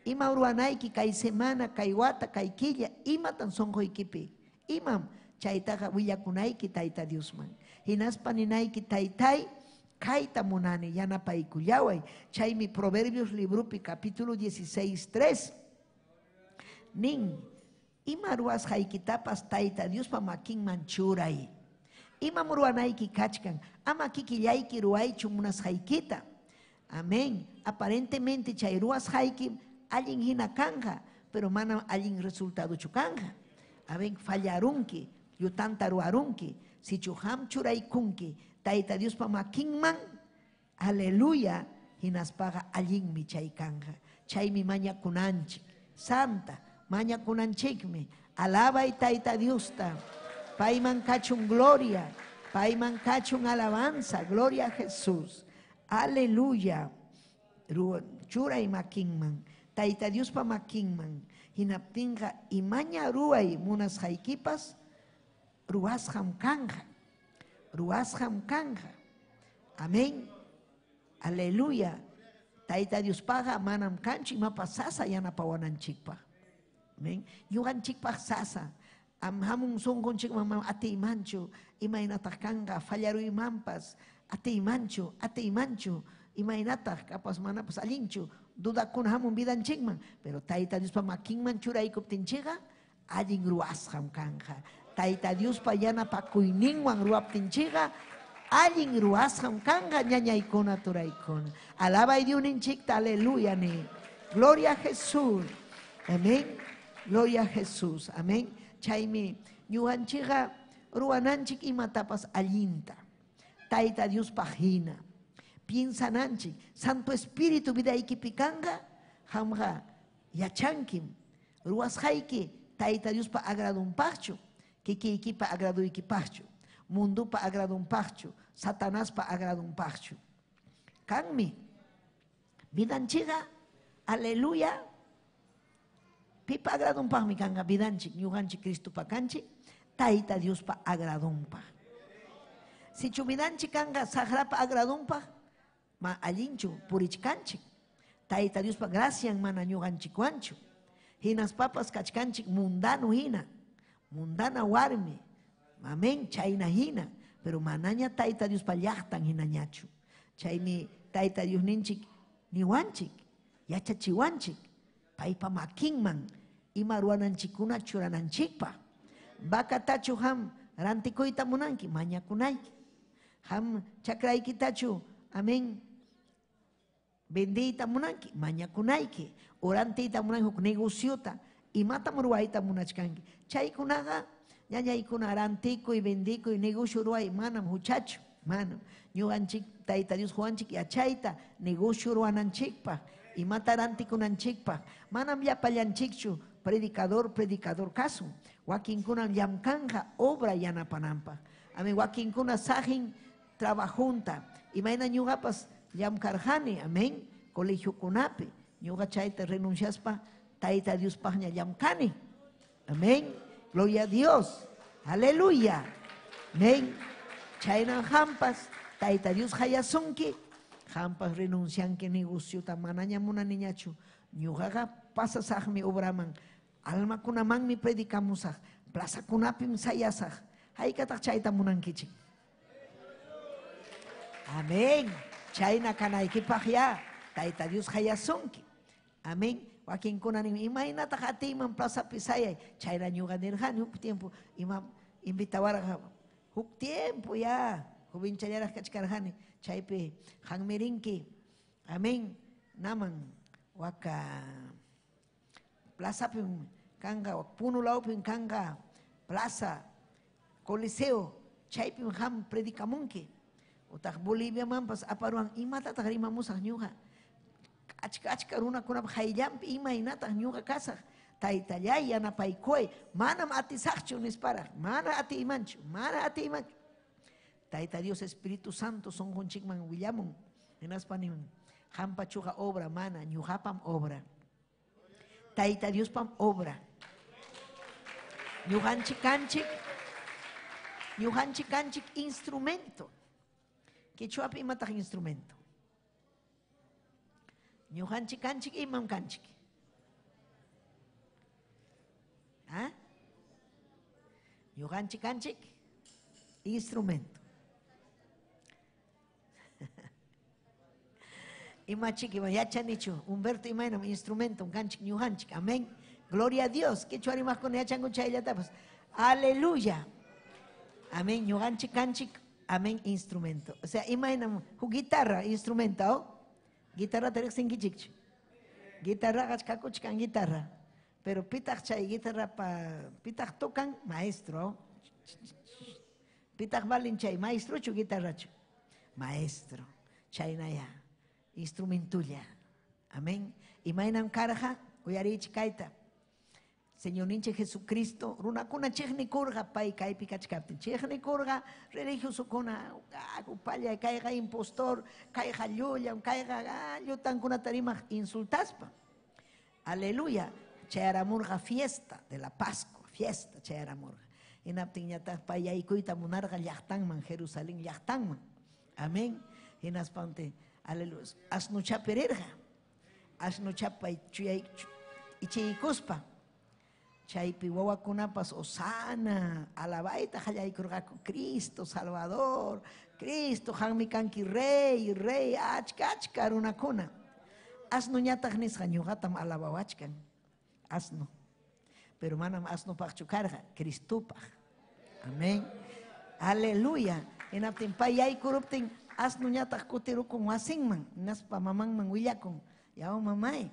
Ima ruwanayki kay semana, kay wata, kay killa, imatan sunquykipi? Imam chaytaqa willakunayki Tayta Diosman. Hinaspa ninayki Taytay, kayta munani, yanapaykullaway. Chaymi Proverbios libropi capítulo 16, 3 nin, ima ruwasqaykitapas Tayta Diospa makinman churay. Imam ruwanayki kachkan, ama kikillayki ruwaychu munasqaykita. Amén. Aparentemente chay ruwasqayki allin hina kanja, pero manam allin resultadochu kanja. Amén, fallarunki, llutanta ruwarunki, sichu ham churaykunki, Tayta Diospa makinman, aleluya, hinaspaqa allinmi chay kanja. Chaymi mañakunanchik, santa, mañakunanchikmi, alabay Tayta Diosta, payman kachun gloria, payman kachun alabanza, gloria a Jesús, aleluya. Churay makinman, Tayta Diospa makinman, hinaptinqa imaña ruway munasqaykipas ruwasqam kanja, ruwasqam kanja. Amén. Aleluya. Tayta Diospaqa manam kanchu imapas sasa yanapawananchikpaq. Amén. Ñuqanchikpaq sasa. Am hamun sunqunchikman manam atiymanchu, imaynataq kanqa, fallaruymanpas, atiymanchu, atiymanchu, imaynataq kapas manapas allinchu, dudakuna hamun vidanchikman, pero Tayta Diospa makinman churaykuptinchikqa allin ruwasqam kanja. Tayta Diospa yanapakuyninwan ruwaptinchikqa allin ruwasqam kanja, ñañaykuna turaykuna. Alabay Diosninchikta, aleluya ni. Gloria a Jesús. Amén. Gloria a Jesús. Amén. Chaymi ñuqanchikqa ruwananchik imatapas allinta. Tayta Diospaq hina. Piensananchik, Santo Espíritu vidaykipi kanqa, qamqa yachankim. Ruwasqayki Tayta Diospa agradunpaqchu, kikiykipa agraduykipaqchu, mundupa agradunpaqchu, Satanaspa agradunpaqchu. Kanmi vidanchikqa, aleluya, pipa agradunpaqmi kanqa vidanchik, ñuqanchik Cristopa kanchik, Tayta Diospa agradunpaq. Sichu vidanchik kanqa saqrapa agradunpaq, ma allinchu purichkanchik. Tayta Diospa gracian mana ñuqanchikwanchu. Hinaspapas kachkanchik mundano hina, mundana warmi, amén, chayna hina, pero manaña Tayta Diospa llaqtan hinañachu. Chaymi Tayta Diosninchik niwanchik, yachachiwanchik, paypa makinman ima ruwananchikkuna churananchikpaq. Vacatachu ham rantikuyta munanki, mañakunayki. Ham chakraykitachu, amén, vendiyta munanki, mañakunayki. Orantiyta munanki huk negociota, imatam ruwayta munachkanki. Chaykunaqa ñañaykuna rantikuy, vendikuy, negocio ruway manam huchachu, manam. Ñuqanchik Tayta Dios quwanchik yachayta negocio ruwananchikpaq, imata rantikunanchikpaq. Manam llapallanchikchu predicador, predicador kasun. Wakinkunam llamkanja obra yanapananpaq. Amén, wakinkuna sajin trabajunta. Imayna ñuqapas llamkarjani, amén, colegiokunapi. Ñuqa chayta renunciaspa Tayta Diospaqña llamkani. Amén. Gloria a Dios. Aleluya. Amén. Chayna hampas Tayta Dios hayasunki, hampas renuncianki negociota manaña munaniñachu. Ñuqaqa pasasaqmi obraman, almakunamanmi predicamusaq, plazakunapim sayasaq. Haykataq chayta munankichik. Amén. Chayna kanaykipaq ya Tayta Dios hayasunki. Amén. Wakinkuna nin imaynataq atiyman plazapi sayay. Chayna ñuqa nirqani huk tiempo ima invitawarqa huk tiempo ya jovenchallaraq kachkarqani chaypi qanmi rinki. Amén. Naman waka plazapim kanqa, Puno lawpim kanqa plaza Coliseo, chaypim qam predicamunki. Utaq Boliviamanpas aparuwan imatataq rimamusaq ñuqa. Achka achka runakunapa hayllanpi imaynataq ñuqa kasaq. Taytallay yanapaykuway, manam atisaqchu nisparaq, mana atiymanchu, mana atiymanchu. Tayta Dios Espíritu Santo sunqunchikman willamun. Hinaspa nin, qampachuqa obra mana, ñuqapam obra. Tayta Diospam obra. Ñuqanchik kanchik, ñuqanchik kanchik instrumento. Quechuapi imataq instrumento? Ñuqanchik kanchik imam kanchik. ¿Ah? Ñuqanchik kanchik instrumento. Imachik ima yachanichu Humberto imaynam instrumento kanchik ñuqanchik. Amén. Gloria a Dios. Quechua rimaqkuna yachanku chayllatapas. Aleluya. Amén. Ñuqanchik kanchik. Amén. Instrumento. O sea, imaynam huk guitarra instrumento. Oh? Guitarra riqsinkichikchu. Guitarra kakuchkan guitarra. Pero pitaq chay guitarra pa pitaq tocan maestro. Pitaq valin chay maestrochu guitarrachu. Maestro. Chaynaya. Instrumentulla. Amén. Imaynam karqa uyarichik kayta. Señorninchik Jesucristo runakuna chiqnikurqa pay kaypi kachkaptin. Chiqnikurqa religiosokuna upalla kayqa impostor, kayqa llullam, kayqa llutankunata rimaq insultaspa. Aleluya. Chayaramurqa fiesta de la Pascua, fiesta chayaramurqa. Hinaptinñataq pay yaykuyta munarqa llaqtanman, Jerusalén llaqtanman. Amén. Hinaspante, aleluya, asnuchapi rirqa. Asnuchapay chuyay ichiykuspa. Chaypi wawakunapas osana, alabayta qallaykurqaku, Cristo Salvador, Cristo qammi kanki rey, rey, achka achka runakuna. Asnuñataq nisqa ñuqatam alabawachkan, asno. Pero manam asnupaqchu karqa, Cristopaq. Amén. Aleluya. Hinaptin pay yaykuruptin asnuñataq kutirukun wasinman, hinaspa mamanman willakun, yaw mamay,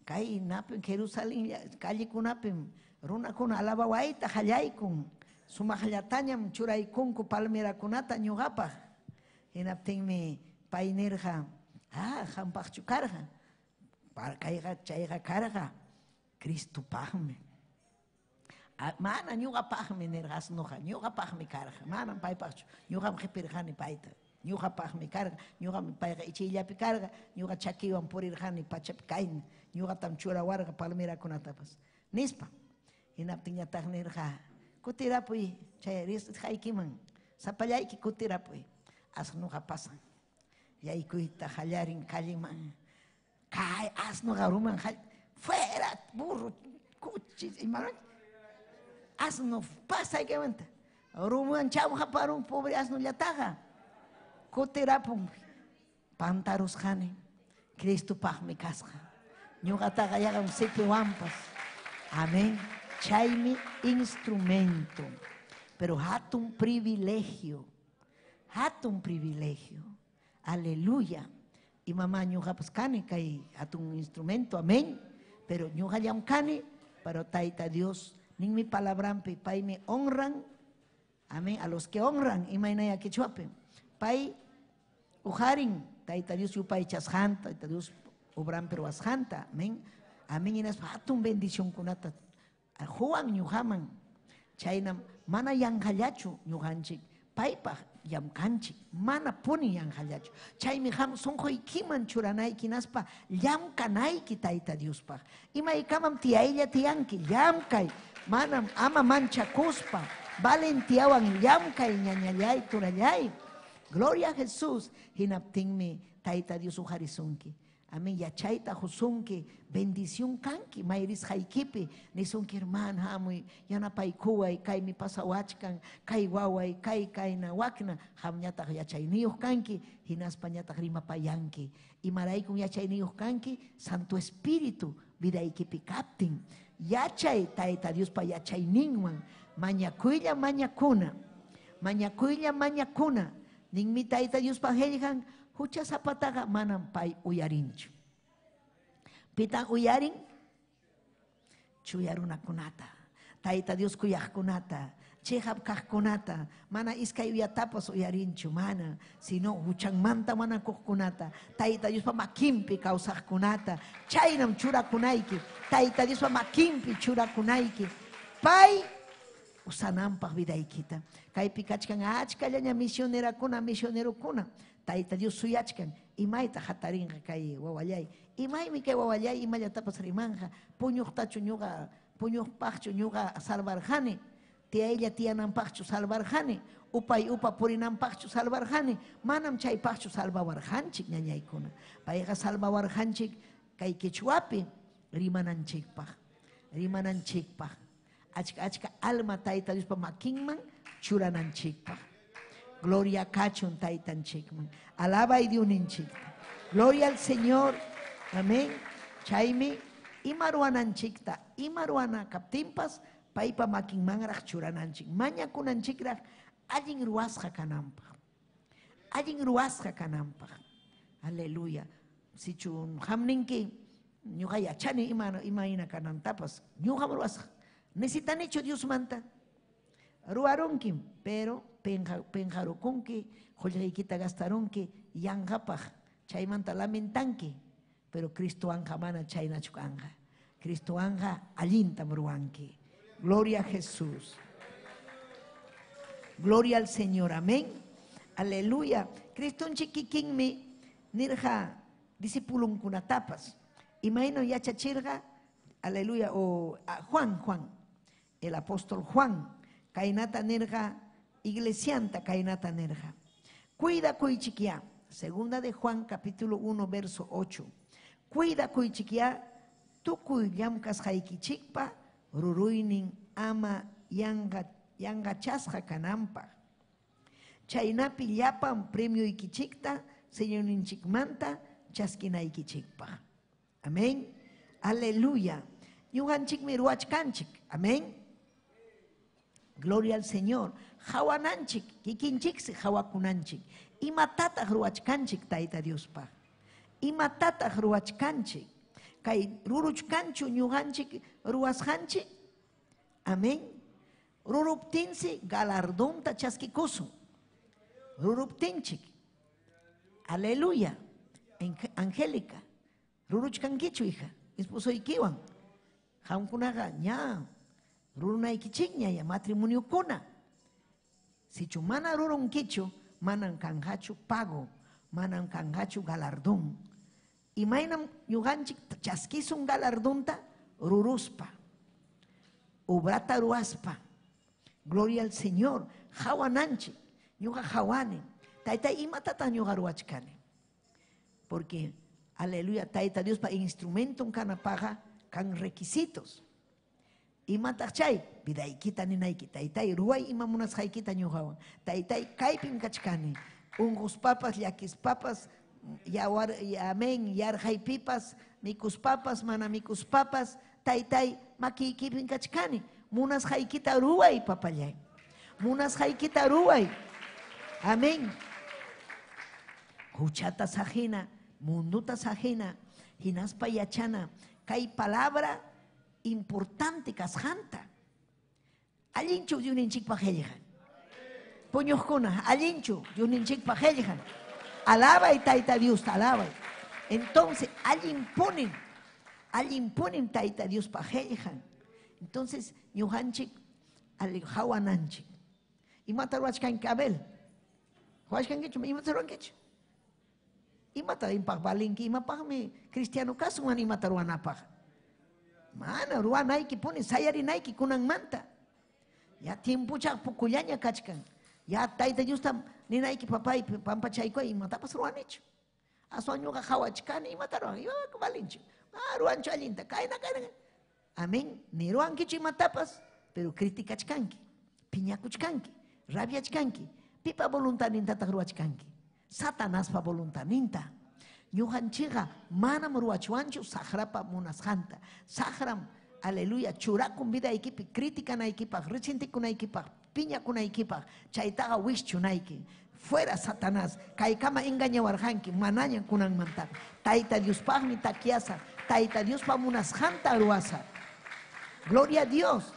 kay napim Jerusalén callekunapim runakuna alabawayta qallaykun, sumaqllatañam churaykunku palmerakunata ñuqapaq. Hinaptinmi pay nirqa, ah, qampaqchu karqa, kayqa chayqa karqa Cristopaqmi. Mana ñuqapaqmi nirqa asnuqa, ñuqapaqmi karqa, manam paypaqchu, ñuqam qipirqani payta. Ñuqapaqmi karqa, ñuqam payqa ichiyllapi karqa, ñuqa chakiwan purirqani pachapi kayna, ñuqatam churawarqa palmerakunatapas. Nispa. Hinaptinñataq nirqa, kutirapuy chay risqaykiman, sapallayki kutirapuy. Asnuqa pasan. Yaykuyta qallarin calleman. Kay asnuqa ruman fuera burro, kuchi, ima asno pasaykaymanta. Ruman chawqaparun pobre asnullataqa. Kutirapun pantarusqani, Cristopaqmi kasqa. Ñuqataqa yaqam sipiwanpas. Amén. Chaymi instrumento. Pero hatun privilegio. Hatun privilegio. Aleluya. Y mamá ñuqapas kani kay hatun instrumento. Amén. Pero ñuqallam kani, pero Tayta Dios ninmi palabrampi paymi honran. Amén. A los que honran imaynaya quichuapi. Pay ujarin Tayta Dios yupaychasqanta, Tayta Dios obrampi ruwasqanta. Amén. Amén. Hinaspa hatun bendicionkunata Juan ñuqaman. Chaynam mana yanqallachu ñuqanchik paypaq llamkanchik, mana puni yanqallachu. Chaymi qam sunquykiman churanayki hinaspa llamkanayki Tayta Diospaq. Imaykamam tiyaylla tiyanki, llamkay, manam ama manchakuspa, valentiawan llamkay ñañallay turallay. Gloria a Jesús. Hinaptinmi Tayta Dios ujarisunki. Amén. Yachayta husunki, bendición kanki, mayrisqaykipi, nisunki hermana, hamuy, yanapaykuway, kaymi pasawachkan, kay waway, kay kayna wakna, qamñataq yachayniyuq kanki, hinaspa ñataq rimapayanki. Imaraykun yachayniyuq kanki, Santo Espíritu vidaykipi kaptin. Yachay Tayta Diospa yachayninwan, mañakuylla mañakuna, mañakuylla mañakuna, ninmi Tayta Diospa qillqan, huchasapataqa manam pay uyarinchu. Pitan uyarin? Chuya runakunata, Tayta Dios kuyaqkunata, chiqap kaqkunata, mana iskay uyatapas uyarinchu, mana, sino huchanmanta manakuqkunata, Tayta Diospa makinpi kawsaqkunata, chaynam churakunayki, Tayta Diospa makinpi churakunayki, pay usananpaq vidaykita. Kaypi kachkan achkallaña misionerakuna, misionerokuna, Tayta Dios suyachkan, imayta hatarinqa kay wawallay, imaymi kay wawallay imallatapas rimanqa, puñuqtachu ñuqa, puñuqpaqchu ñuqa salvarqani. Tiyaylla tiyananpaqchu salvarqani, upay upa purinanpaqchu salvarqani, manam chaypaqchu salvawarqanchik ñañaykuna. Payqa salvawarqanchik kay quechuapi rimananchikpaq, rimananchikpaq. Achka achka alma Tayta Diospa makinman churananchikpaq. Gloria kachun Taytanchikman. Alabay Diosninchikta. Gloria al Señor. Amén. Chaymi ima ruwananchikta, ima ruwana kaptinpas paypa makinmanraq churananchik. Mañakunanchikraq allin ruwasqa kananpaq. Allin ruwasqa kananpaq. Aleluya. Sichu qam ninki ñuqa yachani ima imayna kanantapas, ñuqam ruwasaq. Necesitanichu Diosmanta. Ruwarunkim, pero penqarukunki, qullqiykita gastarunki yanqapaq, chaymanta lamentanki, pero Cristowanqa mana chaynachu kanqa. Cristowanqa allintam ruwanki. Gloria a Jesús. Gloria al Señor, amén. Aleluya. Cristonchik kikinmi nirqa discipulunkunatapas. Imayna yachachirqa, aleluya, o Juan, Juan, el apóstol Juan, kaynata nirqa, iglesianta kaynata nirqa. Cuidakuychikyá, segunda de Juan capítulo 1 verso 8. Cuidakuychikyá tukuy llamkasqaykichikpa ruruynin ama yanqa yanqachasqa kananpaq. Chaynapi llapan premioykichikta Señorninchikmanta chaskinaykichikpaq. Amén. Aleluya. Ñuqanchikmi ruwachkanchik. Amén. Gloria al Señor. Hawananchik, kikinchiksi hawakunanchik. Imatataq ruwachkanchik Tayta Diospaq? Imatataq ruwachkanchik? Kay ruruchkanchu ñuqanchik ruwasqanchik? Amén. Ruruptinsi galardonta chaskikusun. Ruruptinchik. Aleluya. Angélica, ruruchkankichu hija, esposoykiwan. Qamkunaqa ña rurunaykichikña ya matrimoniokuna. Sichu mana rurunkichu, manam kanqachu pago, manam kanqachu galardón. Imaynam ñuqanchik chaskisun galardonta ruruspa, obrata ruwaspa. Gloria al Señor. Hawananchik, ñuqa hawani. Tayta, imatataq ñuqa ruwachkani? Porque, aleluya, Tayta Diospa instrumenton kanapaqqa kan requisitos. Imataq chay? Vidaykita ninayki. Taytay, ruway ima munasqaykita ñuqawan. Taytay, kaypim kachkani. Unquspapas, llakispapas, yawar, amén, yarqaypipas, mikuspapas, mana mikuspapas, taytay, makiykipim kachkani. Munasqaykita ruway, papallay. Munasqaykita ruway. Amén. Huchata saqina, munduta saqina, hinaspa yachana, kay palabra importante kasqanta. Allinchu Diosninchikpaq qillqan. Puñuqkuna, allinchu Diosninchikpaq qillqan. Alabay Tayta Diosta, alabay. Entonces, allinpunim, allinpunim Tayta Diospaq qillqan. Entonces, ñuqanchik hawananchik. Imata ruwachkanki Abel? Ruwachkankichu? Imata ruwankichu? Imata impaq valinki? Imapaqmi cristiano kasun mana imata ruwanapaq? Mana ruwanayki puni sayarinayki kunanmanta. Ya tiempochaq pukullaña kachkan. Ya Tayta Diosta ninayki papay pampachaykuway imatapas ruwanichu. Aswan ñuqa hawachkani imata ruwan? Ima valinchu? Ah, ruwanchu allinta. Kayna, kayna. Amén. Ni ruwankichu imatapas, pero criticachkanki, piñakuchkanki, rabiachkanki. Pipa voluntadnintataq ruwachkanki? Satanaspa voluntadninta. Ñuqanchikqa manam ruwachwanchu saqrapa munasqanta. Saqram, aleluya, churakun vidaykipi criticanaykipaq, resintikunaykipaq, piñakunaykipaq, chaytaqa wischunayki. Fuera Satanás, kaykama engañawarqanki, manaña kunanmantaqa. Tayta Diospaqmi takyasaq, Tayta Diospa munasqanta ruwasaq. Gloria a Dios.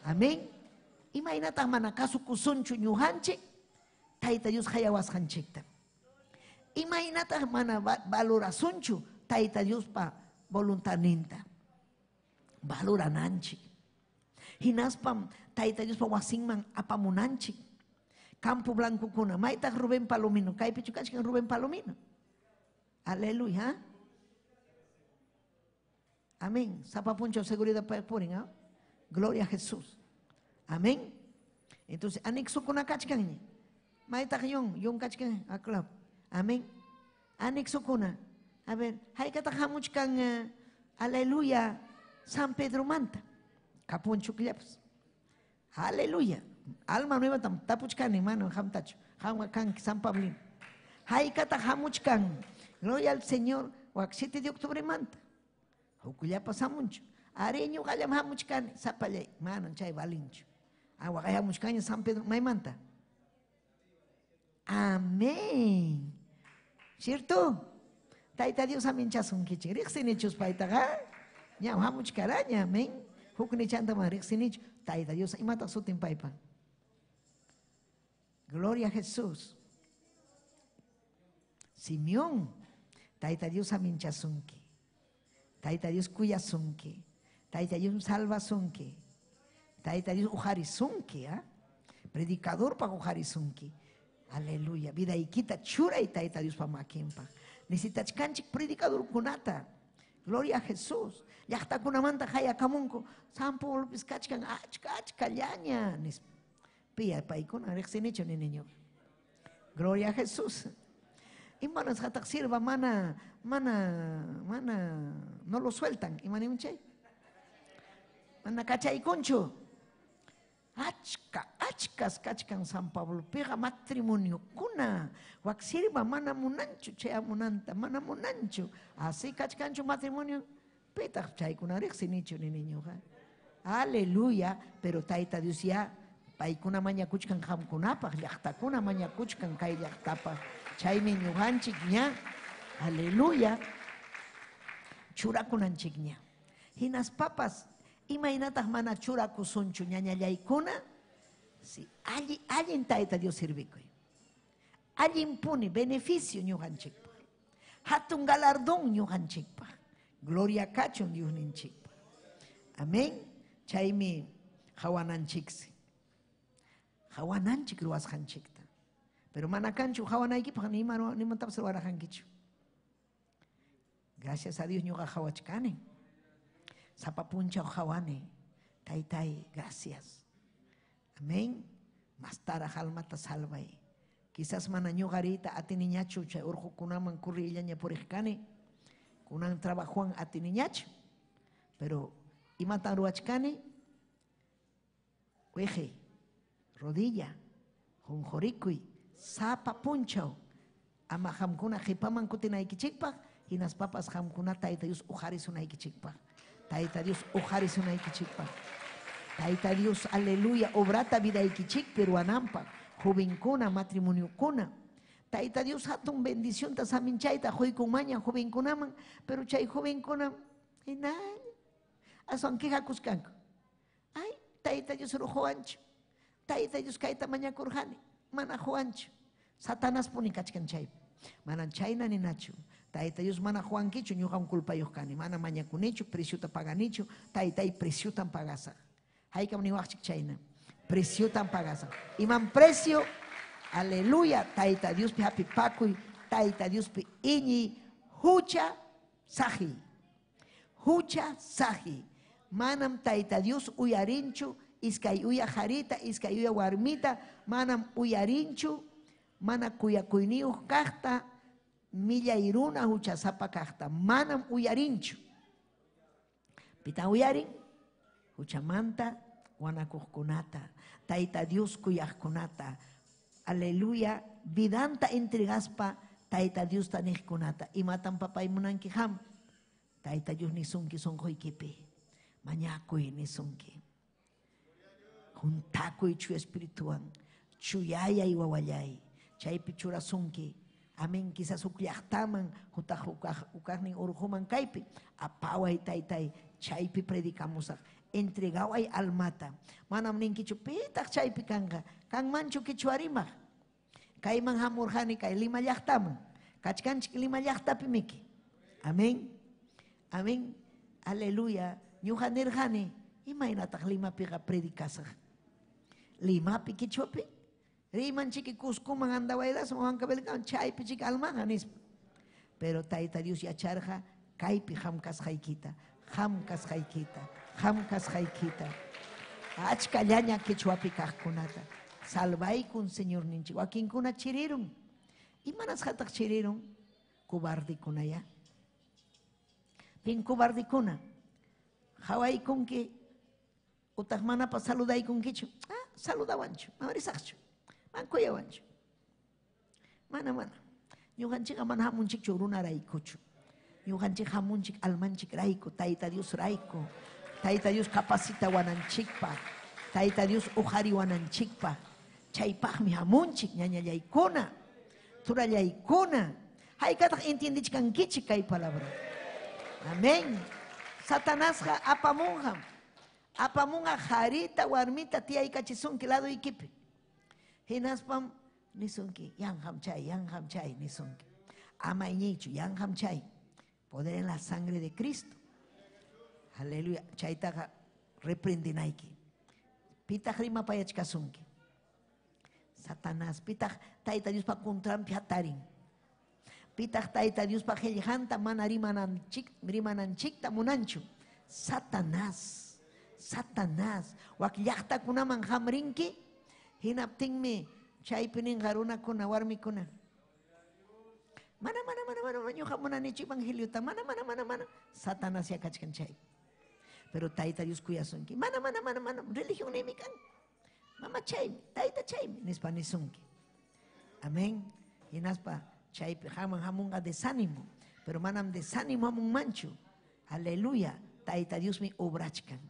Amén. Imaynataq mana kasukusunchu ñuqanchik Tayta Dios hayawasqanchikta. Imaynataq mana valorasunchu Tayta Diospa voluntadninta. Valorananchik. Hinaspam Tayta Diospa wasinman apamunanchik. Campo Blancokuna, maytaq Rubén Palomino, kaypichu kachkan Rubén Palomino. Aleluya. Amén. Sapa punchaw seguridad purin, ¿ah? Gloria a Jesús. Amén. Entonces, anexokuna kachkanña. Maytaq yun, yun kachkan, aklap. Amén. Anexokuna. A ver, haykataq hamuchkan, aleluya, San Pedro manta. Kapunchukllapas. Aleluya. Alma nueva tam tapuchkani, mano, hamtachu. Hamwa kanki, San Pablino. Haykataq hamuchkan. Gloria al Señor, wak 7 de octubre manta. Hukullapas hamunchu. Ari ñuqallam hamuchkani, sapallay, mano, chay valinchu. Ah, waqay hamuchkani San Pedro maymanta. Amén. ¿Cierto? Tayta Dios aminchasunkichik. Riqsinichus paytaqa. Ña hamuchkaraña, amén. Huknichanta riqsinichu. Tayta Dios imataq sutin paypa. Gloria a Jesús. Simeón, Tayta Dios aminchasunki. Tayta Dios kuyasunki. Tayta Dios salvasunki. Tayta Dios ujarisunki, ¿ah? Predicador pa ujarisunki. Aleluya. Vida ikita churay Tayta Dios pa makinpa. Necesitachkanchik predicador kunata. Gloria a Jesús. Llaqtakunamanta hayakamunku. San Pablo kachkan achka achka llaña. Nispa. Pia paykuna riqsinichu ni niño. Gloria a Jesús. Imanasqataq sirva mana mana mana no lo sueltan. Imanimunchay? Mana kachaykunchu. Achka, achkas kachkan San Pablo piqa matrimonio kuna. Wak sirva mana munanchu chay munanta, mana munanchu. Así kachkanchu matrimonio. Pitaq chaykuna riqsinichu ni niñuqa. Aleluya, pero Tayta Dios ya paykuna mañakuchkan qamkunapaq, llaqtakuna mañakuchkan kay llaqtapaq. Chaymi ñuqanchik ña, aleluya, churakunanchik ña. Hinaspapas imaynataq mana churakusunchu ñañallaykuna? Si, alli, allin Tayta Dios sirvikuy. Allin puni beneficio ñuqanchikpaq. Hatun galardón ñuqanchikpaq. Gloria kachun Diosninchikpaq. Amén. Chaymi hawananchiksi. Hawananchik ruwasqanchikta. Pero mana kanchu hawanaykipaq ni ima nimantapas ruwarajankichu. Gracias a Dios ñuqa hawachkani. Sapa punchaw hawani. Taytay, gracias. Amén. Mastaraq almata salvay. Quizás mana ñuqarita atiniñachu chay urqukunaman kurrillaña puriqkani. Kunan trabajuan atiniñachu. Pero imatan ruwachkani? Weje, rodilla, junjorikuy, sapa punchaw. Ama qamkuna qipaman kutinaykichikpaq, hinaspapas qamkuna Tayta Dios uqarisunaykichikpaq. Tayta Dios uqarisunaykichikpaq. Tayta Dios, aleluya, obrata vidaykichikpi ruwananpaq, jovenkuna, matrimoniokuna. Tayta Dios hatun bendicionta saminchayta quykunmaña jovenkunaman, pero chay jovenkuna hinalla aswan quejakuskanku. Ay, Tayta Dios ruhuwanchu. Tayta Dios kayta mañakurqani, mana huwanchu. Satanás puni kachkan chaypi. Manan chayna ninachu. Tayta Dios mana huwankichu, ñuqam culpayuq kani, mana mañakunichu, preciota paganichu, taytay preciotan pagasaq. Haykam niwaqchik chayna. Preciotan pagasaq. Iman precio, aleluya, Tayta Diospi hapipakuy, Tayta Diospi iñiy, hucha saji. Hucha saji. Manam Tayta Dios uyarinchu, iskay uya jarita, iskay uya warmita, manam uyarinchu, mana kuyakuyniyuq kaqta, millay runa huchasapa kaqta, manam uyarinchu. Pitan uyarin? Huchamanta wanakuqkunata, Tayta Dios kuyaqkunata, aleluya, vidanta entregaspa Tayta Diosta niqkunata. Imatan papay munanki ham? Tayta Dios nisunki sunquykipi, mañakuy nisunki. Juntakuy chu espirituan, chuyayay wawallay, chaypi churasunki. Amén, quizás huk llaqtaman, hutaq hukaqnin urquman kaypi, apaway taytay, chaypi predicamusaq, entregaway almata. Manam ninkichu pitaq chaypi kanqa, kanmanchu kichwarimaq. Kayman hamurqani kay Lima llaqtaman, kachkanchik Lima llaqtapi miki. Amén, amén, aleluya. Ñuqa nirqani, imaynataq Limapiqa predicasaq? Limapi kichwapi? Riman chiki Cuscoman andawaydasan Huancavelicaman chaypi chiki almaqa nispa. Pero Tayta Dios yacharqa kaypi ham kasqaykita, ham kasqaykita, ham kasqaykita. Achkallaña quechuapi kaqkunata. Salvaykun Señorninchik. Wakinkuna chirirun. Imanasqataq chirirun? Cobardekuna ya. Pin cobardekuna. Qhawaykunki utaq manapas saludaykunkichu. Ah, saludawanchu, mana risaqchu, mana kuyawanchu. Mana, mana. Ñuqanchikqa mana hamunchikchu runaraykuchu. Ñuqanchik hamunchik almanchikrayku, Tayta Dios rayku. Tayta Dios capacitawananchikpaq, Tayta Dios uqariwananchikpaq. Chaypaqmi hamunchik ñañallaykuna, turallaykuna. Haykataq entiendichkankichik kay palabra? Amén. Satanasqa apamunqam. Apamunqa qarita, warmita tiyaykachisunki ladoykipi. Hinaspam nisunki, yanqam chay, yanqam chay, nisunki. Ama iñiychu, yanqam chay. Poder en la sangre de Cristo. Aleluya. Chaytaqa reprendinayki. Pitaq rimapayachkasunki. Satanás, pitaq Tayta Diospa contranpi hatarin. Pitaq Tayta Diospa qillqanta mana rimananchikta munanchu. Satanás, Satanás. Wak llaqtakunaman hamrinki, hinaptinmi chaypi ninqa runakuna, warmikuna. Mana, mana, mana, mana, ñuqa munanichu evangeliota. Mana, mana, mana, mana. Satanás ya kachkan chay. Pero Tayta Dios kuyasunki. Mana, mana, mana, mana. Religión nimi kan. Mama chaymi, tayta chaymi, nispa nisunki. Amén. Hinaspa chaypi haman hamunqa desánimo. Pero manam desánimo hamunmanchu. Aleluya. Tayta Diosmi obrachkan.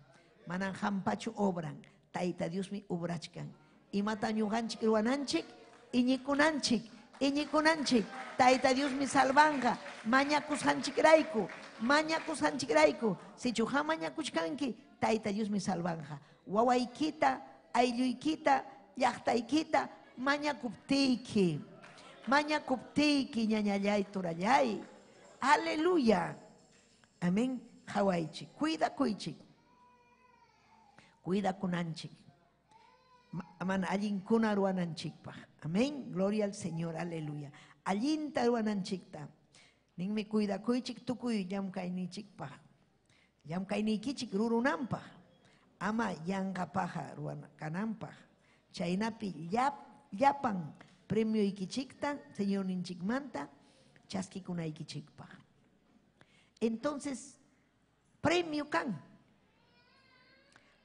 Manam hampachu obran. Tayta Diosmi obrachkan. Imata ñuqanchik ruwananchik, iñikunanchik, iñikunanchik. Tayta Diosmi salvanqa. Mañakusqanchikrayku, mañakusqanchikrayku. Sichu qam mañakuchkanki, Tayta Diosmi salvanqa. Wawaykita, aylluykita, llaqtaykita mañakuptiyki. Mañakuptiyki, ñañallay, turallay. Aleluya. Amén. Qhawaychik, cuidakuychik. Cuidakunanchik. Mana allinkuna ruwananchikpaq. Amén. Gloria al Señor. Aleluya. Allinta ruwananchikta. Ninmi cuidakuychik tukuy llamkayninchikpaq. Llamkayniykichik rurunanpaq. Ama yanqapaqa kananpaq. Chaynapi llapan premioykichikta Señorninchikmanta chaskikunaykichikpaq. Entonces, premio kan.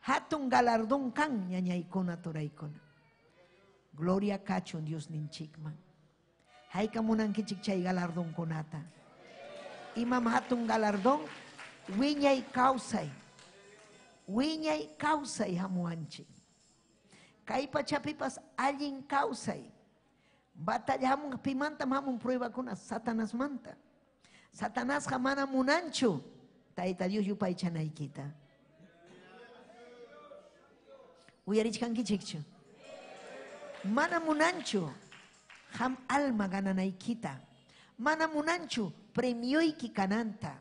Hatun galardón kan ñañaykuna turaykuna. Gloria kachun Dios ninchikman. Hayka munankichik chay galardonkunata. Imam hatun galardón wiñay kawsay. Wiñay kawsay hamuwanchik. Kay pachapipas allin kawsay. Batalla hamun pimantam hamun pruebakuna Satanasmanta. Satanasqa mana munanchu Tayta Dios yupaychanaykita. Uyarichkankichikchu. Mana munanchu ham alma gananaykita. Mana munanchu premioyki kananta.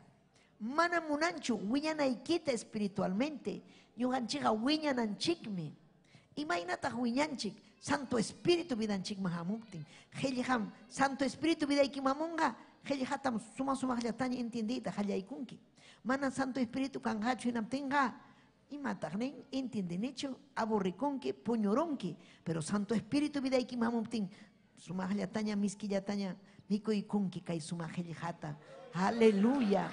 Mana munanchu wiñanaykita espiritualmente. Ñuqanchikqa wiñananchikmi. Imaynataq wiñanchik? Santo Espíritu vidanchikman hamuptin. Qillqam Santo Espíritu vidaykiman hamunqa, qillqatam suma sumaqllataña entiendiyta qallaykunki. Mana Santo Espíritu kanqachu hinaptinqa, imataq nin entiendinichu, aburrikunki, puñurunki. Pero Santo Espíritu vidaykiman hamuptin, sumaqllataña, miskillataña mikuykunki kay sumaq qillqata. Aleluya.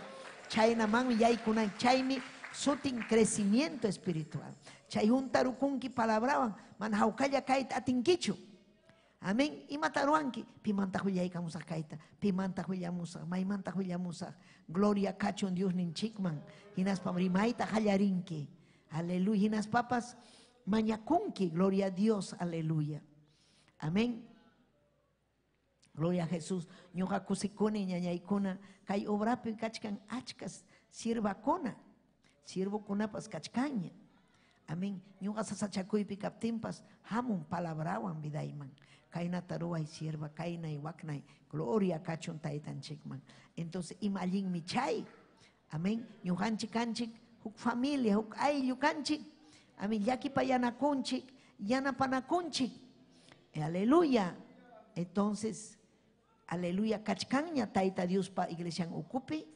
Chaynamanmi yaykunan, chaymi sutin crecimiento espiritual. Chay juntarukunki palabrawan, mana hawkalla kayta atinkichu. Amén. Imata ruwanki? Pimantaq willaykamusaq kayta, pimantaq willamusaq, maymantaq willamusaq. Gloria kachun Dios ninchikman. Hinaspam rimayta qallarinki. Aleluya. Hinaspapas mañakunki. Gloria a Dios. Aleluya. Amén. Gloria a Jesús. Ñuqa kusikuni ñañaykuna kay obrapi kachkan achkas siervakuna. Siervokunapas kachkanña. Amén. Ñuqa sasachakuypi kaptinpas hamun palabrawan vidayman. Kaynata ruway sierva, kaynay waknay. Gloria kachun taytanchikman. Entonces ima allinmi chay. Amén. Ñuqanchik kanchik huk familia, huk ayllu kanchik. Amén. Llakipayanakunchik, yanapanakunchik. Aleluya. Entonces, aleluya, kachkanña Tayta Diospa iglesian ukupi.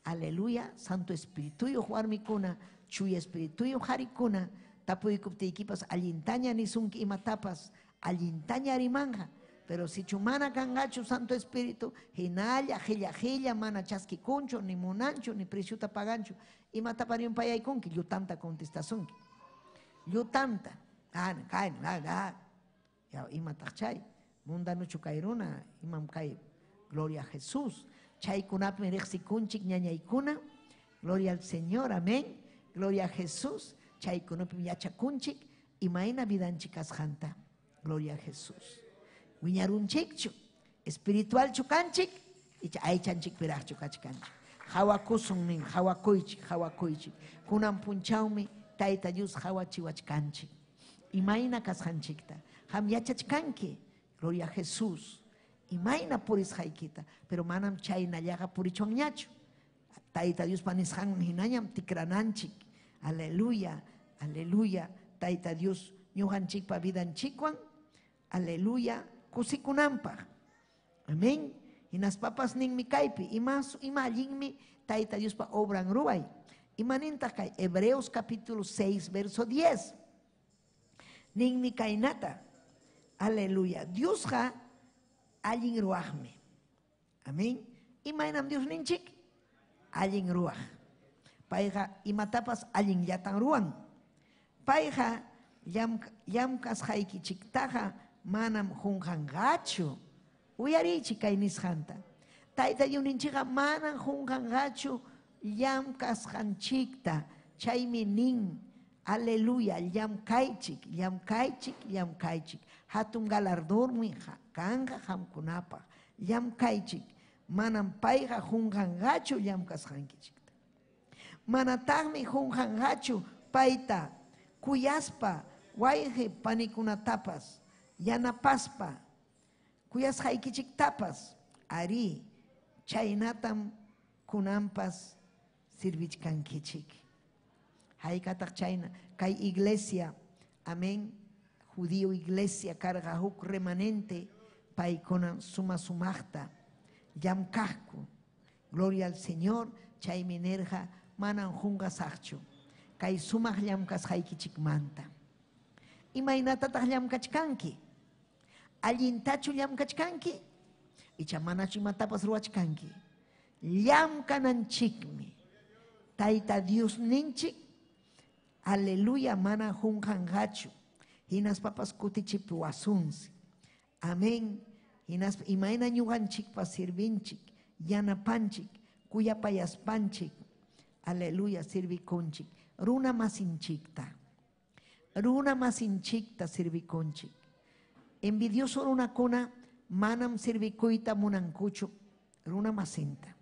Aleluya, Santo Espíritu warmikuna, Chuya Espíritu harikuna, Tapuykuptiykipas allintaña nisunki imatapas, allintaña rimanqa. Pero sichu mana kanqachu Santo Espíritu, hinalla, qilla qilla, mana chaskikunchu, ni munanchu, ni preciuta paganchu. Imatapa rimpayaykunki, llutanta contestasunki. Llutanta. Ya, imataq chay. Mundanuchu kay runa, imam kay. Gloria a Jesús. Chaykunapim riqsikunchik ñañaykuna. Gloria al Señor, amén. Gloria a Jesús. Chaykunapim yachakunchik imayna vidanchik kasqanta. Gloria a Jesús. Wiñarunchikchu, espiritualchu kanchik, icha aychanchikpiraqchu kachkanchik. Hawakusun nin, hawakuychik, hawakuychik. Kunan punchawmi Tayta Dios hawachiwachkanchik. Imayna kasqanchikta. Qam yachachkanki, Gloria a Jesús. Imayna purisqaykita, pero manam chaynallaqa purichwanñachu. Tayta Diospa nisqanman hinañam tikrananchik. Aleluya, aleluya. Tayta Dios ñuqanchikpa vidanchikwan, aleluya, kusikunanpaq. Amén. Hinaspapas ninmi kaypi, ima allinmi Tayta Diospa obran ruway. Imanintaq kay Hebreos capítulo 6, verso 10. Ninmi kaynata. Aleluya. Diosqa allin ruwaqmi. Amén. Imaynam Dios ninchik? Allin ruwaq. Payqa imatapas allinllatan ruwan. Payqa llamkasqaykichiktaqa manam qunqanqachu. Uyariychik kay nisqanta. Tayta Diosninchikqa manam qunqanqachu llamkasqanchikta. Chaymi nin, aleluya, llamkaychik, llamkaychik, llamkaychik. Hatun galardonmi kanqa qamkunapaq. Llamkaychik, manam payqa qunqanqachu llamkasqankichikta. Manataqmi qunqanqachu payta kuyaspa wayqi panikunatapas, yanapaspa, kuyasqaykichiktapas, arí, chaynatam kunanpas sirvichkankichik. Haykataq chayna, kay iglesia, amén, judío iglesia karqa huk remanente, paykuna suma sumaqta, llamkaqku. Gloria al Señor, chaymi nirqa manam qunqasaqchu. Kay sumaq llamkasqaykichikmanta. Imaynatataq llamkachkanki? Allintachu llamkachkanki? Icha manachu imatapas ruwachkanki? Llamkananchikmi. Tayta Dios ninchik, aleluya, mana qunqanqachu. Hinaspapas kutichipuwasunsi. Amén. Hinaspa imayna ñuqanchikpas sirvinchik, yanapanchik, kuyapayaspanchik, aleluya, sirvikunchik. Runa masinchikta. Runa masinchikta sirvikunchik. Envidioso runakuna manam sirvikuyta munankuchu runa masinta.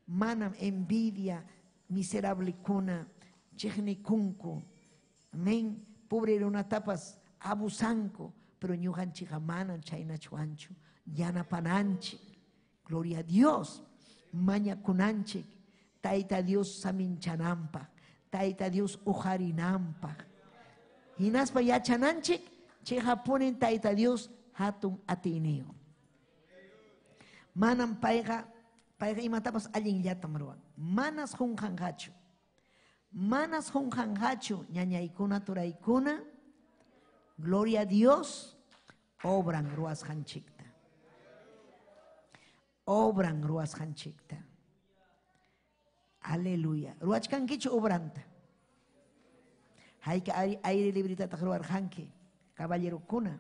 Manam envidia, miserablikuna, chiqnikunku. Amén. Pobre runatapas abusanku, pero ñuqanchikqa manam chaynachuanchu. Yanapananchik. Gloria a Dios. Mañakunanchik. Tayta Dios saminchananpaq. Tayta Dios uqarinanpaq. Hinaspa yachananchik, chiqapunin Tayta Dios hatun atiyniyu. Manam payqa imatapas allinllatam ruwan. Manas qunqanqachu. Manas qunqanqachu ñañaykuna turaykuna. Gloria a Dios, obran ruwasqanchikta. Obran ruwasqanchikta. Aleluya. Ruwachkankichu obranta. Hayka aire libritataq ruwarqanki, caballerokuna.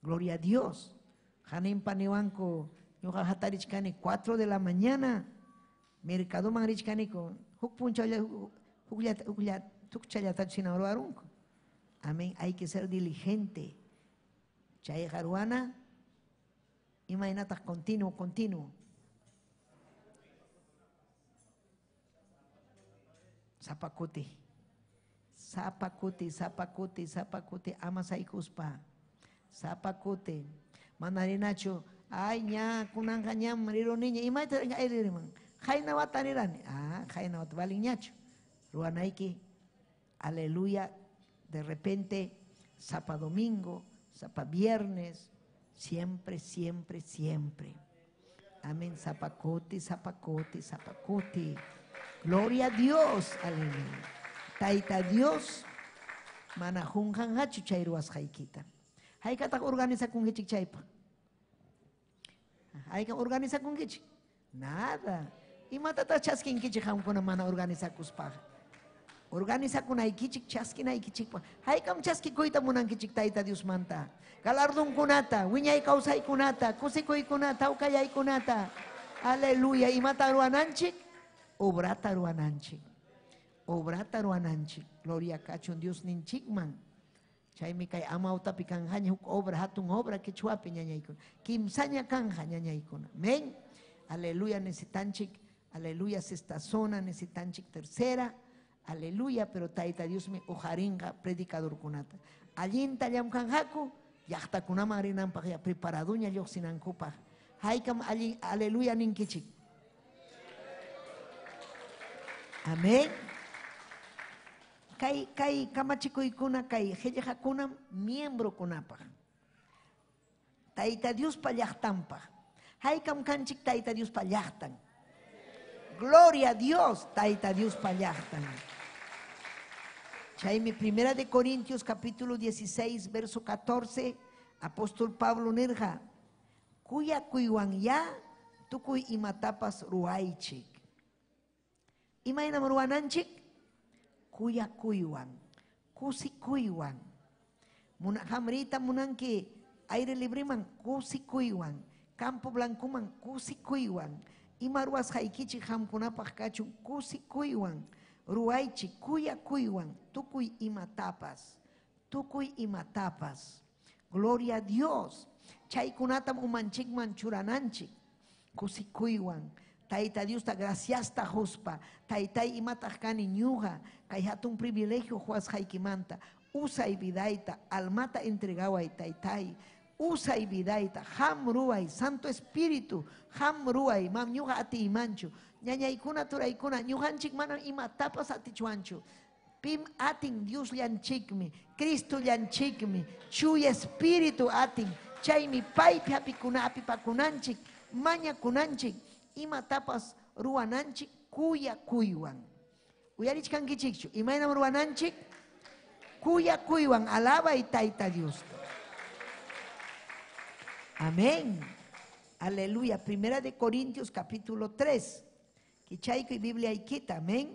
Gloria a Dios. Haninpa niwanku, ñuqa hatarichkani 4 de la mañana, mercadoman richkaniku, huk punchawlla, hukchallatachu hina ruwarunku. Amén. Hay que ser diligente. Chayqa ruwana, imaynataq continuo, continuo. Sapakuti. Sapakuti, sapakuti, sapakuti, ama saykuspa. Sapakuti. Manarinachu, ay ña, kunanqa ñam riruniña, imayta ayririman. Qayna wata rirani. Ah, qayna wata valinñachu. Ruwanayki, aleluya, de repente, sapa domingo, sapa viernes, siempre, siempre, siempre. Amén, sapakuti, sapakuti, sapakuti. Gloria a Dios, aleluya. Tayta Dios, Mana qunqanqachu chay ruwasqaykita. Haykataq organizakunkichik chaypaq? Hayka organizakunkichik? Nada. Imatataq chaskinkichik qamkuna mana organizakuspaqa? Organizakunaykichik chaskinaykichikpaq. Haykam chaskikuyta munankichik Tayta Diosmanta? Galardonkunata, wiñay kawsaykunata, kusikuykunata, hawkayaykunata. Aleluya. Imata ruwananchik? Obrata ruwananchik. Obrata ruwananchik. Gloria kachun Diosninchikman. Chaymi kay amawtapi kanqaña huk obra, hatun obra quechuapi ñañaykuna. Kimsaña kanja ñañaykuna. Amén. Aleluya, necesitanchik. Aleluya, sexta zona, necesitanchik tercera. Aleluya, pero Tayta Diosmi uqarinqa predicadorkunata. Allinta llamkanqaku, llaqtakunaman rinanpaq ya preparaduña lluqsinankupaq. Haykam allin aleluya ninkichik. Amén. Kay kay kamachikuykuna kay qillqakunam miembrokunapaq. Tayta Diospa llaqtanpaq. Haykam kanchik Tayta Diospa llaqtan. Gloria a Dios, Tayta Diospa llaqtan. Chaymi Primera de Corintios capítulo 16, verso 14, apóstol Pablo nirqa, kuyakuywanyá tukuy imatapas ruwaychik. Imaynam ruwananchik? Kuyakuywan, kusikuywan. Qam riyta munanki aire libreman kusikuywan, campo blancoman kusikuywan. Ima ruwasqaykichik qamkunapaq kachun kusikuywan. Ruwaychik kuyakuywan tukuy imatapas, tukuy imatapas. Gloria a Dios. Chaykunatam umanchikman churananchik kusikuywan. Tayta Diosta graciasta quspa. Taytay imataq kani ñuqa kay hatun privilegio quwasqaykimanta. Usay vidayta, almata entregaway taytay. Usay vidayta, qam ruway, Santo Espíritu, qam ruway, mam ñuqa atiymanchu. Ñañaykuna turaykuna, ñuqanchik manam imatapas atichwanchu. Pim atin Diosllanchikmi, Cristollanchikmi, Chuya Espíritu atin. Chaymi paypi hapikuna apipakunanchik, mañakunanchik, imatapas ruwananchik kuyakuywan. Uyarichkankichikchu, imaynam ruwananchik? Kuyakuywan, alabay Tayta Diosta. Amén. Aleluya. Primera de Corintios capítulo 3. Kichaykuy Biblia ikita. Amén.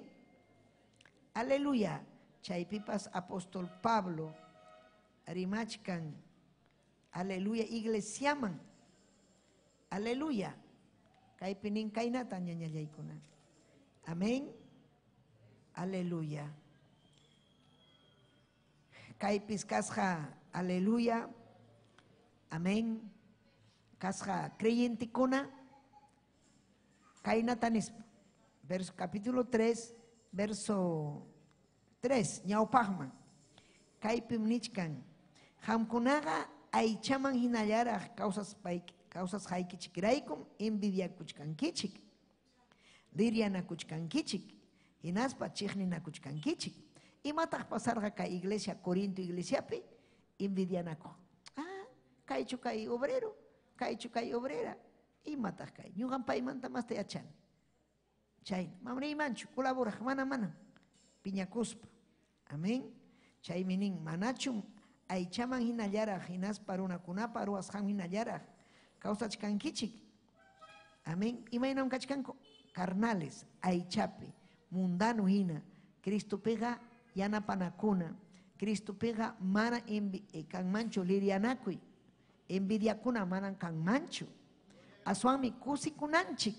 Aleluya. Chaypipas apóstol Pablo rimachkan. Aleluya. Iglesiaman. Aleluya. Kaypi nin kaynata ñañallaykuna. Amén. Aleluya. Kaypis kasqa, aleluya. Amén. Kasqa creyentekuna kaynata nispa. Verso, capítulo 3, verso 3, ñawpaqman. Kaypim nichkan. Qamkunaqa aychaman hinallaraq kawsasqaykichikraykum envidiakuchkankichik. Liryanakuchkankichik. Hinaspa chiqninakuchkankichik. Imataq pasarqa kay iglesia, Corinto iglesiapi? Envidianakuq. Ah, kaychu kay obrero, kaychu kay obrera. Imataq kay? Ñuqam paymanta masta yachani. Chayna, mam riymanchu, colaboraq, mana mana. Piñakuspa. Amén. Chaymi nin, manachum aychaman hinallaraq, hinaspa runakunapa ruwasqan hinallaraq kawsachkankichik. Amén. Imaynam kachkanku? Carnales, aychapi, mundano hina. Cristopiqa yanapanakuna. Cristopiqa mana kanmanchu liryanakuy. Envidiakuna manan kanmanchu. Aswanmi kusikunanchik.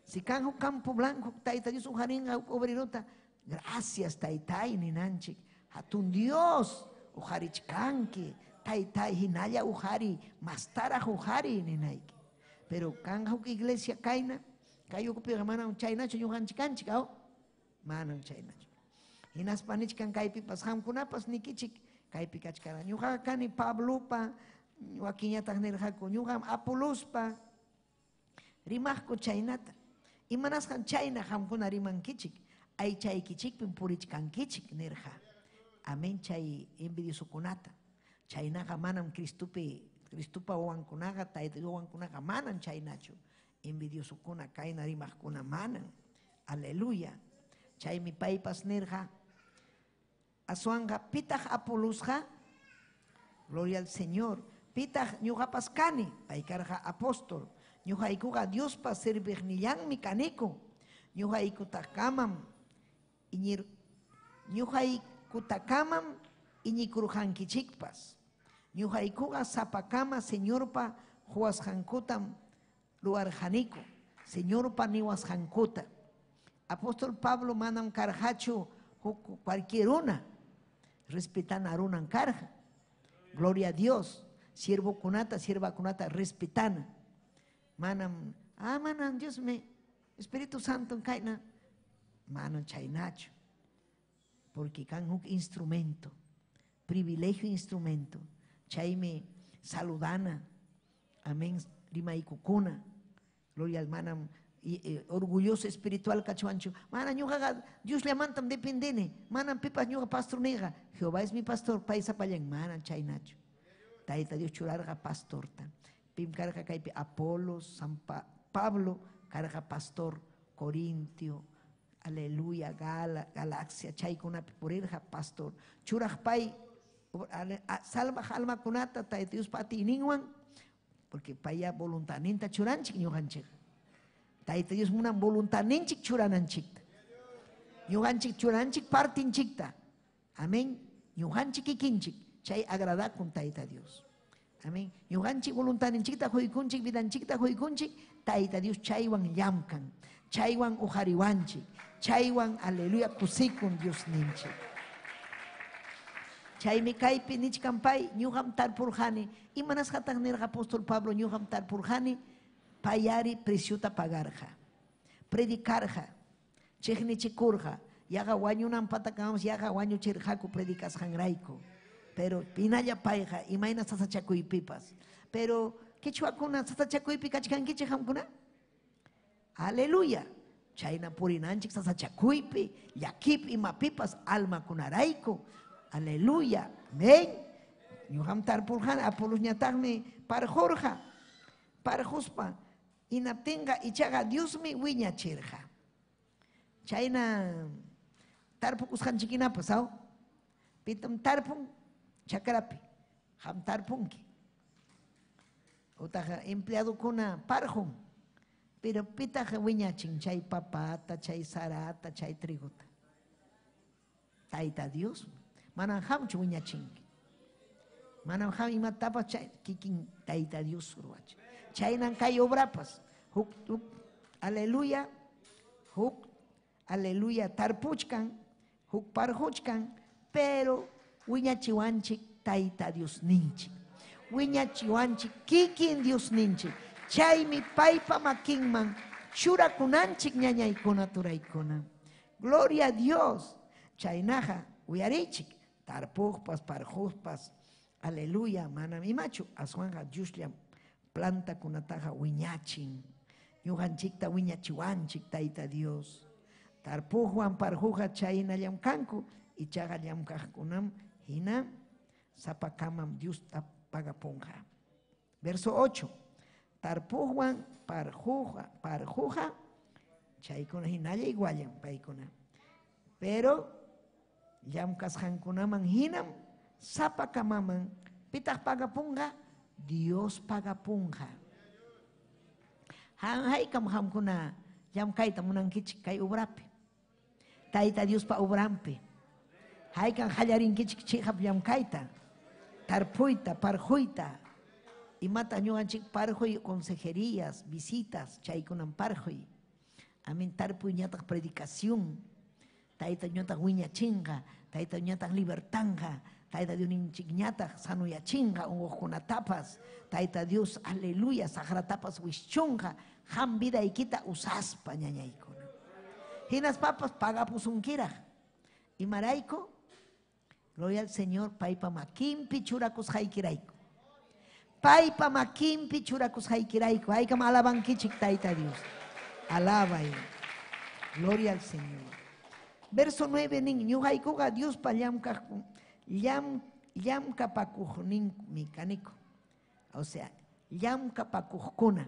Si kan huk campo blanco, Tayta Dios uqarinqa huk obrerota, gracias Taytay ninanchik. Hatun Dios uqarichkanki. Taytay hinalla uqari, mastaraq uqari ninayki. Pero kan huk iglesia kayna, kay ukupiqa manam chaynachu ñuqanchik kanchik, aw? Manam chaynachu. Hinaspa nichkan kaypipas qamkunapas nikichik kaypi kachkara. Ñuqaqa kani Pablopa, wakinñataq nirqaku ñuqam Apolospa. Rimaqku chaynata. Imanasqan chayna qamkuna rimankichik, aychaykichikpim purichkankichik nirqa. Amén chay envidiosokunata. Chaynaqa manam Cristopi, Cristopa wawankunaqa, Tayta Dios wawankunaqa manam chaynachu. Envidiosokuna, kayna rimaqkuna manam. Aleluya. Chaymi paypas nirqa, Aswanqa pitaq Apolusqa? Gloria al Señor. Pitaq ñuqapas kani, pay karqa apóstol. Ñuqaykuqa Diospa serviqnillanmi kaniku. Ñuqaykutakamam iñir ñuqaykutakamam iñikurqankichikpas. Ñuqaykuqa sapakama Señorpa quwasqankutam ruwarqaniku, Señorpa niwasqankuta. Apóstol Pablo manam karqachu huk cualquier runa, respetana runan karqa. Gloria a Dios. Siervokunata, siervakunata respetana. Manam, manam Dios me, Espíritu Santo kayna, manam chaynachu. Porque kan huk instrumento, privilegio instrumento. Chaymi saludana, amén, rimaykukuna. Gloria al manam orgulloso espiritual kachwanchu. Mana ñuqaqa Diosllamantam dependene. Manam pipas ñuqa pastorniqa. Jehová es mi pastor, pay sapallan. Manam chaynachu. Tayta Dios churarqa pastorta. Pim karqa kaypi Apolos, San Pablo karqa pastor, Corintio, aleluya, Galaxia, chaykunapi purirqa pastor. Churaq pay salvaq almakunata Tayta Diospa atiyninwan, porque paya voluntadninta churanchik ñuqanchik. Tayta Dios munan voluntadninchik churananchikta. Ñuqanchik churanchik partinchikta. Amén. Ñuqanchik kikinchik chay agradakun Tayta Dios. Amén. Ñuqanchik voluntadninchikta huykunchik, vidanchikta huykunchik, Tayta Dios chaywan llamkan, chaywan uqariwanchik, chaywan aleluya kusikun Dios ninchik. Chaymi kaypi nichkan pay ñuqam tarpurqani. Imanasqataq nirqa apóstol Pablo ñuqam tarpurqani? Payari preciota pagarqa, predicarqa, chiqnichikurqa, yaqa wañunanpatakampas yaqa wañuchirqaku predicasqanrayku. Pero pinalla payqa imayna sasachakuypipas. Pero quechuakuna sasachakuypi kachkankichik qamkuna? Aleluya. Chayna purinanchik sasachakuypi, llakipi imapipas almakunarayku. Aleluya. Amén. Ñuqam tarpurqani, Apolos ñataqmi parjurqa. Parjuspa inaptinqa ichaqa Diosmi wiñachirqa. Chayna tarpukusqanchikinapas, aw? Pitam tarpun chakrapi, qam tarpunki. Utaq empleadokuna parjun, pero pitaq wiñachin chay papata, chay sarata, chay trigota. Tayta Dios, manam qamchu wiñachinki. Manam qam imatapas chay kikin Tayta Dios ruwachin. Chaynan kay obrapas, huk, huk, aleluya, huk, aleluya, tarpuchkan, huk parjuchkan, pero wiñachiwanchik Tayta Dios ninchik. Wiñachiwanchik kikin Dios ninchik. Chaymi paypa makinman churakunanchik ñañaykuna turaykuna. Gloria a Dios. Chaynaqa uyarichik, tarpuqpas, parjuqpas, aleluya, manam imachu, aswanqa Diosllam plantakunataqa wiñachin. Ñuqanchikta wiñachiwanchik Tayta Dios. Tarpuqwan parjuqa chaynallam kanku, ichaqa llamkaqkunam hina sapakamam Diosta pagapunqa. Verso 8. Tarpuqwan parjuqa, parjuqa chaykuna hinalla iguallan paykuna. Pero llamkasqankunaman hinam sapakamaman pitaq pagapunqa? Dios pagapunqa. Haykam qamkuna llamkayta munankichik kay obrapi. Tayta Diospa obranpi. Haykam qallarinkichik chiqap llamkayta, tarpuyta, parjuyta. Imata ñuqanchik parjuy consejerías, visitas, chaykunam parjuy. Amén, tarpuy ñataq predicación. Tayta ñataq wiñachinqa, tayta ñataq libertanqa, tayta Dios ninchik ñataq sanuyachinqa unquqkunatapas, tayta Dios, aleluya, saqratapas wischunqa, qam vidaykita usaspa ñañaykuna. Hinaspapas pagapusunkiraq. Imarayku? Gloria al Señor, paypa makinpi churakusqaykirayku. Paypa makinpi churakusqaykirayku. Haykam alabankichik Tayta Dios. Alabay. Gloria al Señor. Verso 9 nin, ñuqaykuqa Diospa llamkapakuqninmi kaniku. O sea, llamkapakuqkuna.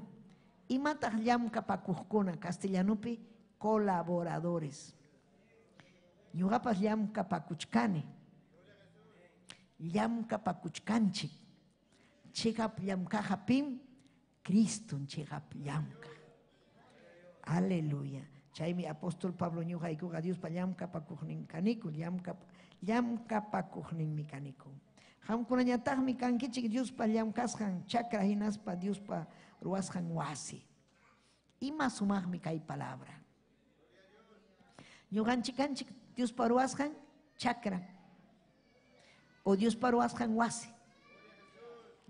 Imataq llamkapakuqkuna? Castellanupi, colaboradores. Ñuqapas llamkapakuchkani. Llamkapakuchkanchik. Chiqap llamkaqa pim? Criston chiqap llamkaq. Aleluya. Chaymi apóstol Pablo ñuqaykuqa Diospa llamkapakuqnin kaniku, llamkapakuqninmi kaniku. Qamkunañataqmi kankichik Diospa llamkasqan chakra hinaspa Diospa ruwasqan wasi. Ima sumaqmi kay palabra. Ñuqanchik kanchik Diospa ruwasqan chakra o Diospa ruwasqan wasi.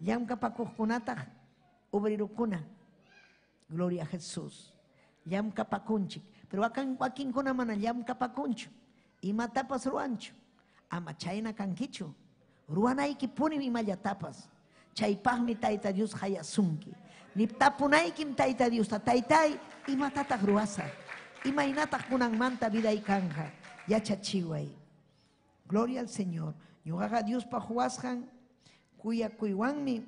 Llamkapakuqkunataq obrerokuna. Gloria a Jesús. Llamkapakunchik. Pero wakinkuna mana llamkapakunchu. Imatapas ruwanchu. Ama chayna kankichu. Ruwanaykipunim imallatapas. Chaypaqmi Tayta Dios hayasunki. Niptapunaykim Tayta Diosta. Taytay, imatataq ruwasaq? Imaynataq kunanmanta viday kanja? Yachachiway. Gloria al Señor. Ñuqaqa Diospa huwasqan kuyakuywanmi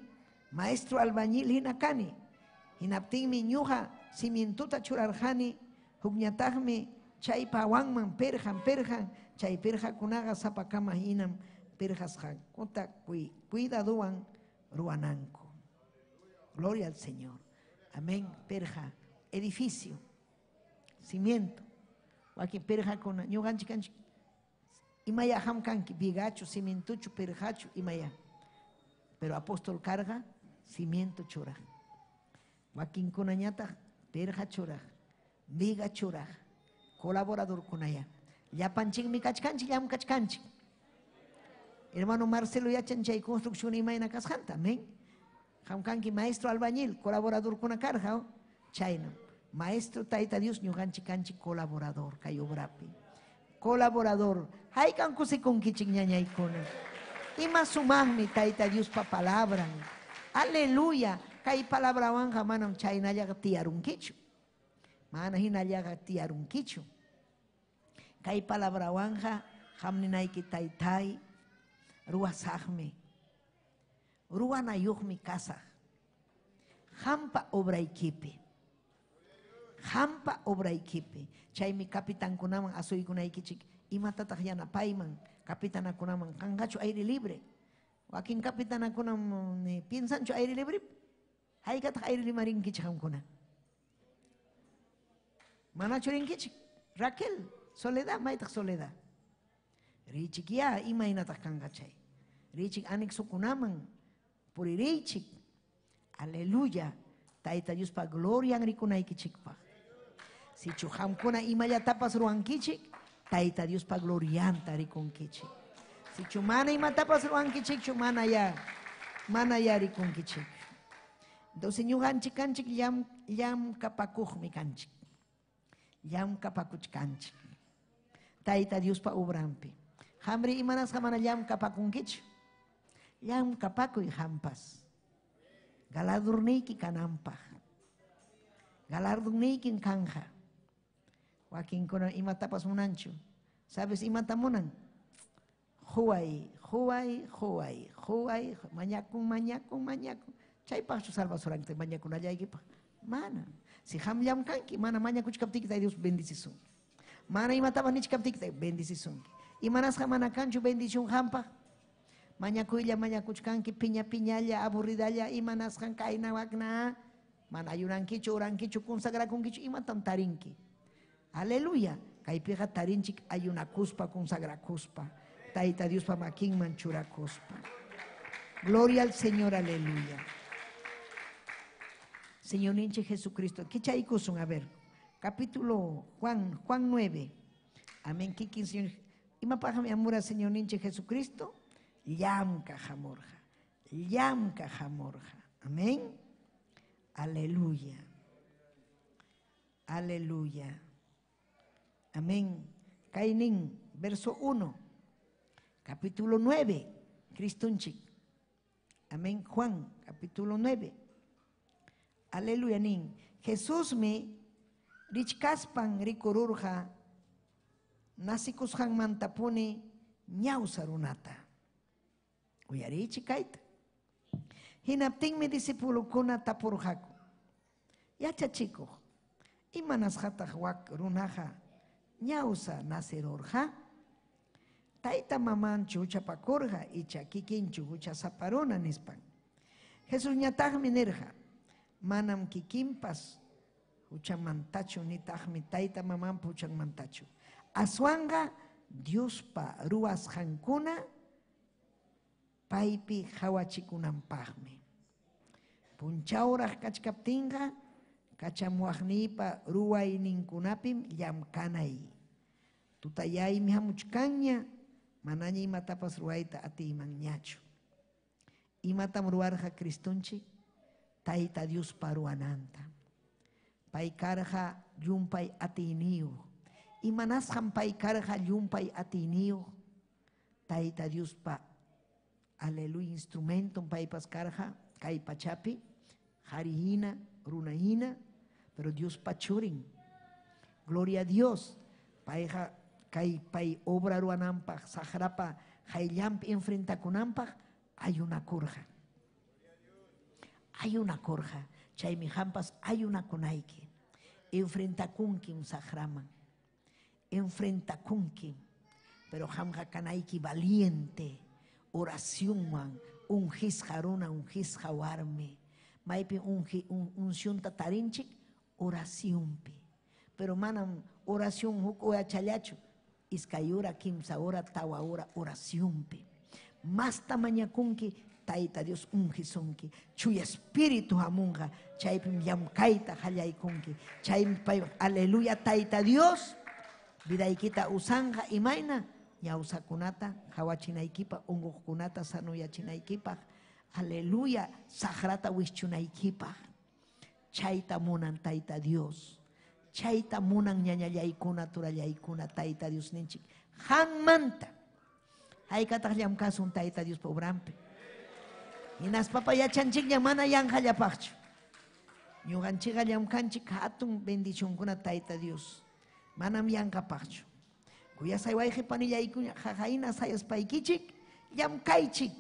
maestro albañil hina kani. Hinaptinmi ñuqa cimientuta churarqani, hukñataqmi chaypa awanman pirqan pirqan, chay pirqakunaqa sapakama hinam pirqasqankuta cuidaduwan ruwananku. Gloria al Señor. Amén. Pirqa, edificio, cimiento. Wakin pirqakuna, ñuqanchik kanchik imaya ham kanki, vigachu, cimientuchu, pirqachu, imaya. Pero apóstol karqa, cimiento churaq. Wakinkunañataq pirqa churaq, viga churaq, colaboradorkunaya. Llapanchikmi kachkanchik, llamkachkanchik. Hermano Marcelo yachan chay construcción imayna kasqanta, amén. Qam kanki maestro albañil, colaboradorkuna karqa, chayna. Maestro Tayta Dios ñuqanchik kanchik colaborador kay obrapi. Colaborador. Haykan kusikunkichik ñañaykuna. Ima sumaqmi Tayta Diospa palabran. Aleluya. Kay palabrawanqa manam chaynallaqa tiyarunkichu. Mana hinallaqa tiyarunkichu. Kay palabrawanqa qamninayki taytay ruwasaqmi. Ruwanayuqmi kasaq. Qampa obraykipi. Qampa obraykipi. Chaymi capitankunaman asuykunaykichik. Imatataq yanapayman capitanakunaman kanqachu aire libre. Wakin capitanakunam piensanchu aire libre. Haykataq aire libre rinkichik qamkuna. Manachu rinkichik. Raquel, Soledad, maytaq Soledad. Richik ya imaynataq kanqa chay. Richik anexokunaman puririychik. Aleluya. Tayta Diospa glorian rikunaykichikpaq. Sichu qamkuna imallatapas ruwankichik, Tayta Diospa glorianta rikunkichik. Sichu mana imatapas ruwankichikchu, mana ya rikunkichik. Entonces ñuqanchik kanchik llamkapakuqmi kanchik. Llamkapakuchkanchik. Tayta Diospa obranpi. Qamri imanasqa mana llamkapakunkichu. Llamkapakuy qampas. Galardurniyki kananpaq. Galardurniykin kanja. Wakinkuna imatapas munanchu. ¿Sabes imata munan? Huway, huway, huway, huway, mañakun, mañakun, mañakun. Chaypaqchu salvasuranki mañakunallaykipaq. Mana. Si qam llamkanki, mana mañakuchkaptiki Tayta Dios bendicisunki. Mana imatapas nichkaptiki bendicisunki. Imanasqa mana kanchu bendición qampaq. Mañakuylla mañakuchkanki, piña piñalla, aburridalla, imanasqan kayna wakna. Mana ayunankichu, orankichu, consagrakunkichu, imatam tarinki. Aleluya. Kaypiqa tarinchik ayunakuspa, consagrakuspa. Tayta Diospa makinman churakuspa. Gloria al Señor, aleluya. Señor ninchik Jesucristo. Kichaykusun, a ver. Capítulo Juan, Juan 9. Amén. Kikin Señor. Imapaqmi amura Señor ninchik Jesucristo? Llamka hamurqa. Llamka hamurqa. Amén. Aleluya. Aleluya. Amén. Kaynin, verso 1. Capítulo 9. Cristunchik. Amén. Juan, capítulo 9. Aleluya, nin. Jesús mi richkaspan rikururqa nasikusqanmantapuni ñawsa runata. Uyarichik kayta. Hinaptinmi discipulukuna tapurqaku. Yachachikuq, imanasqataq wak runaqa ñawsa nasirurqa? Tayta mamanchu huchapakurqa icha kikinchu huchasapa runa nispan. Jesusñataqmi nirqa, manam kikinpas huchamantachu nitaqmi tayta mamanpa huchanmantachu. Aswanqa Diospa ruwasqankuna paypi qawachikunanpaqmi. Punchawraq kachkaptinqa kachamuwaqniypa ruwayninkunapim llamkanay. Tutayaymi hamuchkanña, manaña imatapas ruwayta atiymanñachu. Imatam ruwarqa Cristonchik? Tayta Diospa ruwananta. Pay karqa llumpay atiyniyuq. Imanasqam pay karqa llumpay atiyniyuq? Tayta Diospa, aleluya, instrumenton paypas karqa kay pachapi, qari hina, runa hina, pero Diospa churin. Gloria a Dios. Payqa kay pay obra ruwananpaq, saqrapa qayllanpi enfrentakunanpaq ayunakurqa. Ayunakurqa. Chaymi qampas ayunakunayki. Enfrentakunkim saqraman. Enfrentakunkim. Pero qamqa kanayki valiente, oracionwan, ungisqa runa, ungisqa warmi. Maypi ungi, un, uncionta tarinchik? Oracionpi. Pero manam oración huk urachallachu. Iskay hora, kimsa hora, tawa hora oracionpi. Masta mañakunki, Tayta Dios ungisunki. Chuya Espíritu hamunqa, chaypim llamkayta qallaykunki. Chaymi pay, aleluya, Tayta Dios, vidaykita usanqa imayna ñawsakunata qawachinaykipaq, unquqkunata sanuyachinaykipaq, aleluya, saqrata wischunaykipaq. Chayta munan Tayta Dios. Chayta munan ñañallaykuna, turallaykuna, Tayta Diosninchik. Qanmanta. Haykataq llamkasun Tayta Diospa obranpi. Hinaspapa yachanchikña mana yanqallapaqchu. Ñuqanchikqa llamkanchik hatun bendicionkuna Tayta Dios. Manam yanqapaqchu. Kuyasay wayqi panillaykuna, qaqayna sayaspaykichik, llamkaychik.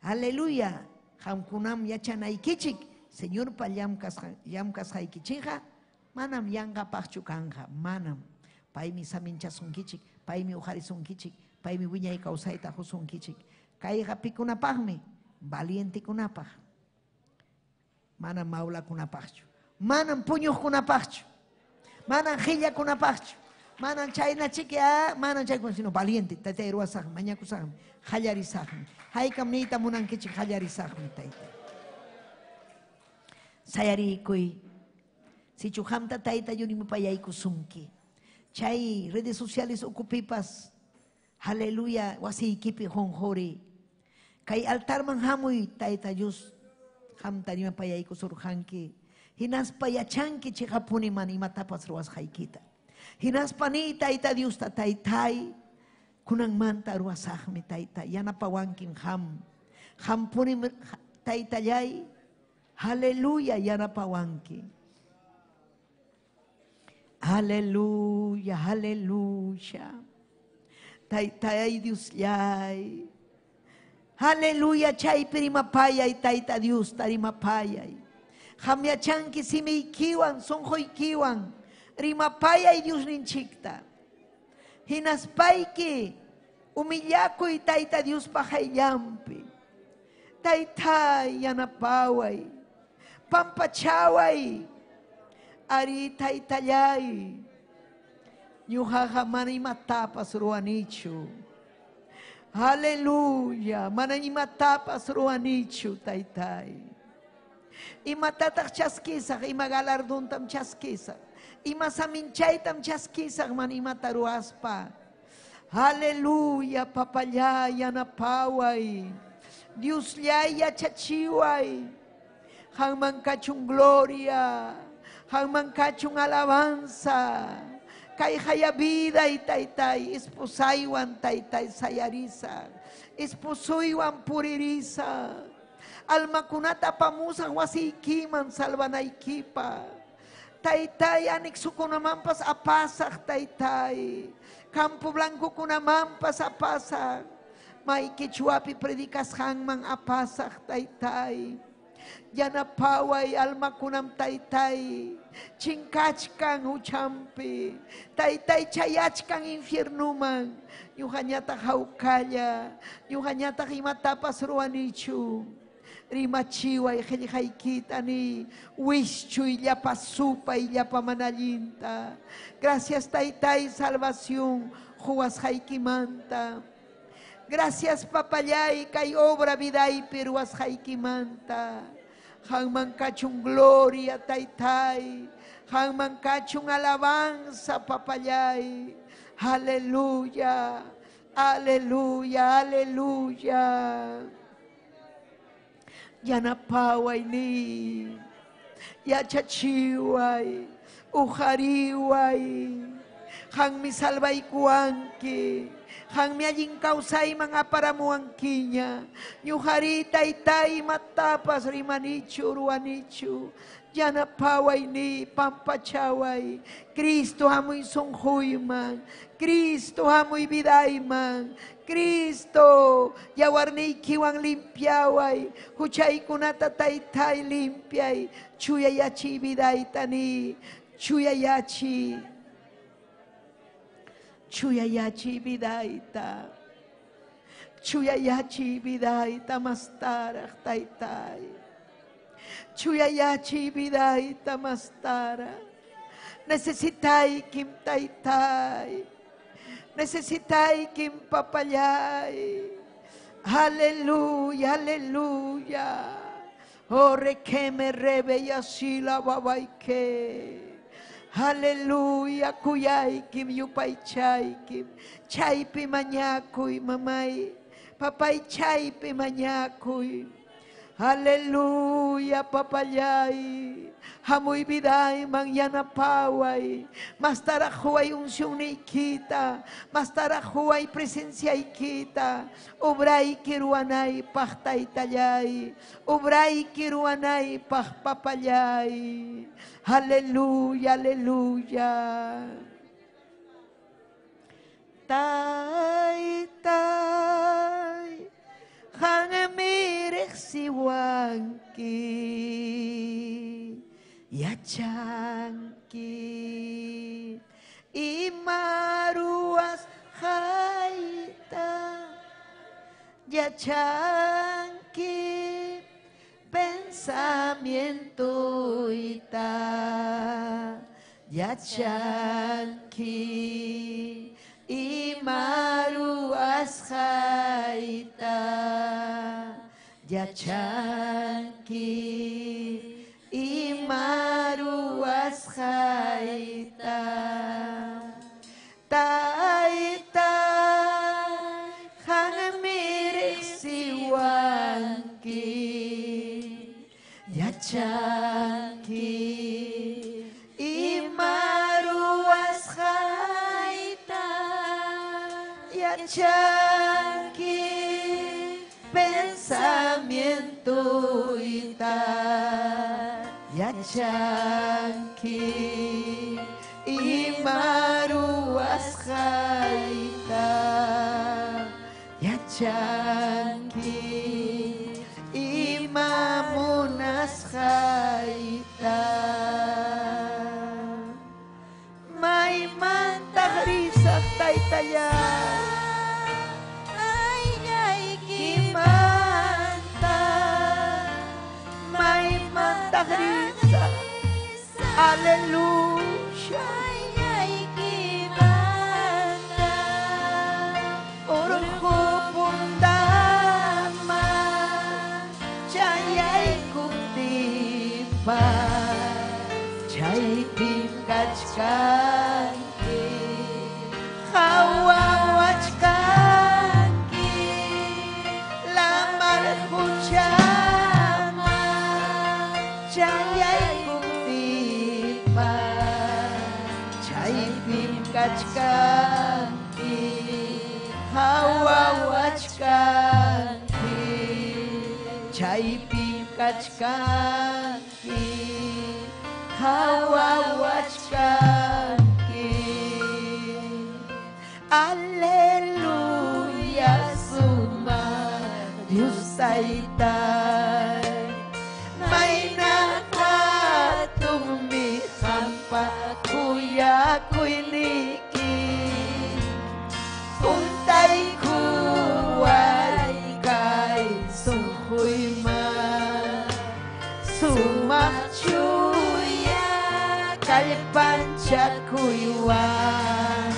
Aleluya. Qamkunam yachanaykichik, Señorpa llamkasqaykichikqa manam yanqapaqchu kanqa, manam. Paymi saminchasunkichik, paymi uqarisunkichik, paymi wiñay kawsayta qusunkichik. Kayqa pikunapaqmi? Valientekunapaq. Manam maulakunapaqchu. Manam puñuqkunapaqchu. Manam qillakunapaqchu. Manam chayna chiki, manam chaykuna, sino valiente. Taytay ruwasaqmi, mañakusaqmi, qallarisaqmi. Haykam niyta munankichik, qallarisaqmi, taytay. Sayarikuy. Sichu qamta Tayta yurimupayaykusunki. Chay redes sociales ukupipas, aleluya, wasiykipi qunquri. Kay altarman hamuy, Tayta Dios, qamta rimapayaykusurqanki. Hinaspa yachanki chiqapuni mana imatapas ruwasqaykita. Hinaspa niy Tayta Diosta, Taytay, kunanmanta ruwasaqmi, Tayta, yanapawankim qam. Qampuni Taytallay, aleluya, yanapawanki. Aleluya, aleluya. Taytay Diosllay. Aleluya, chaypi rimapayay, Tayta Diosta rimapayay. Qam yachanki simiykiwan, sunquykiwan, rimapayay Diosninchikta. Hinaspayki humillakuy Tayta Diospa qayllanpi. Taytay yanapaway, pampachaway, ari Taytallay. Ñuqaqa mana imatapas ruwanichu. Aleluya, mana imatapas ruwanichu, Taytay. Imatataq chaskisaq, ima galardontam chaskisaq, ima saminchaytam chaskisaq, mana imata ruwaspa. Aleluya, papallay, yanapaway. Diosllay, yachachiway. Qanman kachun gloria, qanman kachun alabanza. Kay haya vida y taytay, esposaywan taytay sayarisaq, esposuywan puririsaq. Almakunata apamusaq wasiykiman salvanaykipaq. Taytay, anexukunamanpas apasaq, taytay. Campo Blancokunamanpas apasaq. May quechuapi predicasqanman apasaq, taytay. Yanapaway almakunam taytay. Chinkachkan huchampi. Taytay chayachkan infiernuman. Ñuqañataq hawkalla. Ñuqañataq imatapas ruwanichu. Rimachiway qillqaykita ni wischuy llapa supay llapa manallinta. Gracias taytay salvación quwasqaykimanta. Gracias papallay kay obra vidaypi ruwasqaykimanta. Qanman kachun gloria taytay. Qanman kachun alabanza papallay. Aleluya. Aleluya, aleluya. Yanapaway ni. Yachachiway. Uqariway. Qanmi salvaykuwanki. Qanmi allin kawsayman aparamuwankiña. Ñuqari taytay imatapas rimanichu ruwanichu. Yanapaway ni pampachaway. Cristo hamuy sunquyman. Cristo hamuy vidayman. Cristo yawarniykiwan limpiaway. Huchaykunata taytay limpiay. Chuyayachiy vidayta ni. Chuyayachiy. Chuyayachiy vidayta. Chuyayachiy vidayta mastaraq taytay. Chuyayachiy vidayta mastaraq. Necesitaykim taytay. Necesitaykim papallay. Aleluya, aleluya. Oh, requeme rebe y así la babaike. Aleluya, kuyaykim yupaychaykim. Chaypi mañakuy, mamay. Papay chaypi mañakuy. Aleluya, papallay. Hamuy vidayman yanapaway. Mastaraq huway uncionniykita. Mastaraq huway presenciaykita. Obrayki ruwanaypaq taytallay. Obrayki ruwanaypaq papallay. Aleluya, aleluya. Taytay, qanmi riqsiwanki, yachanki, ima ruwasqayta, yachanki, pensamientoyta, yachanki, ima ruwasqayta, yachanki, ima ruwasqayta. Taytay, qanmi riqsiwanki, yachanki, ima ruwasqayta, yachanki, pensamientoyta, yachanki, ima ruwasqayta, yachanki, ima munasqayta. Maymantaq risaq taytallay. Maymanta, maymantaq risaq. Aleluya. Urqu puntaman chayaykuptinpas, chaypim kachkanki, qhawawachkanki, lamar quchaman chayaykuptinpas, chaypim kachkanki, qhawawachkanki, chaypim kachkanki, qhawawachkanki. Aleluya, suma Dios taytay. kuyakuyniki Juntaykuway kay sunquyman Sumaq chuya kallpanchakuywan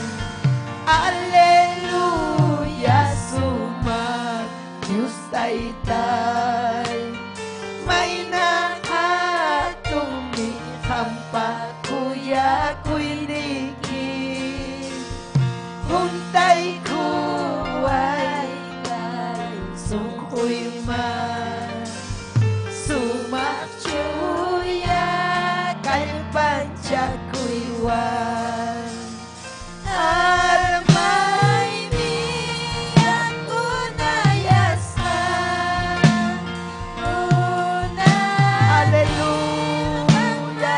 Aleluya sumaq Dios Taytay Mayna hatunmi qampa kuyakuyniki Juntaykuway kay sunquyman Sumaq chuya kallpanchakuywan Armaymi yakunayasqa Aleluya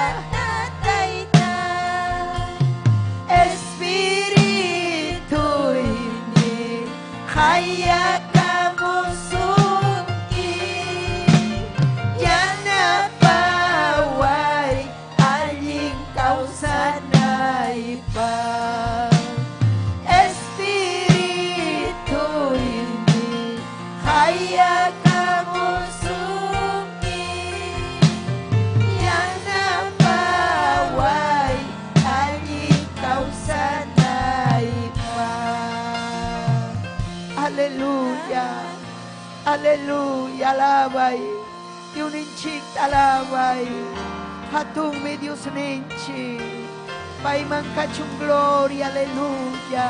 Espirituyni hayakamusunki Yanapaway allin kawsanaypaq Espirituyni hayakamusunki Yanapaway allin kawsanaypaq Aleluya, aleluya, alabay. Diosninchik alabay. Hatunmi Diosninchik. Payman kachun gloria, aleluya.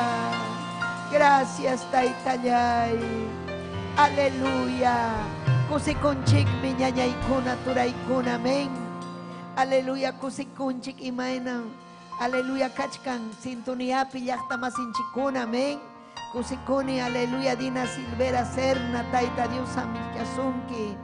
Gracias, Taytallay. Aleluya. Kusikunchikmi ñañaykuna turaykuna, amén. Aleluya, kusikunchik imayna. Aleluya, kachkan sintoniapi llaqta masinchikkuna, amén. Kusikuni, aleluya, Dina Silvera Serna, Tayta Dios amichasunki.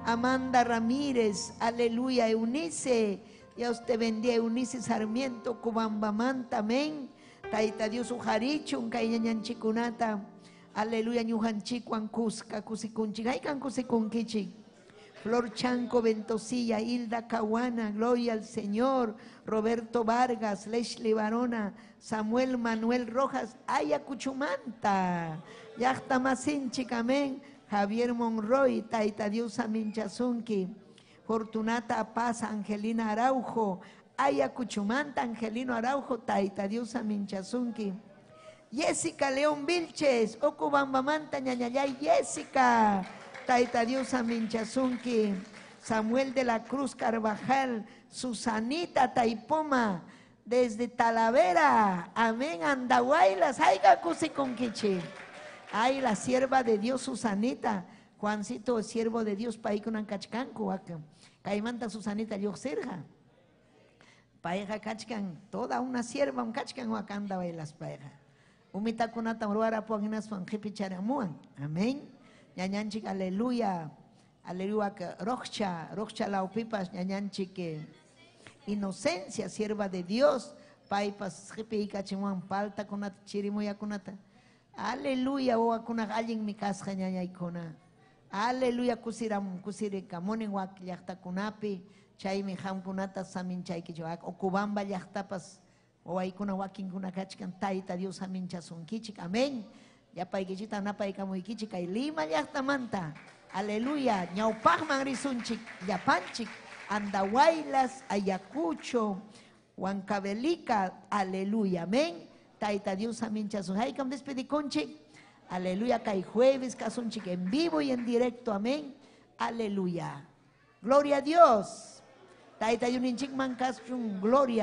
Amanda Ramírez, aleluya, Eunice, Dios te bendiga, Eunice Sarmiento, Cubambamanta, amén. Tayta Dios ujarichun, kay ñañanchikunata. Aleluya, ñuqanchikwan kuska, kusikunchik, haykan kusikunkichik. Flor Chanco Ventosilla, Hilda Caguana, Gloria al Señor, Roberto Vargas, Leslie Barona, Samuel Manuel Rojas, Ayacuchumanta, Llaqta Masinchik, amén, Javier Monroy, Tayta Dios Aminchasunki, Fortunata Paz, Angelina Araujo, Ayacuchumanta, Angelino Araujo, Tayta Dios Aminchasunki. Jessica León Vilches, Ocubambamanta, ñañayay, Jessica, Tayta Dios Aminchasunki, Samuel de la Cruz Carvajal, Susanita Taipoma, desde Talavera, amén, Andahuaylas, ay, kusikunkichik. Ay, la sierva de Dios, Susanita, Juancito, siervo de Dios, paykunan kachkanku, kaymanta Susanita lluqsirqa. Payqa kachkan, toda una sierva kachkan waka Andahuaylas payqa. Umitakunata ruwarapuwan hinaspan qipicharamuwan, amén. Ñañanchik, aleluya, aleluya, roqcha, roqcha lawpipas ñañanchik, Inocencia, sierva de Dios, paypas qipiykachimuwan paltakunata, chirimuyakunata. Aleluya, wawakunaqa allinmi kasqa ñañaykuna. Aleluya, kusiram, kusirikamunin wak llaqtakunapi, chaymi qamkunata saminchaykichik. Ocubamba llaqtapas wawaykuna wakinkuna kachkan, Tayta Dios saminchasunkichik, amén. Llapaykichikta napaykamuykichik kay Lima llaqtamanta. Aleluya, ñawpaqman risunchik, llapanchik, Andahuaylas, Ayacucho, Huancavelica, aleluya, amén. Tayta Dios saminchasun. Haykam despedikunchik. Aleluya, kay jueves kasunchik en vivo y en directo, amén. Aleluya. Gloria a Dios. Tayta Diosninchikman kachun gloria.